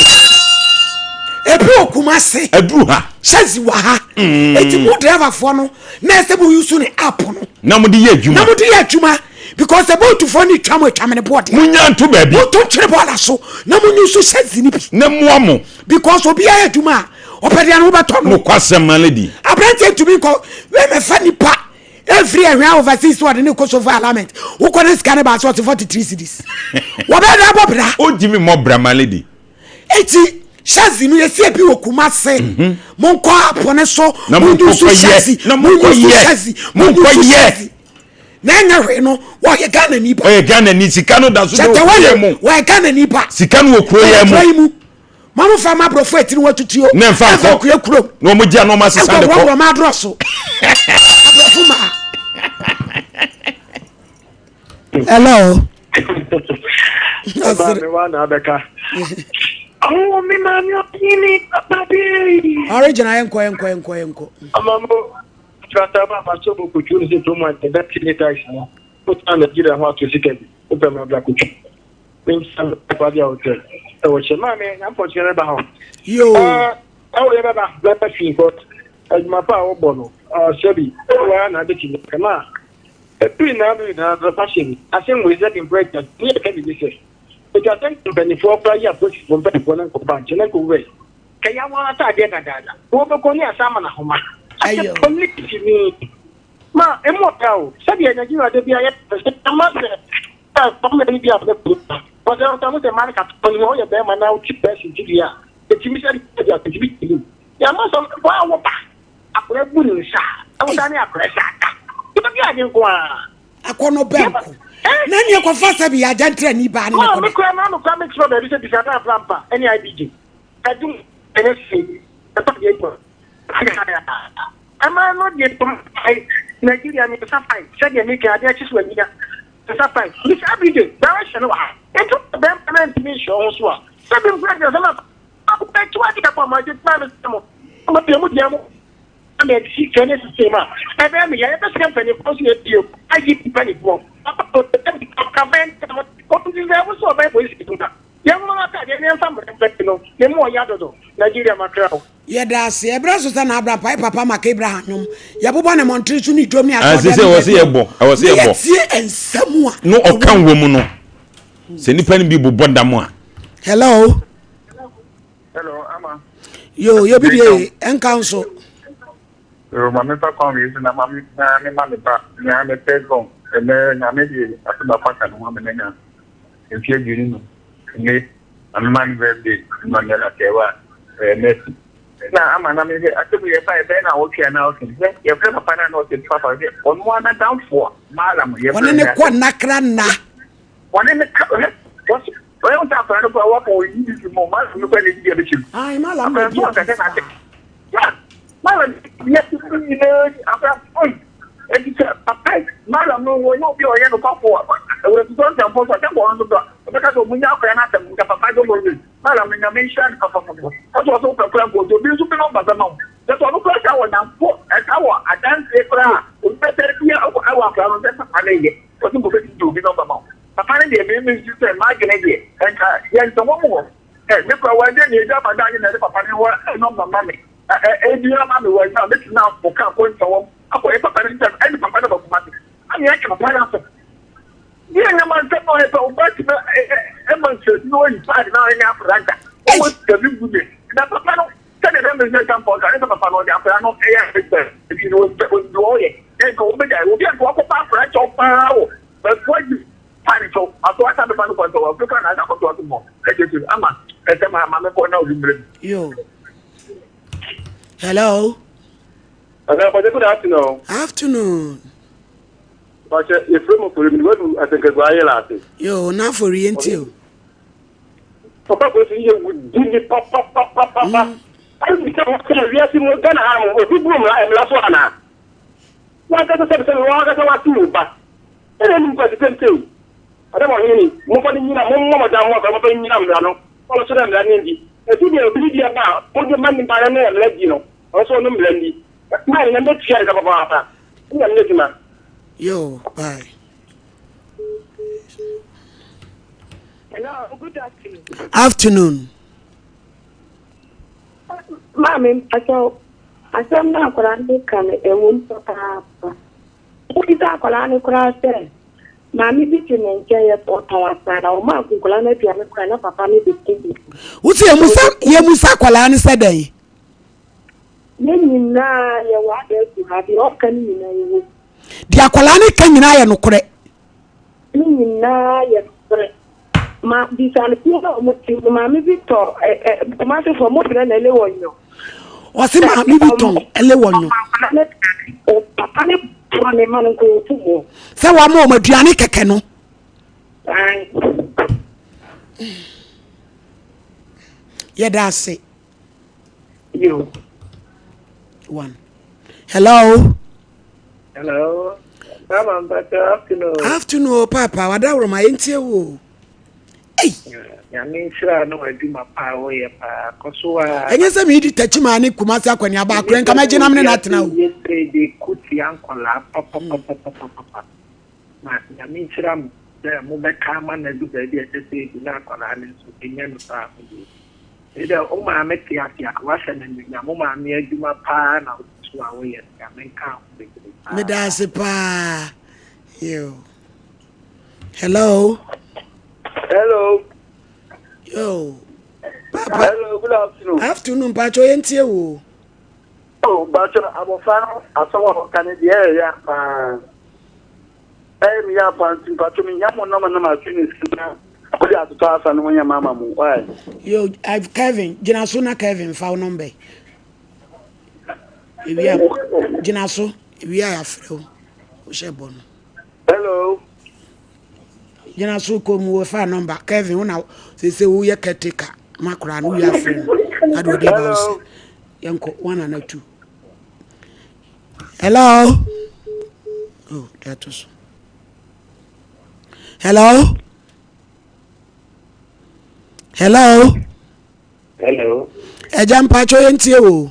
Speaker 1: Ebi wɔ Kumasi.
Speaker 2: Aduru ha.
Speaker 1: Hyɛzi wɔ ha. Mm. Eti mo driver foɔ no na ɛsɛ mo use ne app no.
Speaker 2: Na mo de yɛ adwuma.
Speaker 1: Na mo de yɛ adwuma because ɛbɛ otufoɔ ne twa mo atwa mo ne bɔɔde.
Speaker 2: Mo nya nto baabi.
Speaker 1: Mo to twere bɔɔla so na mo use hyɛzi ne bi.
Speaker 2: Na mua mo.
Speaker 1: Because obi ayɛ adwuma a ɔpɛ deɛ no wobɛtɔ no.
Speaker 2: No kwasɛm ma lady.
Speaker 1: Aberanteɛ ntumi nkɔ wɛmɛfa nipa. Every ɛhwɛ overseas sɛ ɔde ne kɔ sofa alignment wokɔ ne sika ne baase ɔte 43 cedis wɔbɛyɛ dɛ abɔ bra.
Speaker 2: Ɔntumi mmɔ bra ma lady.
Speaker 1: Eti shazi no yɛsi ebi wɔ Kumase mhm. monkɔ apo ne so monyi so shazi monyi so shazi monyi so shazi na ɛnyɛ hwee no wɔyɛ Ghana ni ba.
Speaker 2: Ɔyɛ Ghana ni sika no da so de wɔ kuro yɛ mu.
Speaker 1: Wɔyɛ Ghana ni ba.
Speaker 2: Sika no wɔ kuro yɛ
Speaker 1: mu. Ma mo fa ma aborɔfo atiri wɔ tutuo.
Speaker 2: Ne nfa nkɔ
Speaker 1: kue kurom.
Speaker 2: Na wɔn gya na wɔn asesa de kɔ.
Speaker 1: Nkɔ wɔn adorɔ so. Aborɔfo ma. Hello.
Speaker 11: Ɛba mi wa na abɛka. Oh, mi maame ɔnyini papa bi.
Speaker 1: Original yɛn nkɔ yɛn nkɔ yɛn nkɔ yɛn nkɔ.
Speaker 11: Ama mo trata ba ma so bo kotu ne se to mu ante bɛ ti ne taxi no. O ta Nigeria ho ato sika bi. O pɛ ma bla kotu.
Speaker 1: Yoo.
Speaker 11: Ɛwɔ yɛ bɛba bɛba fi kɔ adwuma pa a wɔbɔ no sɛbi ɛwɔ na abɛti kama ɛpiri na abiri na abɛfa hyɛ mi asɛm wei sɛ mpɛ agya ne yɛ ka biribi sɛ ɛtwa sɛ mpanimfoɔ koraa yi apolisifoɔ mpanimfoɔ no nkɔba nkyɛn na nkɔwura yi kɛyɛ wɔn ataadeɛ dadaada wɔbɛkɔ ne asa ama no ahoma asɛ polisi ni ma emu ɔda o sɛdeɛ Nigeria da bi ayɛ sɛ ama sɛ Ɔbea bi a ɔbɛ kuro ba. Ɔsɛ ɔsɛ mo sɛ mmaa no ka tɔ ne ɔyɛ bɛrima na ɔti pɛsi ti deɛ a etimi sɛ ɛdi a etimi ti mu. Yɛ ama sɛ wɔn a wɔba akora bu ne nsa ɛwɔ ne akora sa aka. Yɛ bi adi nko ara.
Speaker 1: Akɔnɔ bɛ nko. Na nea kɔfa sɛ bi agya ntra ni baa ne ne kɔda.
Speaker 11: Me kura na no kura me kyerɛ baabi sɛ bisa na abra mpa ɛne IBJ. Ɛdum ɛne se ɛpa deɛ adwuma. Ɛma no deɛ Nigeria mmiɛnsa fine sɛdeɛ meka adeɛ akyi so anyina. Nsa fae. Mr. Abide, direction no wɔ ha. Enti wo bɛrima no antumi nhyɛ wo ho so a, sɛ bi mpo agyina sɛ ma akɔbɛto ade akɔ ama nti maa me sɛ mo ma bia mo deɛ mo ama ɛsi twɛ ne sisi ma ɛbɛyɛ me yɛ yɛbɛsrɛ mpanimfoɔ nso yɛ bio ayi mpanimfoɔ papa ɔkabɛn ɔnti sɛ wo sɛ ɔbɛyɛ polisi adwuma yɛn nwoma ataadeɛ ne yɛmfa mmerɛ mpɛ no ne mu ɔyɛ adodo Nigeria makra o.
Speaker 1: Yɛda ase. Ɛberɛ so sɛ na Abraham pae papa maka Abraham nnwom. Yɛbobɔ ne mmɔntene so ne dwom ne
Speaker 2: Ah,
Speaker 1: asɔredan
Speaker 2: sɛ
Speaker 1: ne
Speaker 2: ɛwɔ sɛ
Speaker 1: baabi.
Speaker 2: yɛbɔ, ɛwɔ sɛ
Speaker 1: Ne
Speaker 2: yɛbɔ.
Speaker 1: yɛtie nsɛm a
Speaker 2: No
Speaker 1: ɛwɔ
Speaker 2: ɔka
Speaker 1: mu.
Speaker 2: wɔ mu no. Sɛ nipa no bi bobɔ dam a.
Speaker 1: Hello.
Speaker 10: Hello, Ama.
Speaker 1: Yo, yɛ bi die, ɛnka nso.
Speaker 10: Yo, maame fa kwan wei so na maame na me ma me ba nea me first born ɛnɛ nyame de afe baako aka ne ho ama n'anya mfe 25 ɛnɛ maame ma no birthday ma no atɛwa ɛɛ mercy na ama na mehwɛ asɛm yɛ ba ɛbɛyɛ na awɔtwe anaa ɔsɛn hwɛ yɛfrɛ papa no na ɔsɛ papa hwɛ ɔno ara n'adamfo a maalam yɛfrɛ
Speaker 1: ɔne ne kɔ nnakra nna
Speaker 10: ɔne ne ka hwɛ wɔsɛ ɔyɛ wo sɛ akwadaa no kora wɔkɔ ɔyi bi fi mu maalam no kora na ɛdi abɛhyɛ mu
Speaker 1: Ai, maalam na
Speaker 10: akwadaa
Speaker 1: ɛdi
Speaker 10: nso ɔnkasa na ate maalam yɛ ti mu nyinaa akwadaa ɔyi eti sɛ papa maalam no wɔnyɛ obi a ɔyɛ no kɔfo a ɛwɔ tutɔ ntɛmfo so ɔsɛ bɔ ɔno so ɔbɛka sɛ ɔmo nya akwadaa no asɛm nka papa de ɔmo Madam no Nyame nhyira no papapapa. Ɔsɛ ɔsɛ wopɛ koraa nka ɔsɛ obi nso bi nɔmba bɛma wo. Kyɛ sɛ ɔno koraa saa wɔ namfo ɛsa wɔ adanseɛ koraa a obi bɛsɛ bia ɛwɔ ɛwɔ akora no sɛ papa no yɛ ɔsɛ nka obɛtumi de obi nɔmba ma wo. Papa no deɛ me me nsu sɛ m'adwene deɛ nka yɛ ntɛ wɔn wɔ ɛ me koraa wɔagye ne agya ama daagye na ɛde papa no wɔ nɔmba ma me ɛ ɛ ɛdi ama me wɔ adwuma mɛtumi afo ka akɔ ntɛ wɔn akɔyɛ papa no ntɛm ɛne papa no ba kuma se ame aka papa no asɛm. Deɛ nyɛ ma nsɛm na ɔyɛ sɛ ɔba tumi ɛma nsuo na ɔyi paadi na ɔyɛ akwadaa da ɔmo dabi gu de na papa no sɛdeɛ ɛbɛn bɛn sɛ nka ɔka ne sɛ papa no ɔde akwadaa no ɛyɛ ɛsɛ ɛbi no ɔsɛ ɔdi ɔyɛ ɛnka ɔbɛ gya obi a nka wakɔpa akwadaa kyɛw paa wɔ bɛfo ayi paadi kyɛw aso asa bɛfa no kɔntɔ wɔ afiri kwan na asa akɔtɔ ato mɔ ɛkyɛ so ama ɛsɛ ma maame kɔ na obi mmerɛ mu.
Speaker 1: Yo. Hello.
Speaker 12: Hello, good afternoon.
Speaker 1: Afternoon.
Speaker 12: Mpakyɛ yɛfrɛ mu afɔre mu wadu asɛnkagua ayɛ la ase.
Speaker 1: Yoo na afɔre yɛ nti o.
Speaker 12: Papa polisi yɛ wudi ni papapapapa. Ayi bi sɛ wɔn wiase mu Ghana ha no obi bu mmara mmara so anaa? Wankasa sɛbi sɛbi wankasa wate wo ba. Ɛna nim kwasi sɛm sei. Ɔdɛ ma ɔhene ni, momfa no nnyina, mommɔ mmɔden mo akora momfa no nnyina mmara no, na ɔno nso dɛ mmara no ndi. Enti deɛ obi de deɛ ba a, mode ma nipa no ne mmara di no, ɔno nso ɔno mmara ndi. Maa ne na mɛtua ne ka papaapa. Ne nyame n'adwuma.
Speaker 1: Yo, bye.
Speaker 13: Hello, good afternoon.
Speaker 1: Afternoon.
Speaker 13: Maame mpakyɛw, asɛm no akwadaa no ka no ɛwom papaapa. Wobisa akwadaa no koraa sɛ maame bi te ne nkyɛn yɛ ɔtɔn asa na ɔma nkwadaa no aduane koraa na papa no de kum.
Speaker 1: Wosi yɛmusa yɛmusa akwadaa no sɛ dɛn?
Speaker 13: Yɛn nyinaa yɛwɔ abɛɛfo ha deɛ ɔka no nyinaa yɛwɔ mu.
Speaker 1: Deɛ akwadaa no ka nyinaa yɛ nokorɛ.
Speaker 13: Ne nyinaa yɛ nokorɛ. Ma bisa no fie na ɔmo te no maame bi tɔ ɛ ɛ Kumasi fo ɔmo frɛ no ɛlewɔnyɔ.
Speaker 1: Ɔsi maame bi tɔn ɛlewɔnyɔ.
Speaker 13: O papa ne bɔ ne ma no nko ofu mu.
Speaker 1: Sɛ wama ɔmo aduane kɛkɛ no.
Speaker 13: Ayi.
Speaker 1: Yɛda ase.
Speaker 13: Yo.
Speaker 1: One. Hello.
Speaker 14: Hello. Mama Mpacho, afternoon.
Speaker 1: Afternoon, oh, Papa. Wadaworo ma yɛntie wo.
Speaker 14: Ei. Nyame nhyira no adwuma paa woyɛ paa. Kɔ so a.
Speaker 1: Ɛnyɛ sɛ medi takyi maa ne Kumasi akɔneaba akora nka mɛgye nam ne no atena o.
Speaker 14: Yɛ de ko tia nkɔlaa papapapapapa. Na Nyame nhyira mo sɛ mobɛka ama no adu baabi a ɛsɛ sɛ edu na akwadaa no nso enya no paa ho yie. Wei dɛ wo maame te ase a wahyɛ no anuonyam, wo maame adwuma paa na wote so a woyɛ no, Nyame nka ho bebree paa.
Speaker 1: Meda ase paa. Yo. Hello.
Speaker 15: Hello.
Speaker 1: Yo. Papa.
Speaker 15: Hello, good afternoon.
Speaker 1: Afternoon, Pacho yentie wo.
Speaker 15: Oh, Pacho, abofra no asɛm a ɔka no deɛ ɛyɛ ya paa. Ɛyɛ me ya paa nti Pacho mehia mo nɔma na matwe ne sika na wode atotɔ asa no ho nneɛma ama mo. Why?
Speaker 1: Yo, Kevin, gyina so na Kevin fa wo nɔmba yi. Ewia, gyina so, ewia yɛafrɛ wo. Wohyɛ bɔ no.
Speaker 15: Hello.
Speaker 1: Gyina so kɔ mu wɔfa nɔmba. Kevin, wo na sese woyɛ caretaker ma koraa no wia frɛ no. Na de ɔde ba wo sɛ. Yɛnkɔ one and two. Hello. Oh, that was. Hello. Hello.
Speaker 16: Hello.
Speaker 1: Ẹja mpatsọ yẹn tie o.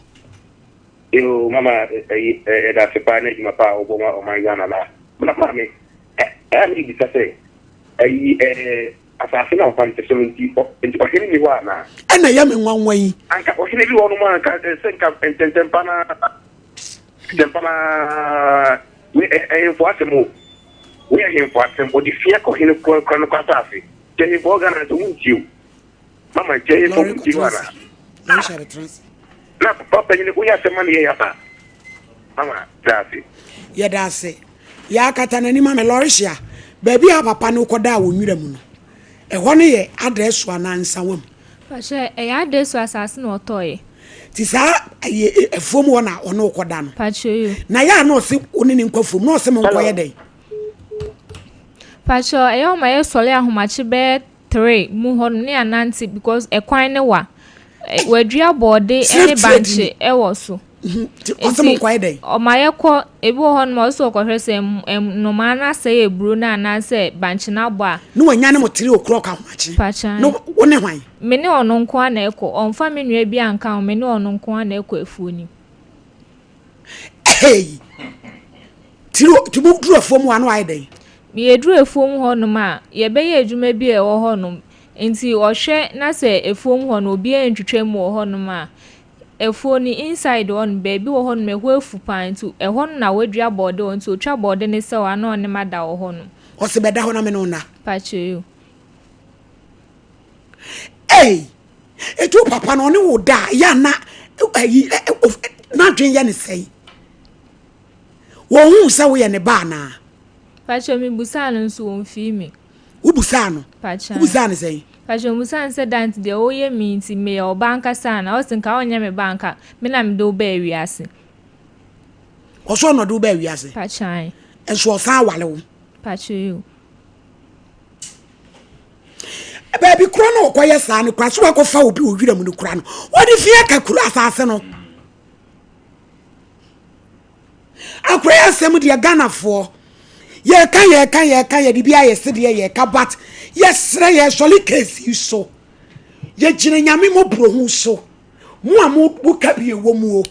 Speaker 16: Yo mama ɛyi ɛda ase paa ne adwuma paa a wɔbɔ ma ɔman Ghana na na maame ɛ ɛyɛ na ebisa sɛ ɛyi ɛɛ asase na ɔfa nte so no nti ɔ nti ɔhene ni hɔ anaa.
Speaker 1: Ɛna ɛyɛ me nwanwa yi.
Speaker 16: Anka ɔhene bi wɔ hɔ nom a anka sɛ nka ntɛntɛmpa na ntɛmpa na we ɛ ɛhemfo asɛm o we ɛhemfo asɛm ɔde fia kɔ hene kɔ kɔ no kɔ asase kyɛ ɛhemfo wɔ Ghana nso wontie o. Mama nkyɛn yɛ fam nti hɔ ana? Na papa panyin woyɛ asɛm ma no yɛ yaba. Mama da ase.
Speaker 1: Yɛda ase. Yɛakata n'anim ama lɔre hyia. Baabi a papa no kɔdaa wɔ nwura mu no, ɛhɔ no yɛ Adɛso anaa Nsawam?
Speaker 3: Pakyɛ, ɛyɛ Adɛso asase na ɔtɔeɛ.
Speaker 1: Nti saa ɛyɛ afuom hɔ na ɔne wo kɔda no?
Speaker 3: Pakyɛ yo.
Speaker 1: Na yɛ a na ɔse wo ne ne nkɔ afuom, na ɔse mo nkɔyɛ dɛn?
Speaker 3: Pakyɛ, ɛyɛ ɔma yɛsɔre ahomakye bɛyɛ 3 mu hɔ nom ne yɛanante because ɛkwan no wa. Wadua bɔɔde ne bankye wɔ so.
Speaker 1: Nti ɔsɛ mo nkɔyɛ dɛn?
Speaker 3: Ɔma yɛkɔ, ebi wɔ hɔ nom a ɔsɛ ɔkɔhwɛ sɛ nnomaa no asɛe aburo no anaasɛ bankye no abɔ a.
Speaker 1: Ne wanya ne mo 3 o'clock ahomakye.
Speaker 3: Pakyan.
Speaker 1: Ne wo ne hwan?
Speaker 3: Me ne ɔno nko ara na ɛkɔ. Ɔmfa me nua bi anka ho, me ne ɔno nko ara na ɛkɔ afuo no mu.
Speaker 1: Hey! Tiri ti mo duru afuom hɔ ano ayɛ dɛn?
Speaker 3: Yɛduru afuom hɔnom a, yɛbɛyɛ adwuma bi a ɛwɔ hɔnom. Nti ɔhwɛ na sɛ afuom hɔ no obiara ntwitwa mu wɔ hɔnom a, afuo no inside hɔ no baabi wɔ hɔnom ɛhɔ afu paa nti ɛhɔ no na wadua bɔɔde wɔ nti ɔtwa bɔɔde no sɛ a na ɔne mada wɔ hɔnom.
Speaker 1: Ɔse bɛda hɔ na me ne wo nna.
Speaker 3: Pakyɛ o.
Speaker 1: Ei! Eti wo papa no ɔne wo da a yɛ a na ayi n'adwene yɛ ne sɛn? Wɔnhuu sɛ woyɛ ne ba anaa?
Speaker 3: Pakyɛ me busaa no nso ɔnfii me.
Speaker 1: Wo busaa no?
Speaker 3: Pakyɛ.
Speaker 1: Wo busaa no sɛn?
Speaker 3: Pakyɛ me busaa no sɛ Dante deɛ woyɛ me nti meyɛ wo ba ankasa anaa? Ɔse nka wonyɛ me ba anka me na mede wo baa wiase.
Speaker 1: Ɔse ɔno na ɔde wo baa wiase?
Speaker 3: Pakyɛ ae.
Speaker 1: Nso ɔsan aware wo?
Speaker 3: Pakyɛ yoo.
Speaker 1: Baabi korɔ no ɔkɔyɛ saa no kora so wakɔfa obi wɔ wira mu no kora no wɔde fi aka kuro asase no. Akora yi asɛm deɛ Ghanafoɔ Yɛka yɛka yɛka yɛde bi ayɛ sedeɛ yɛka but yɛsrɛ yɛsɔle case yi so. Yɛgyina Nyame mmɔborɔhu so. Mo a mo mo ka bi ɛwɔ mu o.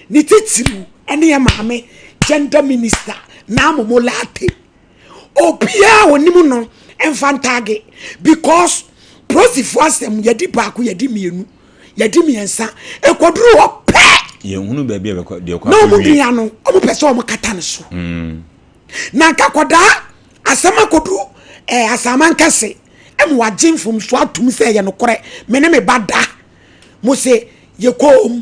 Speaker 1: Ne titiriw ɛne yɛ maame gender minister Naa Momo Lartey. Obiara a onim no mfa ntaage because prosifoɔ asɛm yɛdi baako yɛdi mmienu yɛdi mmiɛnsa ɛkɔduru hɔ pɛ.
Speaker 2: Yɛnhunu baabi a bɛkɔ deɛ ɔkɔ
Speaker 1: Na wɔn
Speaker 2: akɔwie.
Speaker 1: nua no wɔn pɛ sɛ wɔn kata ne so. Na nka akɔdaa asɛm akɔduru ɛɛ eh, asaman kɛse ɛma wagye mfomso atum sɛ ɛyɛ nokorɛ me ne me ba da mo se yɛkɔɔ mu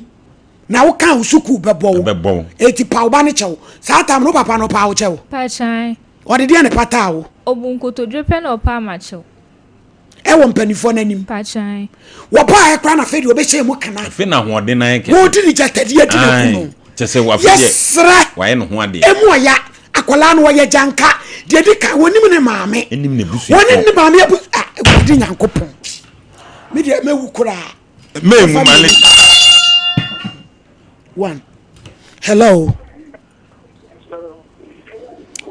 Speaker 1: na woka wo sukuu bɛbɔ wo
Speaker 2: Ɛbɛbɔ wo.
Speaker 1: eti pa wo ba no kyɛw saa tam no wo papa no ɔpaa wo kyɛw
Speaker 3: Pakyan.
Speaker 1: ɔde deɛ ne pataa wo
Speaker 3: Obu nkotodwe pɛ na ɔpaa ma kyɛw.
Speaker 1: ɛwɔ mpanimfoɔ no anim
Speaker 3: Pakyan.
Speaker 1: wɔbaa ɛkora na afei deɛ ɔbɛhyɛ mu kana
Speaker 2: Afei na ahoɔden no ayɛ kɛse.
Speaker 1: wɔdi ne gyatadeɛ adi na ku no
Speaker 2: Kyɛ sɛ wafei deɛ
Speaker 1: yɛsrɛ
Speaker 2: wayɛ ne ho adeɛ.
Speaker 1: emu ɔya akwadaa no wɔyɛ gyanka deɛ di kan wɔnim ne maame
Speaker 2: Ɛnim ne busuafoɔ.
Speaker 1: wɔne ne maame abu ah awurade nyankopɔn me deɛ mɛwu koraa
Speaker 2: Mɛnwu ma ne.
Speaker 1: One. Hello.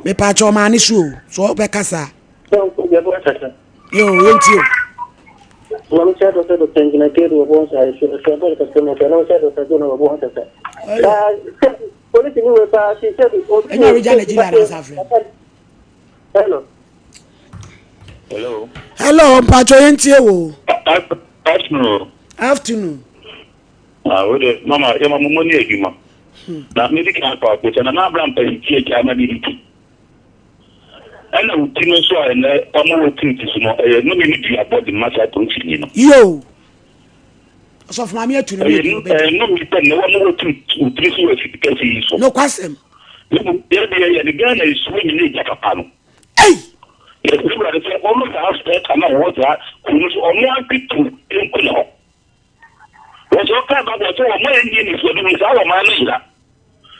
Speaker 1: Mepaakyɛ ɔmaa ne so o so ɔbɛkasa. Yo, yɛntie o. Ɛnyɛ ɔregya Nigeria na asa afrɛ.
Speaker 12: Hello. Hello.
Speaker 1: Hello, mpatsɔ yɛn tie wo.
Speaker 10: Afternoon.
Speaker 1: Afternoon.
Speaker 10: Ah, wo de mama yɛ ma mo ne adwuma. Na me di kan pa ko sɛ na na abra mpa ti agya ama bi ti. Ɛna wo ti no nso a ɛnɛ ɔmo wɔ ti ti so no ɛyɛ nnome ne dua bɔ de ma saa polisi ni no.
Speaker 1: Yo. Ɔsɔfo maame atu no
Speaker 10: ne bi. Ɛyɛ nnome pɛ na wɔn wɔ ti wo tiri so wɔ afidi kɛse yi so.
Speaker 1: Nokwasɛm.
Speaker 10: Na mmom yɛn deɛ yɛde Ghana nsuo nyina egya papa no.
Speaker 1: Ei!
Speaker 10: Yɛsrɛ Awurade sɛ ɔmma saa spɛta no a ɔwɔ saa kuro no so ɔno ara nketew nku ne ho. Wɔ sɛ ɔkaa Bible sɛ wɔn a ɛnni anisoadehunu saa wɔn man no yera.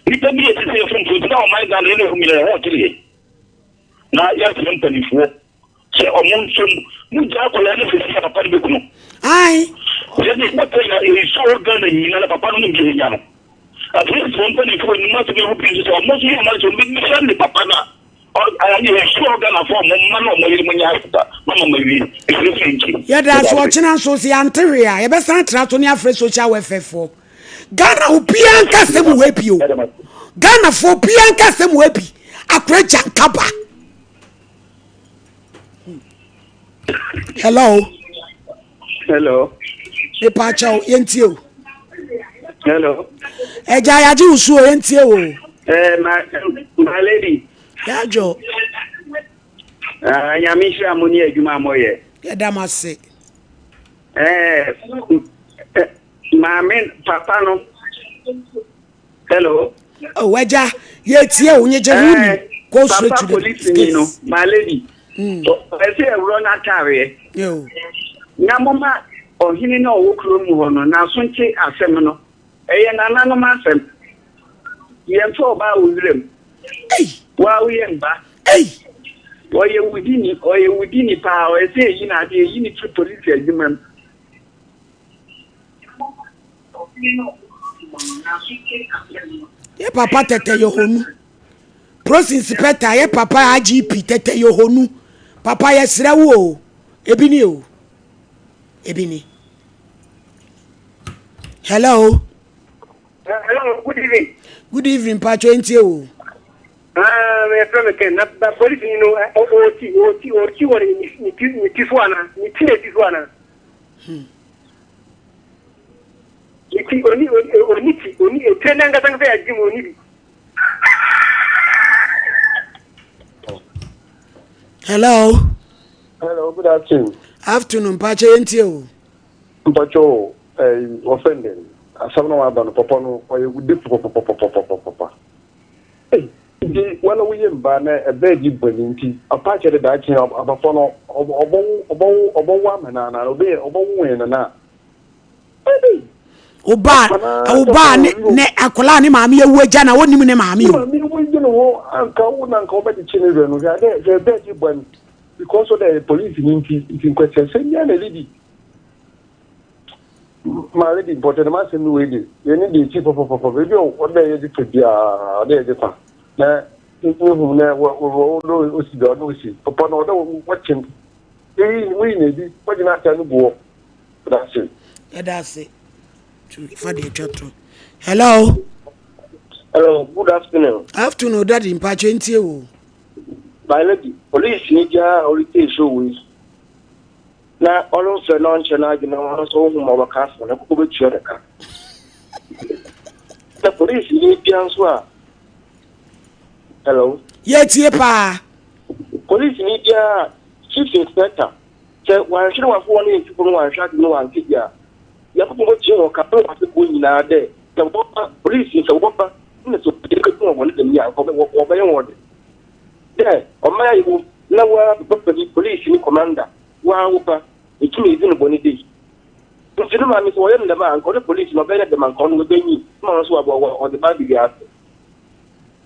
Speaker 10: Nnipa bi a ɛte sɛ yɛn mfomsoɔ nti na ɔman Ghana yɛn ne ɛho nyina yɛn ho ɔkyere yɛn. Na yɛsrɛ mpanimfoɔ sɛ ɔmo nsom mo gya akwadaa no sisi a papa no bɛku no.
Speaker 1: Ae.
Speaker 10: Yɛde bɔtɛ na nsuo wɔ Ghana nyina na papa no nom bi anya no. Apolisifoɔ mpanimfoɔ anim asɛm ɛho pii nso sɛ ɔmo nso yɛ ɔmo ade sɛ ɔmo bɛbisa ne papa no a ɔyɛ nsuo wɔ Ghanafoɔ ɔmo mma na ɔmo yere mo nyɛ asesa mama ma wie ɛfiri firi nkyi.
Speaker 1: Yɛda so ɔkyena nso sɛ yɛante hwee a yɛbɛsan atra so ne afrɛ social welfare foɔ. Ghana obiara nka asɛm wɔ bi o. Ghanafoɔ obiara nka asɛm wɔ bi. Akora gya nkaba. Hello.
Speaker 12: Hello.
Speaker 1: Mepa kyɛw yɛntie o.
Speaker 12: Hello.
Speaker 1: Ɛgya yagye wo so o yɛntie o.
Speaker 12: Eh, my, my lady.
Speaker 1: Yadwo.
Speaker 12: Ah, nyame nhyira mo ne adwuma a moyɛ.
Speaker 1: Yɛda mo ase.
Speaker 12: Eh, eh, maame papa no. Hello.
Speaker 1: Oh, agya, yɛtie wo nyegye wo ni. Go straight to
Speaker 12: the
Speaker 1: case.
Speaker 12: Papa polisi no, my lady. Ɛsɛ ɛwurɔ n'ataareɛ.
Speaker 1: Yo.
Speaker 12: Na moma ɔhene no a ɔwɔ kurom hɔ no n'aso nte asɛm no. Ɛyɛ nananom asɛm. Yɛmfa ɔbaa wɔ wuram. Waa woyɛ mba. Ɔyɛ wudini, ɔyɛ wudini paa. Ɔyɛ sɛ eyi na adeɛ eyi ne firi polisi adwuma mu.
Speaker 1: Yɛ papa tɛtɛ yɛ honu. Police inspector yɛ papa IGP tɛtɛ yɛ honu. Papa yɛ srɛ wo o. Ebi ni o. Ebi ni. Hello.
Speaker 12: Hello, good evening.
Speaker 1: Good evening, Pacho entie o.
Speaker 12: Ah, me friend me ken na ba police ni no o ti o ti o ti wɔ ne ti ne ti so ana ne ti na ti so ana. Ne ti oni oni ti oni etire nankasa nkasa yɛ gym oni bi.
Speaker 1: Hello.
Speaker 17: Hello, good afternoon.
Speaker 1: Afternoon, mpakyɛ yɛn tie o.
Speaker 17: Mpakyɛ o, ɛɛ wɔfɛn dɛ asɛm na waba no papa no ɔyɛ wude pɔpɔpɔpɔpɔpɔpɔpɔ. Ei, nti wɔn a woyɛ mba na ɛbɛɛ di bɔne nti apa akyɛ dɛ daakye abafo no ɔbɔwo ɔbɔwo ɔbɔwo amena anaa ɔbɛyɛ ɔbɔwo wɔn nana. Ei.
Speaker 1: Obaa obaa ne ne akwadaa ne maame ewu agya na onim ne maame o.
Speaker 17: Maame ewu agya na hɔ anka wo na anka ɔbɛkyekye ne werɛ no hwɛ adɛ hwɛ ɛbɛɛ di bɔne because ɔdɛ polisi ni nti nti nkwasiasɛm biara na ɛredi. My lady, mpɔtɛ dɛm asɛm no wei de, yɛne de akyi pɔpɔpɔpɔ, baabi a ɔdɛ yɛgye fa biara, ɔdɛ yɛgye fa. Na Ehu na wɔ wɔ wɔ osi dɛ ɔno osi papa na ɔdɛ wɔkye no. Eyi woyi na ebi wɔgye n'asɛm no gu hɔ. Ɛda ase.
Speaker 1: Ɛda ase. Fa deɛ atwa to. Hello.
Speaker 18: Hello, good afternoon.
Speaker 1: Afternoon, daddy mpakyɛ ntie wo.
Speaker 18: My lady, police ni gya a ɔretee show wei. Na ɔremfrɛ na ɔnkyerɛ n'adwene na ɔno nso wohu ma ɔbɛka asɛm no koko bɛtua ne ka. Na police ni bia nso a Hello.
Speaker 1: Yɛtie paa.
Speaker 18: Police ni biara chief inspector sɛ wanhwɛ ne wafoɔ ne nsifo no wanhwɛ ade no wante bi a Nyankopɔn bɛtua wɔn ka ne wɔn asefoɔ nyinaa dɛ sɛ wɔba police sɛ wɔba na sɛ obi bɛku wɔn wɔ ne dɛm yi a nka wɔbɛyɛ wɔn de dɛ ɔman a yɛwɔ na waa papa bi police ni commander waa wo ba ɛtumi ɛdi no bɔne dei nti no maame sɛ wɔyɛ no dɛm a nka ɔne police na ɔbɛyɛ no dɛm a nka ɔno ɔbɛnyi ma ɔno nso wɔde ba bi wiase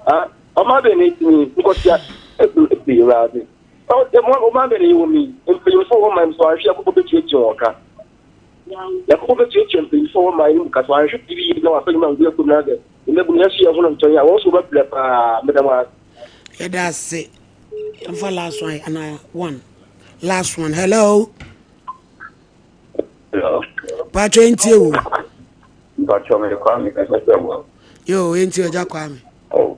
Speaker 18: Ah, ɔman bɛn na etumi nkɔtua efi efi Ewuradze? Ɔman bɛn na yɛwɔ mu yi? Mpanyimfo wɔ man mu sɛ wɔannhwɛ Nyankopɔn betuatua hɔn ka. Nyankopɔn betuatua mpanyimfo a wɔwɔ man no mu ka sɛ wɔannhwɛ biribi yie na wɔammfa ndwuma anngu akuw mu na dɛ mbabun hɛn so yɛho no ntɔn yi a, hɔn so wɔbɛbrɛ paa. Meda mo ase.
Speaker 1: Yɛda ase. Yɛmfa last one anaa one. Last one. Hello.
Speaker 19: Hello.
Speaker 1: Pacho ntie wo.
Speaker 19: Mpacho me Kwame kasa firi Aboa.
Speaker 1: Yo, ntie ọjà Kwame.
Speaker 19: Oh.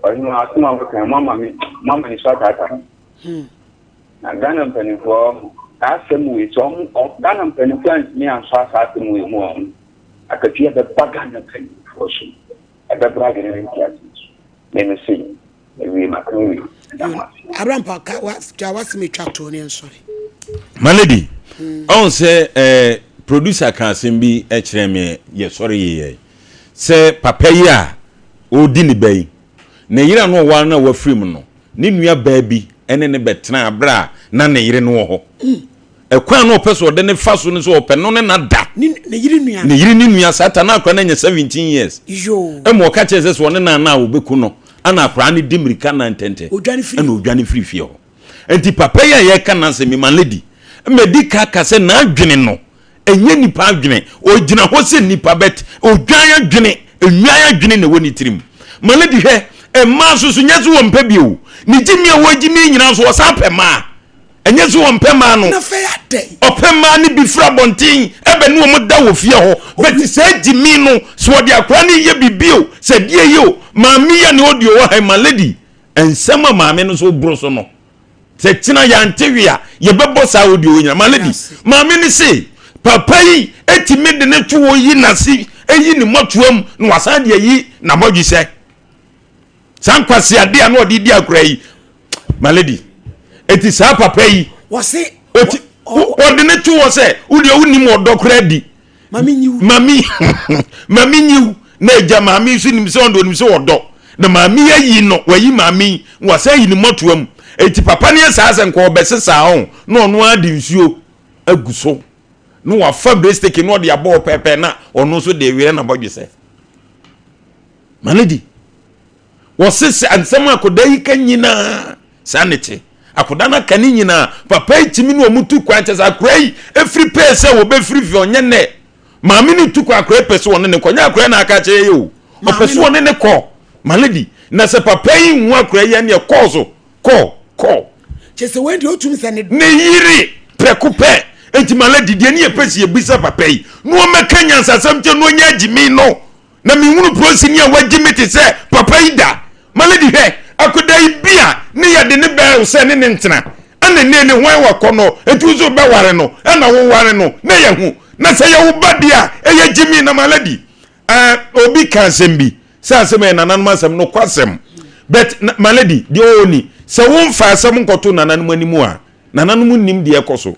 Speaker 19: Ɔhene asɛm a wɔka mo ama me mo ama nsu ataata me. Hmm. Na Ghana mpanimfoɔ saa asɛm wei sɛ ɔmo Ghana mpanimfoɔ antumi ansɔ asa asɛm wei mu ɔmo akatua bɛba Ghana mpanimfoɔ so ɛbɛbra adwene ne ntease so. Meme se Mewie maka awie. Meda mo ase.
Speaker 1: Abrampa ka wa twa w'asɛm etwa toɔ ne nsɔre.
Speaker 2: My lady, ɔn sɛ eh, producer ka asɛm bi kyerɛ me yɛ sɔre yeyɛ sɛ papa yi a ɔredi ne ba yi ne yere a na ɔware no a wafiri mu no ne nua baa bi ne ne bɛtena berɛ a na ne yere no wɔ hɔ. Ɛkwan a na ɔpɛ sɛ ɔde no fa so no sɛ ɔpɛ no ne no ada.
Speaker 1: Ne yere nua.
Speaker 2: Ne yere ne nua saa ta na akwadaa no anya 17 years.
Speaker 1: Yoo.
Speaker 2: Ɛma ɔka kyerɛ sɛ sɛ ɔne no ana a ɔbɛku no. Ana akwadaa no di mmirika na ntɛntɛ.
Speaker 1: Ɔdwane firi.
Speaker 2: Ɛna ɔdwane firi fie hɔ. Nti papa yi a yɛreka n'asɛm yi, my lady, mmɛdi ka ka sɛ n'adwene no ɛnyɛ nipa adwene. Ɔgyina hɔ sɛ nipa but odwan adwene, nnwan adwene na ɛwɔ ne tirim. My lady hwɛ, mmaa nso so nyɛ sɛ wɔmpɛ bi o. Ne gyimi a wɔgyimi nyinaa nso ɔsan pɛ mmaa. Ɛnyɛ sɛ wɔmpɛ mmaa no. Ɔpɛ mmaa no bi firi abɔnten ɛbɛ ne wɔn da wɔ fie hɔ. Bɛte saa gyimi no, sɛ wɔde akwadaa no yɛ biribi o, sɛ deɛ yɛ o, maame yɛ ne audio wɔ ha ma lady. Nsɛm a maame no so boro so no, sɛ kyena yɛante hwe a, yɛbɛbɔ saa audio wɔ nyina. Ma lady, maame no se, papa yi etimi de ne to hɔ yi n'ase, eyi ne mmɔtoam na wasan de ayi n'abɔdwesɛ. Saa nkwaseade a na ɔde di akora yi my lady eti saa papa yi
Speaker 1: wɔse
Speaker 2: oti wɔde ne to hɔ sɛ wodeɛ wonim ɔdɔ koraa di
Speaker 1: mami nyiw
Speaker 2: mami mami nyiw na agya maame nso nim sɛ ɔde onim sɛ ɔdɔ na maame yi ayi no wayi maame yi wɔsɛ ayi ne mmɔtoa mu eti papa no yɛ saa sɛ nka ɔbɛsesa ho na ɔno ara de nsuo agu so na wafa bresteke na ɔde abɔ pɛpɛ na ɔno nso de werɛ na bɔdwesɛ my lady Wɔse sɛ nsɛm a akɔdaa yi ka nyinaa saa ne te. Akɔdaa no aka ne nyinaa. Papa yi tumi ne wɔn tu kwan kyɛ sɛ akora yi efiri pɛɛ sɛ wɔbɛfiri fie ɔnyɛ nnɛ. Maame no tu kwan akora yi pɛ sɛ ɔne ne kɔ. Nyɛ akora yi na aka akyerɛ yɛ o. Ɔpɛ sɛ ɔne ne kɔ. My lady, na sɛ papa yi nhu akora yi ɛneɛ kɔɔ so kɔ kɔ.
Speaker 1: Kyɛ sɛ wei deɛ ɔtumi sɛ ne.
Speaker 2: Ne yere prɛko pɛ. Enti my lady deɛ ne yɛpɛ sɛ yɛbisa papa yi na ɔmmɛka nyansasɛm kyɛ na ɔnyɛ agyimi no. Na menhunu polisini a wagye me te sɛ papa yi da. My lady hwɛ, akoda yi bi a ne yɛde ne bɛɛ wo sɛ ne ne ntena, ɛna nnɛ ne hwan wakɔnɔ, enti wo nso wobɛware no, ɛna woware no, na yɛhu. Na sɛ yɛ wo ba deɛ a, ɛyɛ gyimi na my lady. Eh, obi ka asɛm bi, sɛ asɛm ɛyɛ nananom asɛm, nokwasɛm. But, my lady, deɛ ɔwɔ ni, sɛ womfa asɛm nkɔto nananom anim a, nananom nnim deɛ ɛkɔ so.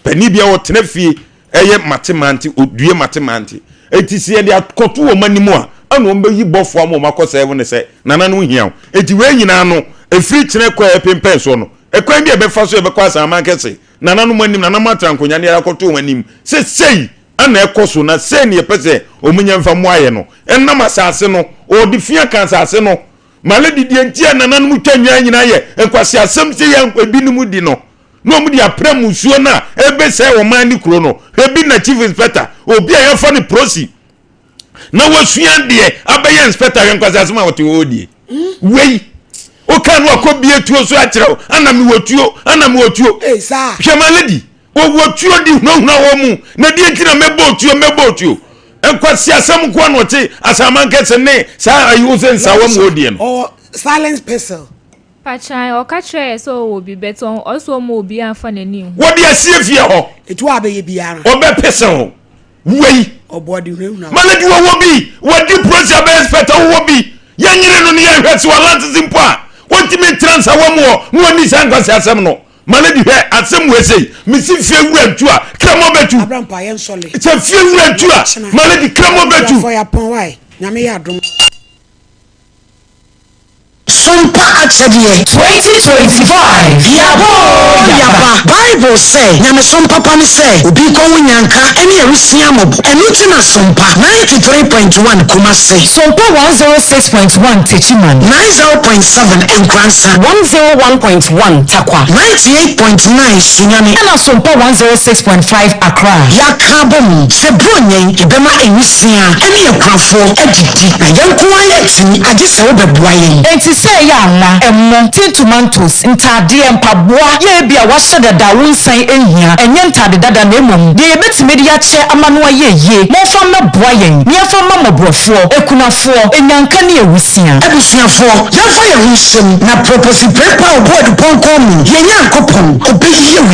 Speaker 2: Panin bi a ɔtena fie ɛyɛ mate mante odue mate mante eti sɛ yɛde akɔto wɔn anim a ɛna wɔn bɛyi bɔfoɔ ama wɔn akɔ sɛɛvo ne sɛ nana no hia wo eti wei nyinaa no efiri kyerɛ kɔ a ɛpempɛn soɔ no ɛkwan bi a ɛbɛfa so yɛbɛkɔ asaman kɛse nananom anim nananom atra nkonnwa ne yɛde akɔto wɔn anim sɛ sei ɛna ɛkɔ so na sei ne yɛpɛ sɛ wɔn nya mfa mmoa yɛ no ɛnam asase no ɔde fi aka asase no male didie nti a nananom twa nnwan nyinaa yɛ nkwaseasɛm sɛ yɛ ebinom di no na wɔn de apra musuo no a ɛbɛsɛe ɔman ne kuro no. Hwɛ bi na chief inspector, obi a yɛafa no prosi na wasua adeɛ abɛyɛ inspector, hwɛ nkwasi asɛm a wɔte hɔ die. Wei. Woka no akɔ bie tuo so akyerɛ wo. Ana mewɔ tuo, ana mewɔ tuo. Hwɛ my lady, wɔwɔ tuo di hunahuna wɔ mu. Na deɛ nti na mɛbɔ tuo, mɛbɔ tuo. Nkwasi asɛm nkoa na ɔte asaman kɛse ne saa ayi wo sɛ nsawa mu hɔ deɛ no.
Speaker 1: Ɔwɔ silence pistol.
Speaker 3: Pakyan, ɔka kyerɛɛ yɛ sɛ ɔwɔ bi but ɔse ɔmma obiaa mfa n'ani nhu.
Speaker 2: Wɔde asie fie hɔ.
Speaker 1: Etu a bɛyɛ biara.
Speaker 2: Ɔbɛ pistol wei.
Speaker 1: Ɔbɔ de hunahuna.
Speaker 2: Malady wɔwɔ bi, wɔdi polisi abɛ inspector wɔwɔ bi. Yɛnyere no ne yɛnhwɛ sɛ wɔalansese mpo a, wɔntumi ntra nsawa mu hɔ na wɔnni saa nkwasi asɛm no. Malady hwɛ asɛm wei sei, mesi fie wura ntu a, kramɔ bɛtu.
Speaker 1: Abrampa yɛnsɔle.
Speaker 2: Sɛ fie wura ntu a, Malady kramɔ bɛtu.
Speaker 1: Abusuafoɔ yɛapɔn wae, Nyame yɛ adom.
Speaker 20: Sompa akyɛdeɛ.
Speaker 21: 2025 Yaba oo yaba.
Speaker 20: Bible sɛ, Nyamesom papa ne sɛ obi rekɔ ho nyanka ne awisia mmɔbɔ. Ɛno nti na Sompa 93.1 Kumasi.
Speaker 21: Sompa 106.1 Techiman.
Speaker 20: 90.7 Nkoransa.
Speaker 21: 101.1 Tarkwa.
Speaker 20: 98.9 Sunyani.
Speaker 21: Ɛna Sompa 106.5 Accra.
Speaker 20: Yɛaka abom sɛ Buronya yi yɛbɛma awisia ne akunafoɔ adidi. Na yɛn nko ara yɛntumi, agye sɛ wobɛboa yɛn.
Speaker 21: Enti sɛ ɛyɛ anwa, ɛmo, tin tomatoes, ntaadeɛ, mpaboa, yɛ ebia wɔahyɛ dada a wonsan nhia, ɛnyɛ ntaade dada na mmom deɛ yɛbɛtumi de akyɛ ama no ayɛ yie, momfa mmɛboa yɛn na yɛmfa mma mmɔborɔfoɔ, akunafoɔ, anyanka ne awusia.
Speaker 20: Abusuafoɔ, yɛmfa yɛn ho nhyɛ mu, na prɔpɔsi prepa a ɔbɔ adupɔnkɔn mu, yɛn Nyankopɔn, ɔbɛyi.